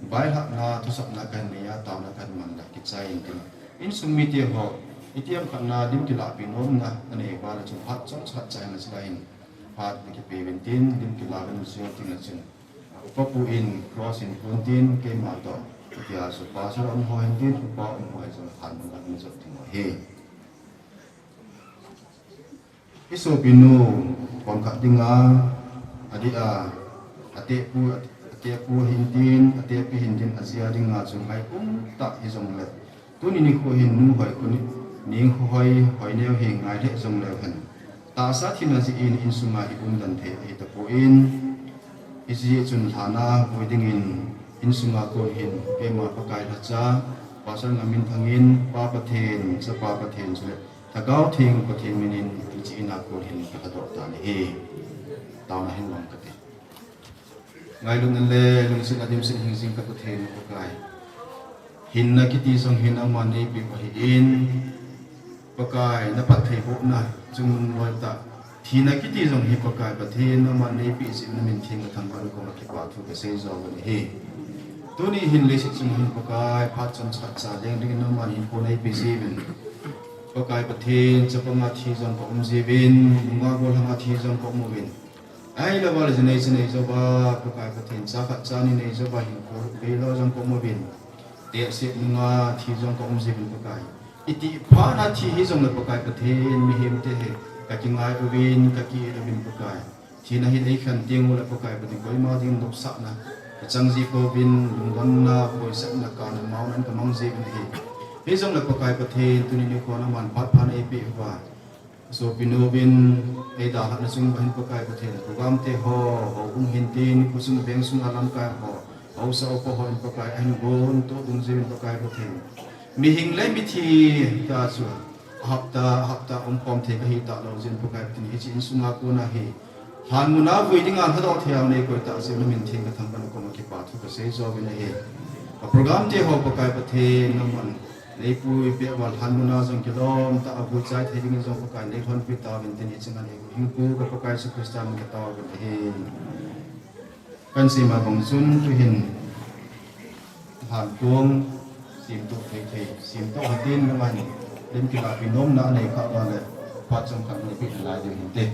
vailhahna thusapna kahin nei a, taona kahin man le kichai intin. Insung mite ho, itiham khat na lim kilahpi nomna anei uva le chun phat chomcha khat chai na chulai hin, phat nakipe uvin tin, lim kilah uvin jeng tengle chun, upa pu in cross in pun tin, keima toh, hitia chu pastor um ho hin tin, upa um ho hin jong lhan mun a um jot ding u ahi. Isopinu pang khat dinga, adeh a, atepu, atepu hin tin, atepi hin tin, ajia dinga chu ngai um tah hijongle, tuni nikho hin nu hoi khoni, neng hoi, hoi neo hi ngai lheh jongleu hen, tahsa thina jeh in insunga hi umden thei ahi tapon, hijeh chun lhan a vui dingin insunga kon hin keima Pakai lhacha, Pastor Ngaminthang in Pa Pathen, Chapa Pathen chule Lhagao Theng Pathen min in hiche in a kon hin kalhadoh tan ahi. Taona hin long kate. Ngailutna le lungsetna dimset hing jing ka Pathen Pakai, hinna kiti jong hi nangman neipeh u ahin, Pakai, naphattheibohna chung loi tah, thina kiti jong hi Pakai Pathen nangman neipeh jeh in namin theng kathangvah in koma kipa thu kasei jouvin ahi. Tuni hin leiset chung hin Pakai phat chomcha khat cha leng dingin nangman hinkho neipeh jeh uvin, Pakai Pathen, chapang a thi jong ka um jiuvin, nungah golhang a thi jong ka um uvin, ahilouva le jinei chinei jouva Pakai Pathen, cha khat cha ni nei jouva hinkho beilou jong ka um uvin, tehse nunga thi jong ka um jiuvin Pakai, itih phat na thi hijongle Pakai Pathen, mihemte hi kakingai uvin, kaki-it uvin Pakai, thina hin eikhen teng ule Pakai Pathen, koima ding nopsahna kachang ji pouvin, lungdonna, boisakna, kana mauna in kamang jiuvin ahi. Hijongle Pakai Pathen, tuni nikho nangman phat pha neipeh uva, sopinu vin eidalhahna chung uva hin Pakai Pathen, program te ho, houbung hin tin, khosung veng sunga lamkai ho, haosa upa ho in Pakai ahin gontoh dungjuiyin Pakai Pathen, mihem le mithi ta chu hapta hapta umkhom thei kahi talou jeh in Pakai Pathen, hiche insunga kona hi lhan muna vui dinga lhadoh thei a neikoi tah jeh in namin theng kathangvah in koma kipa thu kasei jouvin ahi. Ka program te ho Pakai Pathen, nangman neipui peh uva lhan muna jong kilom tah a vui chai thei dingin jong Pakai neilhonpi tauvin tin, hiche ngan eihuhhingpu ka Pakai Jesu Christa min in kataovin ahi. Kahin seima bang chun tuhin lhan kong semtoh thei thei semtoh hitin, nangman lim kilahpi nomna anei khah uva le phat chomkhat neipeh nalai diu hinte.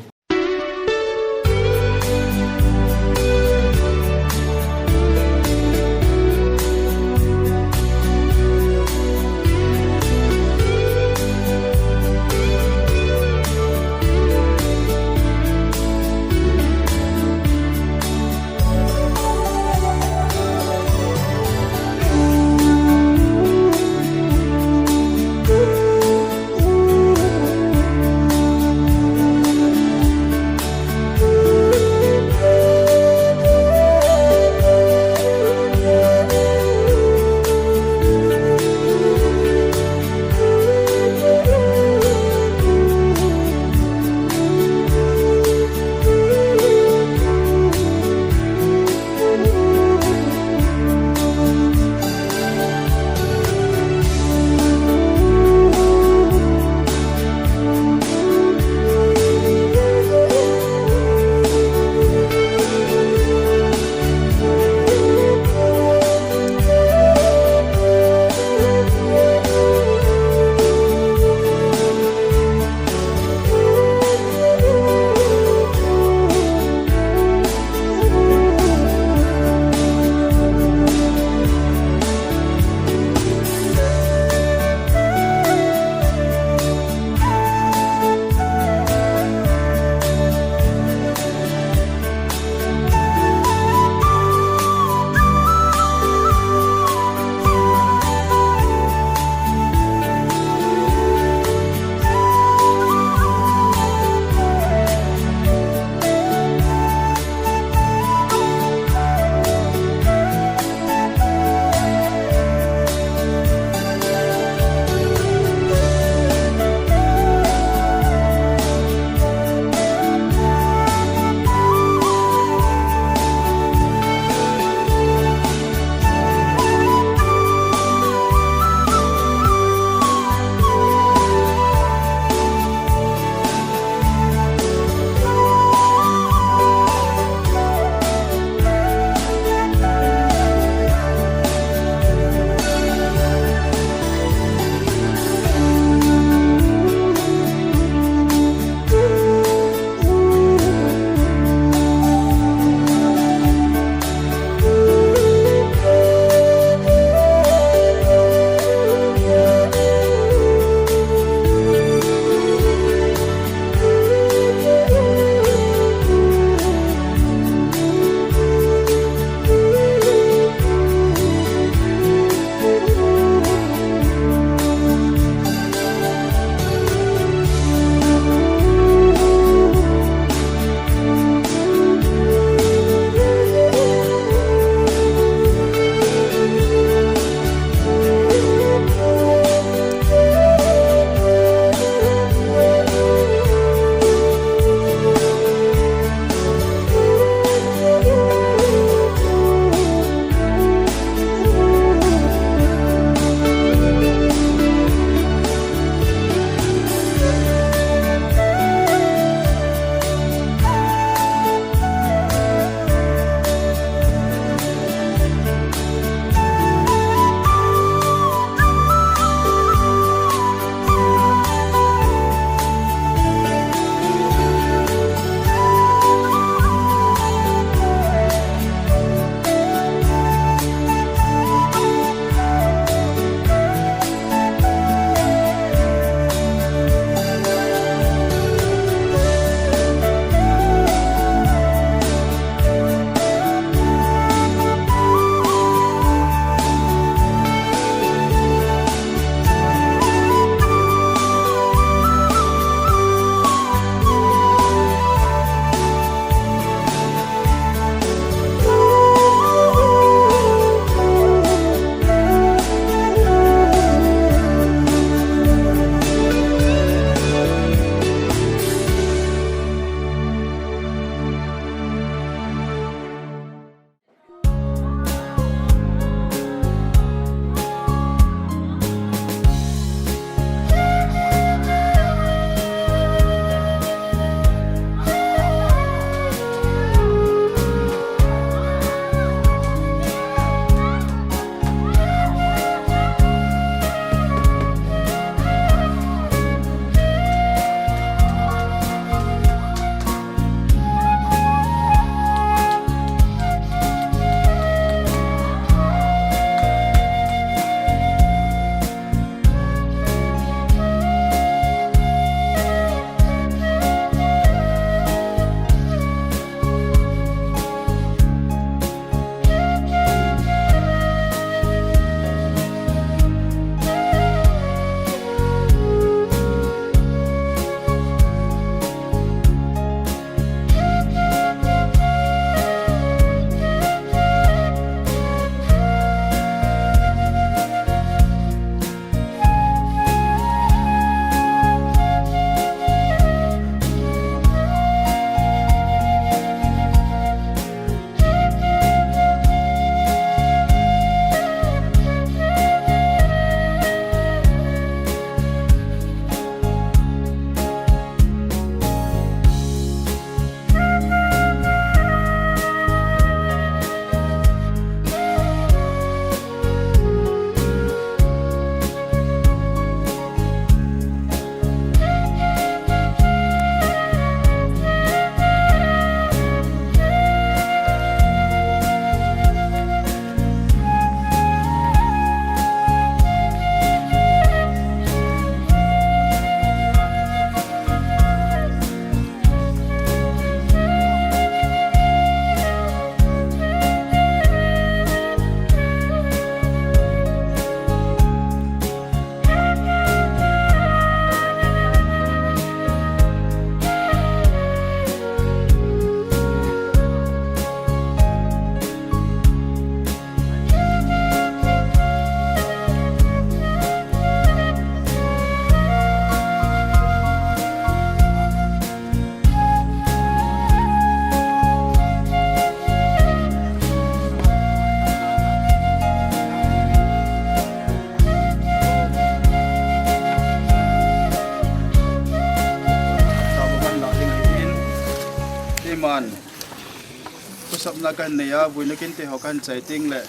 Chapna kahin nei a, vuina kinte ho kahin chai teng le,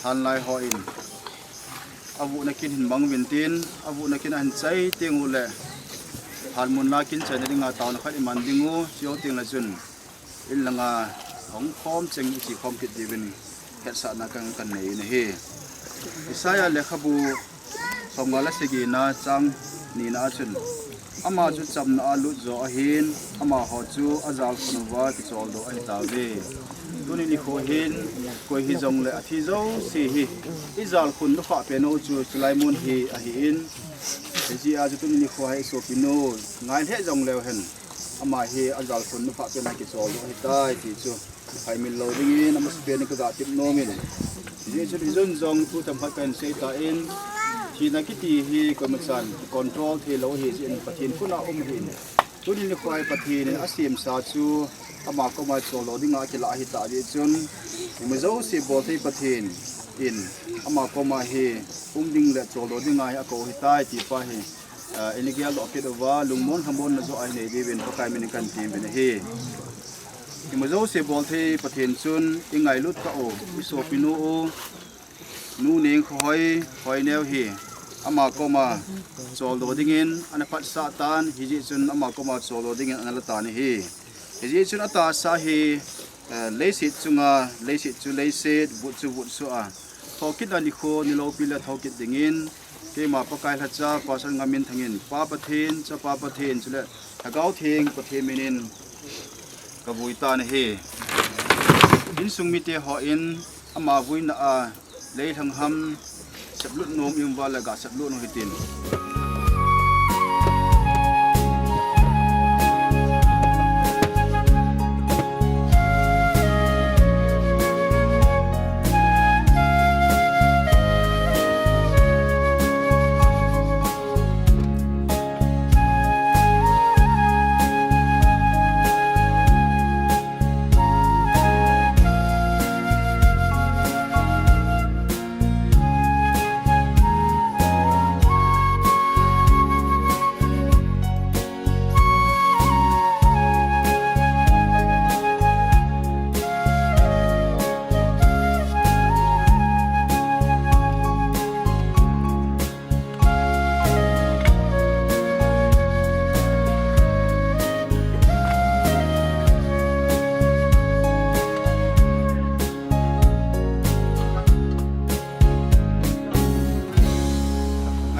lhanlai hon avuhna kin hin mang uvin tin, avuhna kin ahin chai teng uleh, lhanmunna kin chaina dinga taona khat iman ding u, chuteng le chun, in langa hung khom cheng iche khom kit diuvin hetsahna kahin nei in ahi. Isaiah lekhabu somnga le sagina chang nina a chun, ama chu chamna a lut jo ahin, amaho chu ajal khun uva kicholdo ahitauve. Tuni nikho hin, koi hijongle athi jouse hi, ijal khun nukhah pen u chu chulai mun hi ahin, hijeh a chu tuni nikho hi isopinu, ngai lheh jongleu hen, ama hi ajal khun nukhah pen a kicholdo ahitai ti chu, haimil lou dingin, amasapen in kaga tep nom in. Hijeh chun ijun jong thu themkhat kahin seitan, thina kiti hi koimachan control thei lou ahi jeh in Pathen khut a um ahin. Tuni nikho hi Pathen in asemsa chu ama koma choldo dinga akilah ahitah jeh chun, ima jouse bolthei Pathen in ama koma hi um ding le choldo dinga hi akou ahitai ti pa hi, ah, ina geldoh kit uva, lungmon lhamonna joh a inei diuvin Pakai min in kahin temuvin ahi. Ima jouse bolthei Pathen chun ingailut tau, isopinu u, Nu Nengkhoi Hoineo hi, ama koma choldo dingin ana phatsah tan, hijeh chun ama koma choldo dingin ana la tan ahi. Hijeh chun atahsa hi, eh, leiset chunga, leiset chu leiset, vut chu vutsuh a, thokitna nikho niloupi le thokit dingin, keima Pakai lhacha, Pastor Ngaminthang in, Pa Pathen, Chapa Pathen, chule Lhagao Theng Pathen min in kavui tan ahi. Insung mite hon ama vuina a leilhang ham seplut nom in uva le ga seplut u hitin.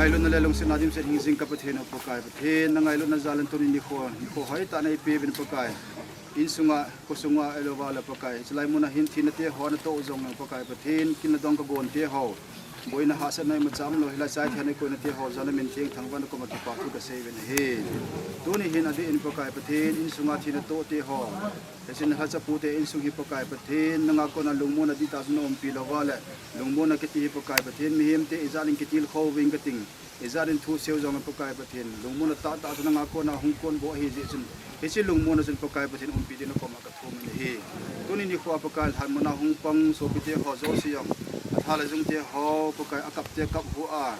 Ngailutna le lungsetna dimset hingjing ka Pathen u Pakai Pathen, na ngailutna jal in tuni nikho, nikho hoitah na ipeuvin Pakai. Insunga, khosunga, ahilouva le Pakai, chulai muna hin thina te ho natoh jongleng Pakai Pathen, kin le dong kagon te ho, boina hahsatna imacha umlou, hilai chai theina koina te ho jal in na min theng thangvah in na koma kipa thu kasei uvin ahi. Tuni hin adeh in Pakai Pathen, insunga thina toh te ho, hichun lhacha pu te insung hi Pakai Pathen, nanga kona lungmonna dihtah chu na umpi louva le, lungmonna kiti hi Pakai Pathen, mihem te ijat in kitilkhou ving kating, ijat in thu seiu jongle Pakai Pathen, lungmonna tahtah chu nanga kona hung konbou ahi jeh chun, hiche lungmonna chun Pakai Pathen umpi dingin na koma kathum in ahi. Tuni nikho a Pakai lhanmona hung pang sopi te ho jouse jong, atha le jung te ho Pakai, akap te kap hua,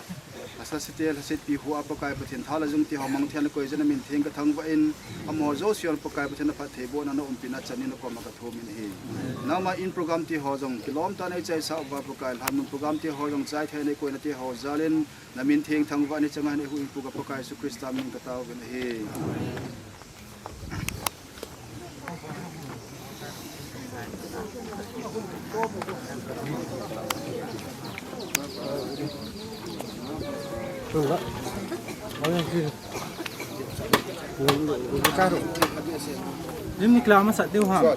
alhase te lhasetpi hua Pakai Pathen, tha le jung te ho mangthah in na koi jeh in na min theng kathangvah in, amaho jouse jong Pakai Pathen na phattheibohna na umpina chan in na koma kathum in ahi. Nangma in program te ho jong kilom tah in neichaisah uva Pakai, lhanmun program te ho jong chai theina koina te ho jal in, na min theng thangvah in na chang in, eihuhhingpu ka Pakai Jesu Christa min in katao uvin ahi. Lim ni kila masa deu ha.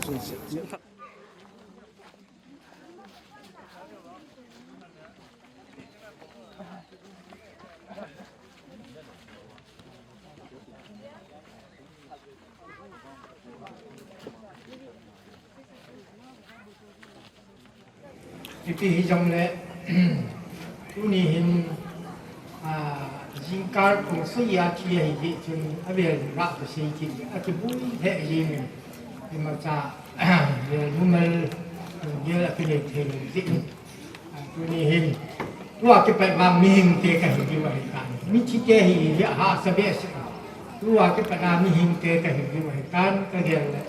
Ipi hijongle, tuni hin, ah, jingkah pung sagi a thi ahi jeh chun avel rah kisei kit, akiboi lheh jeng in, imacha, vel numal, vel akile thei lou jeh in. Ah, tuni hin, tua kipat vang mihing te kahi diu ahitan. Mithi te hi, hi ahahsa behseh. Tua kipat a mihing te kahi diu ahitan, kagel le.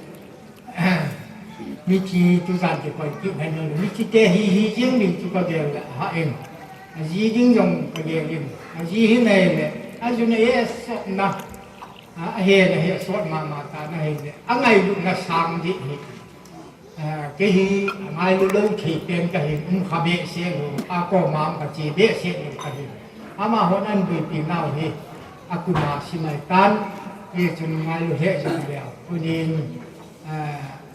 Mithi tujan kikoi kit hen lang, mithi te hi hi jing ding chu kagel le, ha in. Aji ding jong kagel in. Aji hi nei le, ajun a e sot na. A, ahe na he sot mama ta na hi le. Angailutna sang ding hi. A, kei hi angailu lou thei pen kahin um kha behseh lou, akoma um kache behseh lou kahin. Amahon ahin buipi nau hi, akuma simai tan, hichun ngailu lheh jong leu. Tunin, a,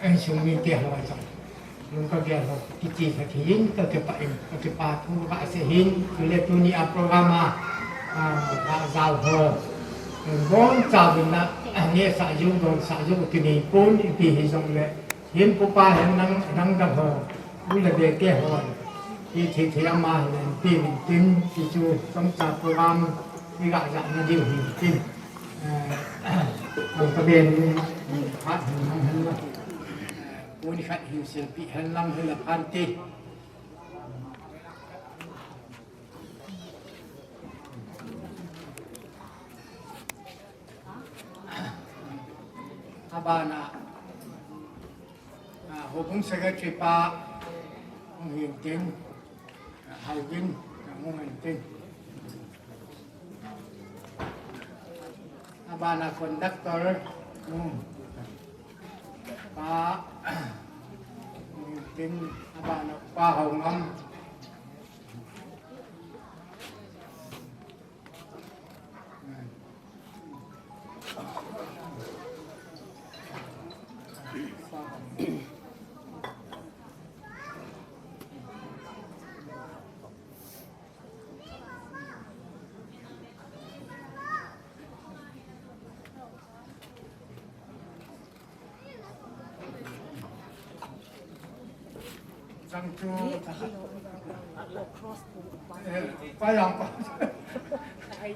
insung mite ho jong, lung kagel ho, kiti kathi in, kakipah in, kakipah thu kasei in, chule tuni a program a, a, gajao ho, boncha uvin na, a, nehsah jong, donsah jong, kinei pon, ipi hijongle, Hin pupa hin nang, nang da ho, u le be te ho, ti thi thi ama hin pi min tin, ti chu chomcha program, i gajah na diu hin tin. Eh, ang ka ben, khat hin nang hin la. Eh, puni khat hin silpi hin lang hin la phan ti. Abana, ah, Houbung Secretary pa, hung hin tin, ah, Hauvin, ah, hung hin tin. Abana conductor, hmm, pa, hung hin tin, abana pa Haongam. Jang chu, eh, pa yang pa.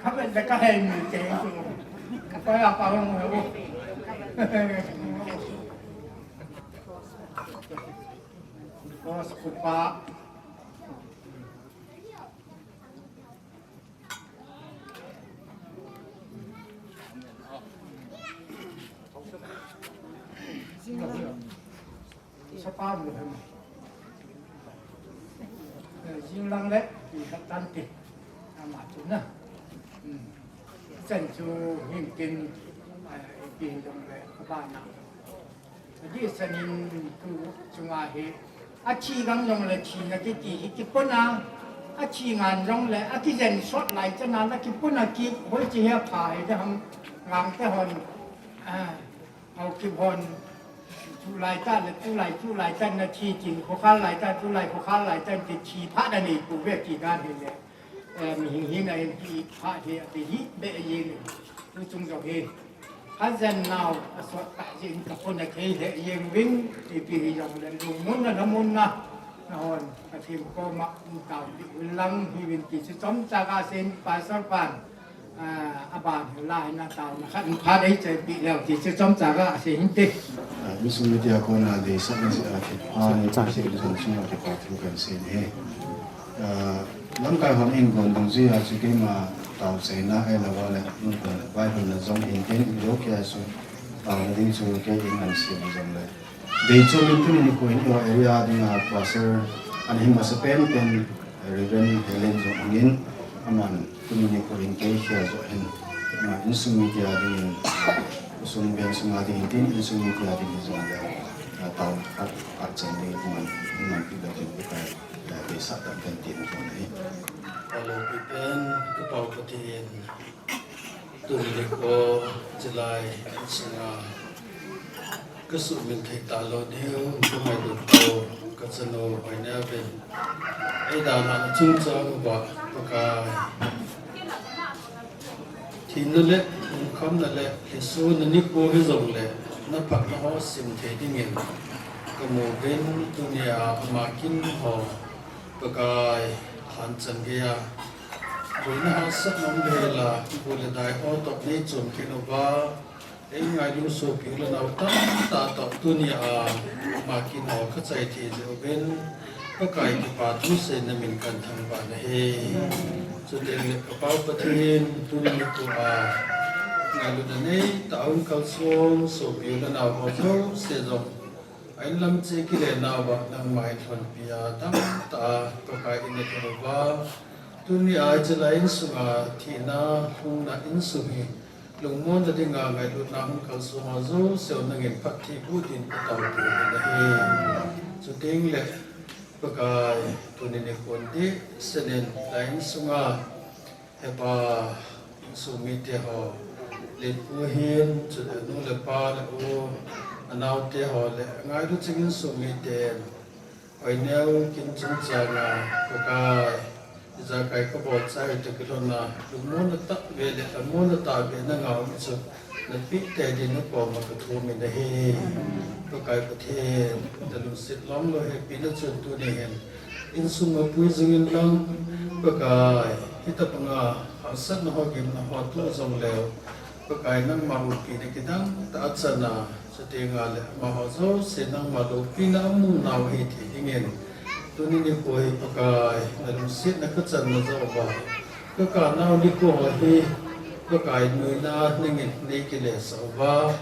Ka ben le ka hei mi te chu. Pa yang pa hung ho. Cross kupa. Sapa mu hem. Eh, jinglang le, i hatan te. Ama chu na. Hmm. Chan chu hin tin, eh, ipi hin jong le, ka ba na. Adeh sanin tu chunga hi, athi gang jong le thina kiti hi kipon a, athi ngan jong le, akijen sot lai chan a, na kipon a ki, hoi chi he pha hi, de ham ngang te hon, ah, Haokip hon, tulai ta le, tulai, tulai ta na thi chin, khokhal lai ta, tulai, khokhal lai ta, ti thi pha da nei pu ve ti dan hi le. Eh, mihing hina hin ti pha hi, ati hi, be yin. Tu chung jong hi. Ajen nau, asot ta jin ka pon a kei he yin win, ipi hi jong le lungmon na, lhamon na. Na hon, ka thim ko ma, um tau ti, lang hi win ti, chu chomcha ka sin, Pastor pan. Ah, aban hi la, na tau na khat, pha dei che pi leu ti, chu chomcha ka sin te. Ah, insung media kona deisahna jeh a kipah, chomcha. Insung media kona deisahna jeh a kipah thu kahin sei e. Ah, lamkai hon in gon dungjuia chu keima taochaina ahilou le, in gon Bible na jong hin tin, in jong kei a chu taona ding chu kei in ngan sei jong le. Deichom in tuni nikho in eiho area dinga pastor ana hi masapen pen Reverend Helen jong ahung in, aman tuni nikho in kei khel joh hin, ama insung mite a dingin, insung veng sunga dingin tin, insung mite a dingin jong le, ah, taona khat, khat chan ding aman, aman pi lou ding Pakai. Deisah tam pen tin kho nahi. Alo pi pen, ka Pau Pathen. Tuni nikho, chilai, sunga. Ka suhmil thei talou diu, ka ngailut u, ka chanu, oi ne ven. Ei dan a chung chang uva, Pakai. Thina le, lungkhamna le, Jesu na nikho hi jong le, na phatna ho sim thei dingin. Ka mu ven tunia, ama kin ho, Pakai, than chan geiya. Boina hahsatna um le la, bu le dai ho toh nei chom khen uva. Ei ngailu sopi u le nao tamtah toh tunia, ama kin ho ka chai thei jeh uvin, Pakai kipa thu seina min kan thangvah nahi. Chuteng le ka Pau Pathen, tuni nikho a, ngailutna neitah a hung kalsong sopi u le nao ho jouse jong, An lam che kile nauva nangma in lhonpi a tamtah a Pakai in a thunova. Tuni a hiche lai insunga thina lhungna insung hi lungmonna dinga ngailutna hung kalsong a jouse nangin phatthei boh din patao peh in ahi. Chuteng le Pakai tuni nikho dehset in lai insunga Hepa, insung mite ho, Letpu hin, chule nu le pa le u, anaote ho le, ngailu ching insung mite, hoineu kin chungchanga, Pakai, ijakai kabol chai toh kilhonna, lungmonna tah ve le, lungmonna tah ve nanga um chu, napeh tei din nakoma kathum in ahi. Pakai Pathen, nalungset longlou hepina chun tuni hin, insung a pui jingin lang, Pakai, hitabanga hahsatna ho gimna ho toh jongleu, Pakai nangma umpi na kidang tah a chana, chuteng le amaho jouse nangma loupina amu nau ahi thei dingin, tuni nikho hi Pakai, nalungsetna kachanna jouva, kakanau nikho ho hi, Pakai noina nangin neikilesah uva,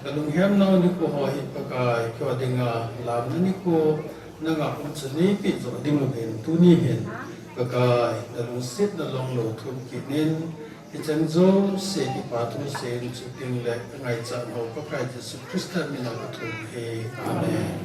kalunghem nau nikho ho hi Pakai, keiho dinga lamna nikho, nanga um chu neipeh joh ding uvin tuni hin, Pakai, nalungsetna longlou thum kit in, hichan jouse kipa thu seiyin chuteng le kangaichat nau Pakai Jesu Christa mina kathum ahi. Amen.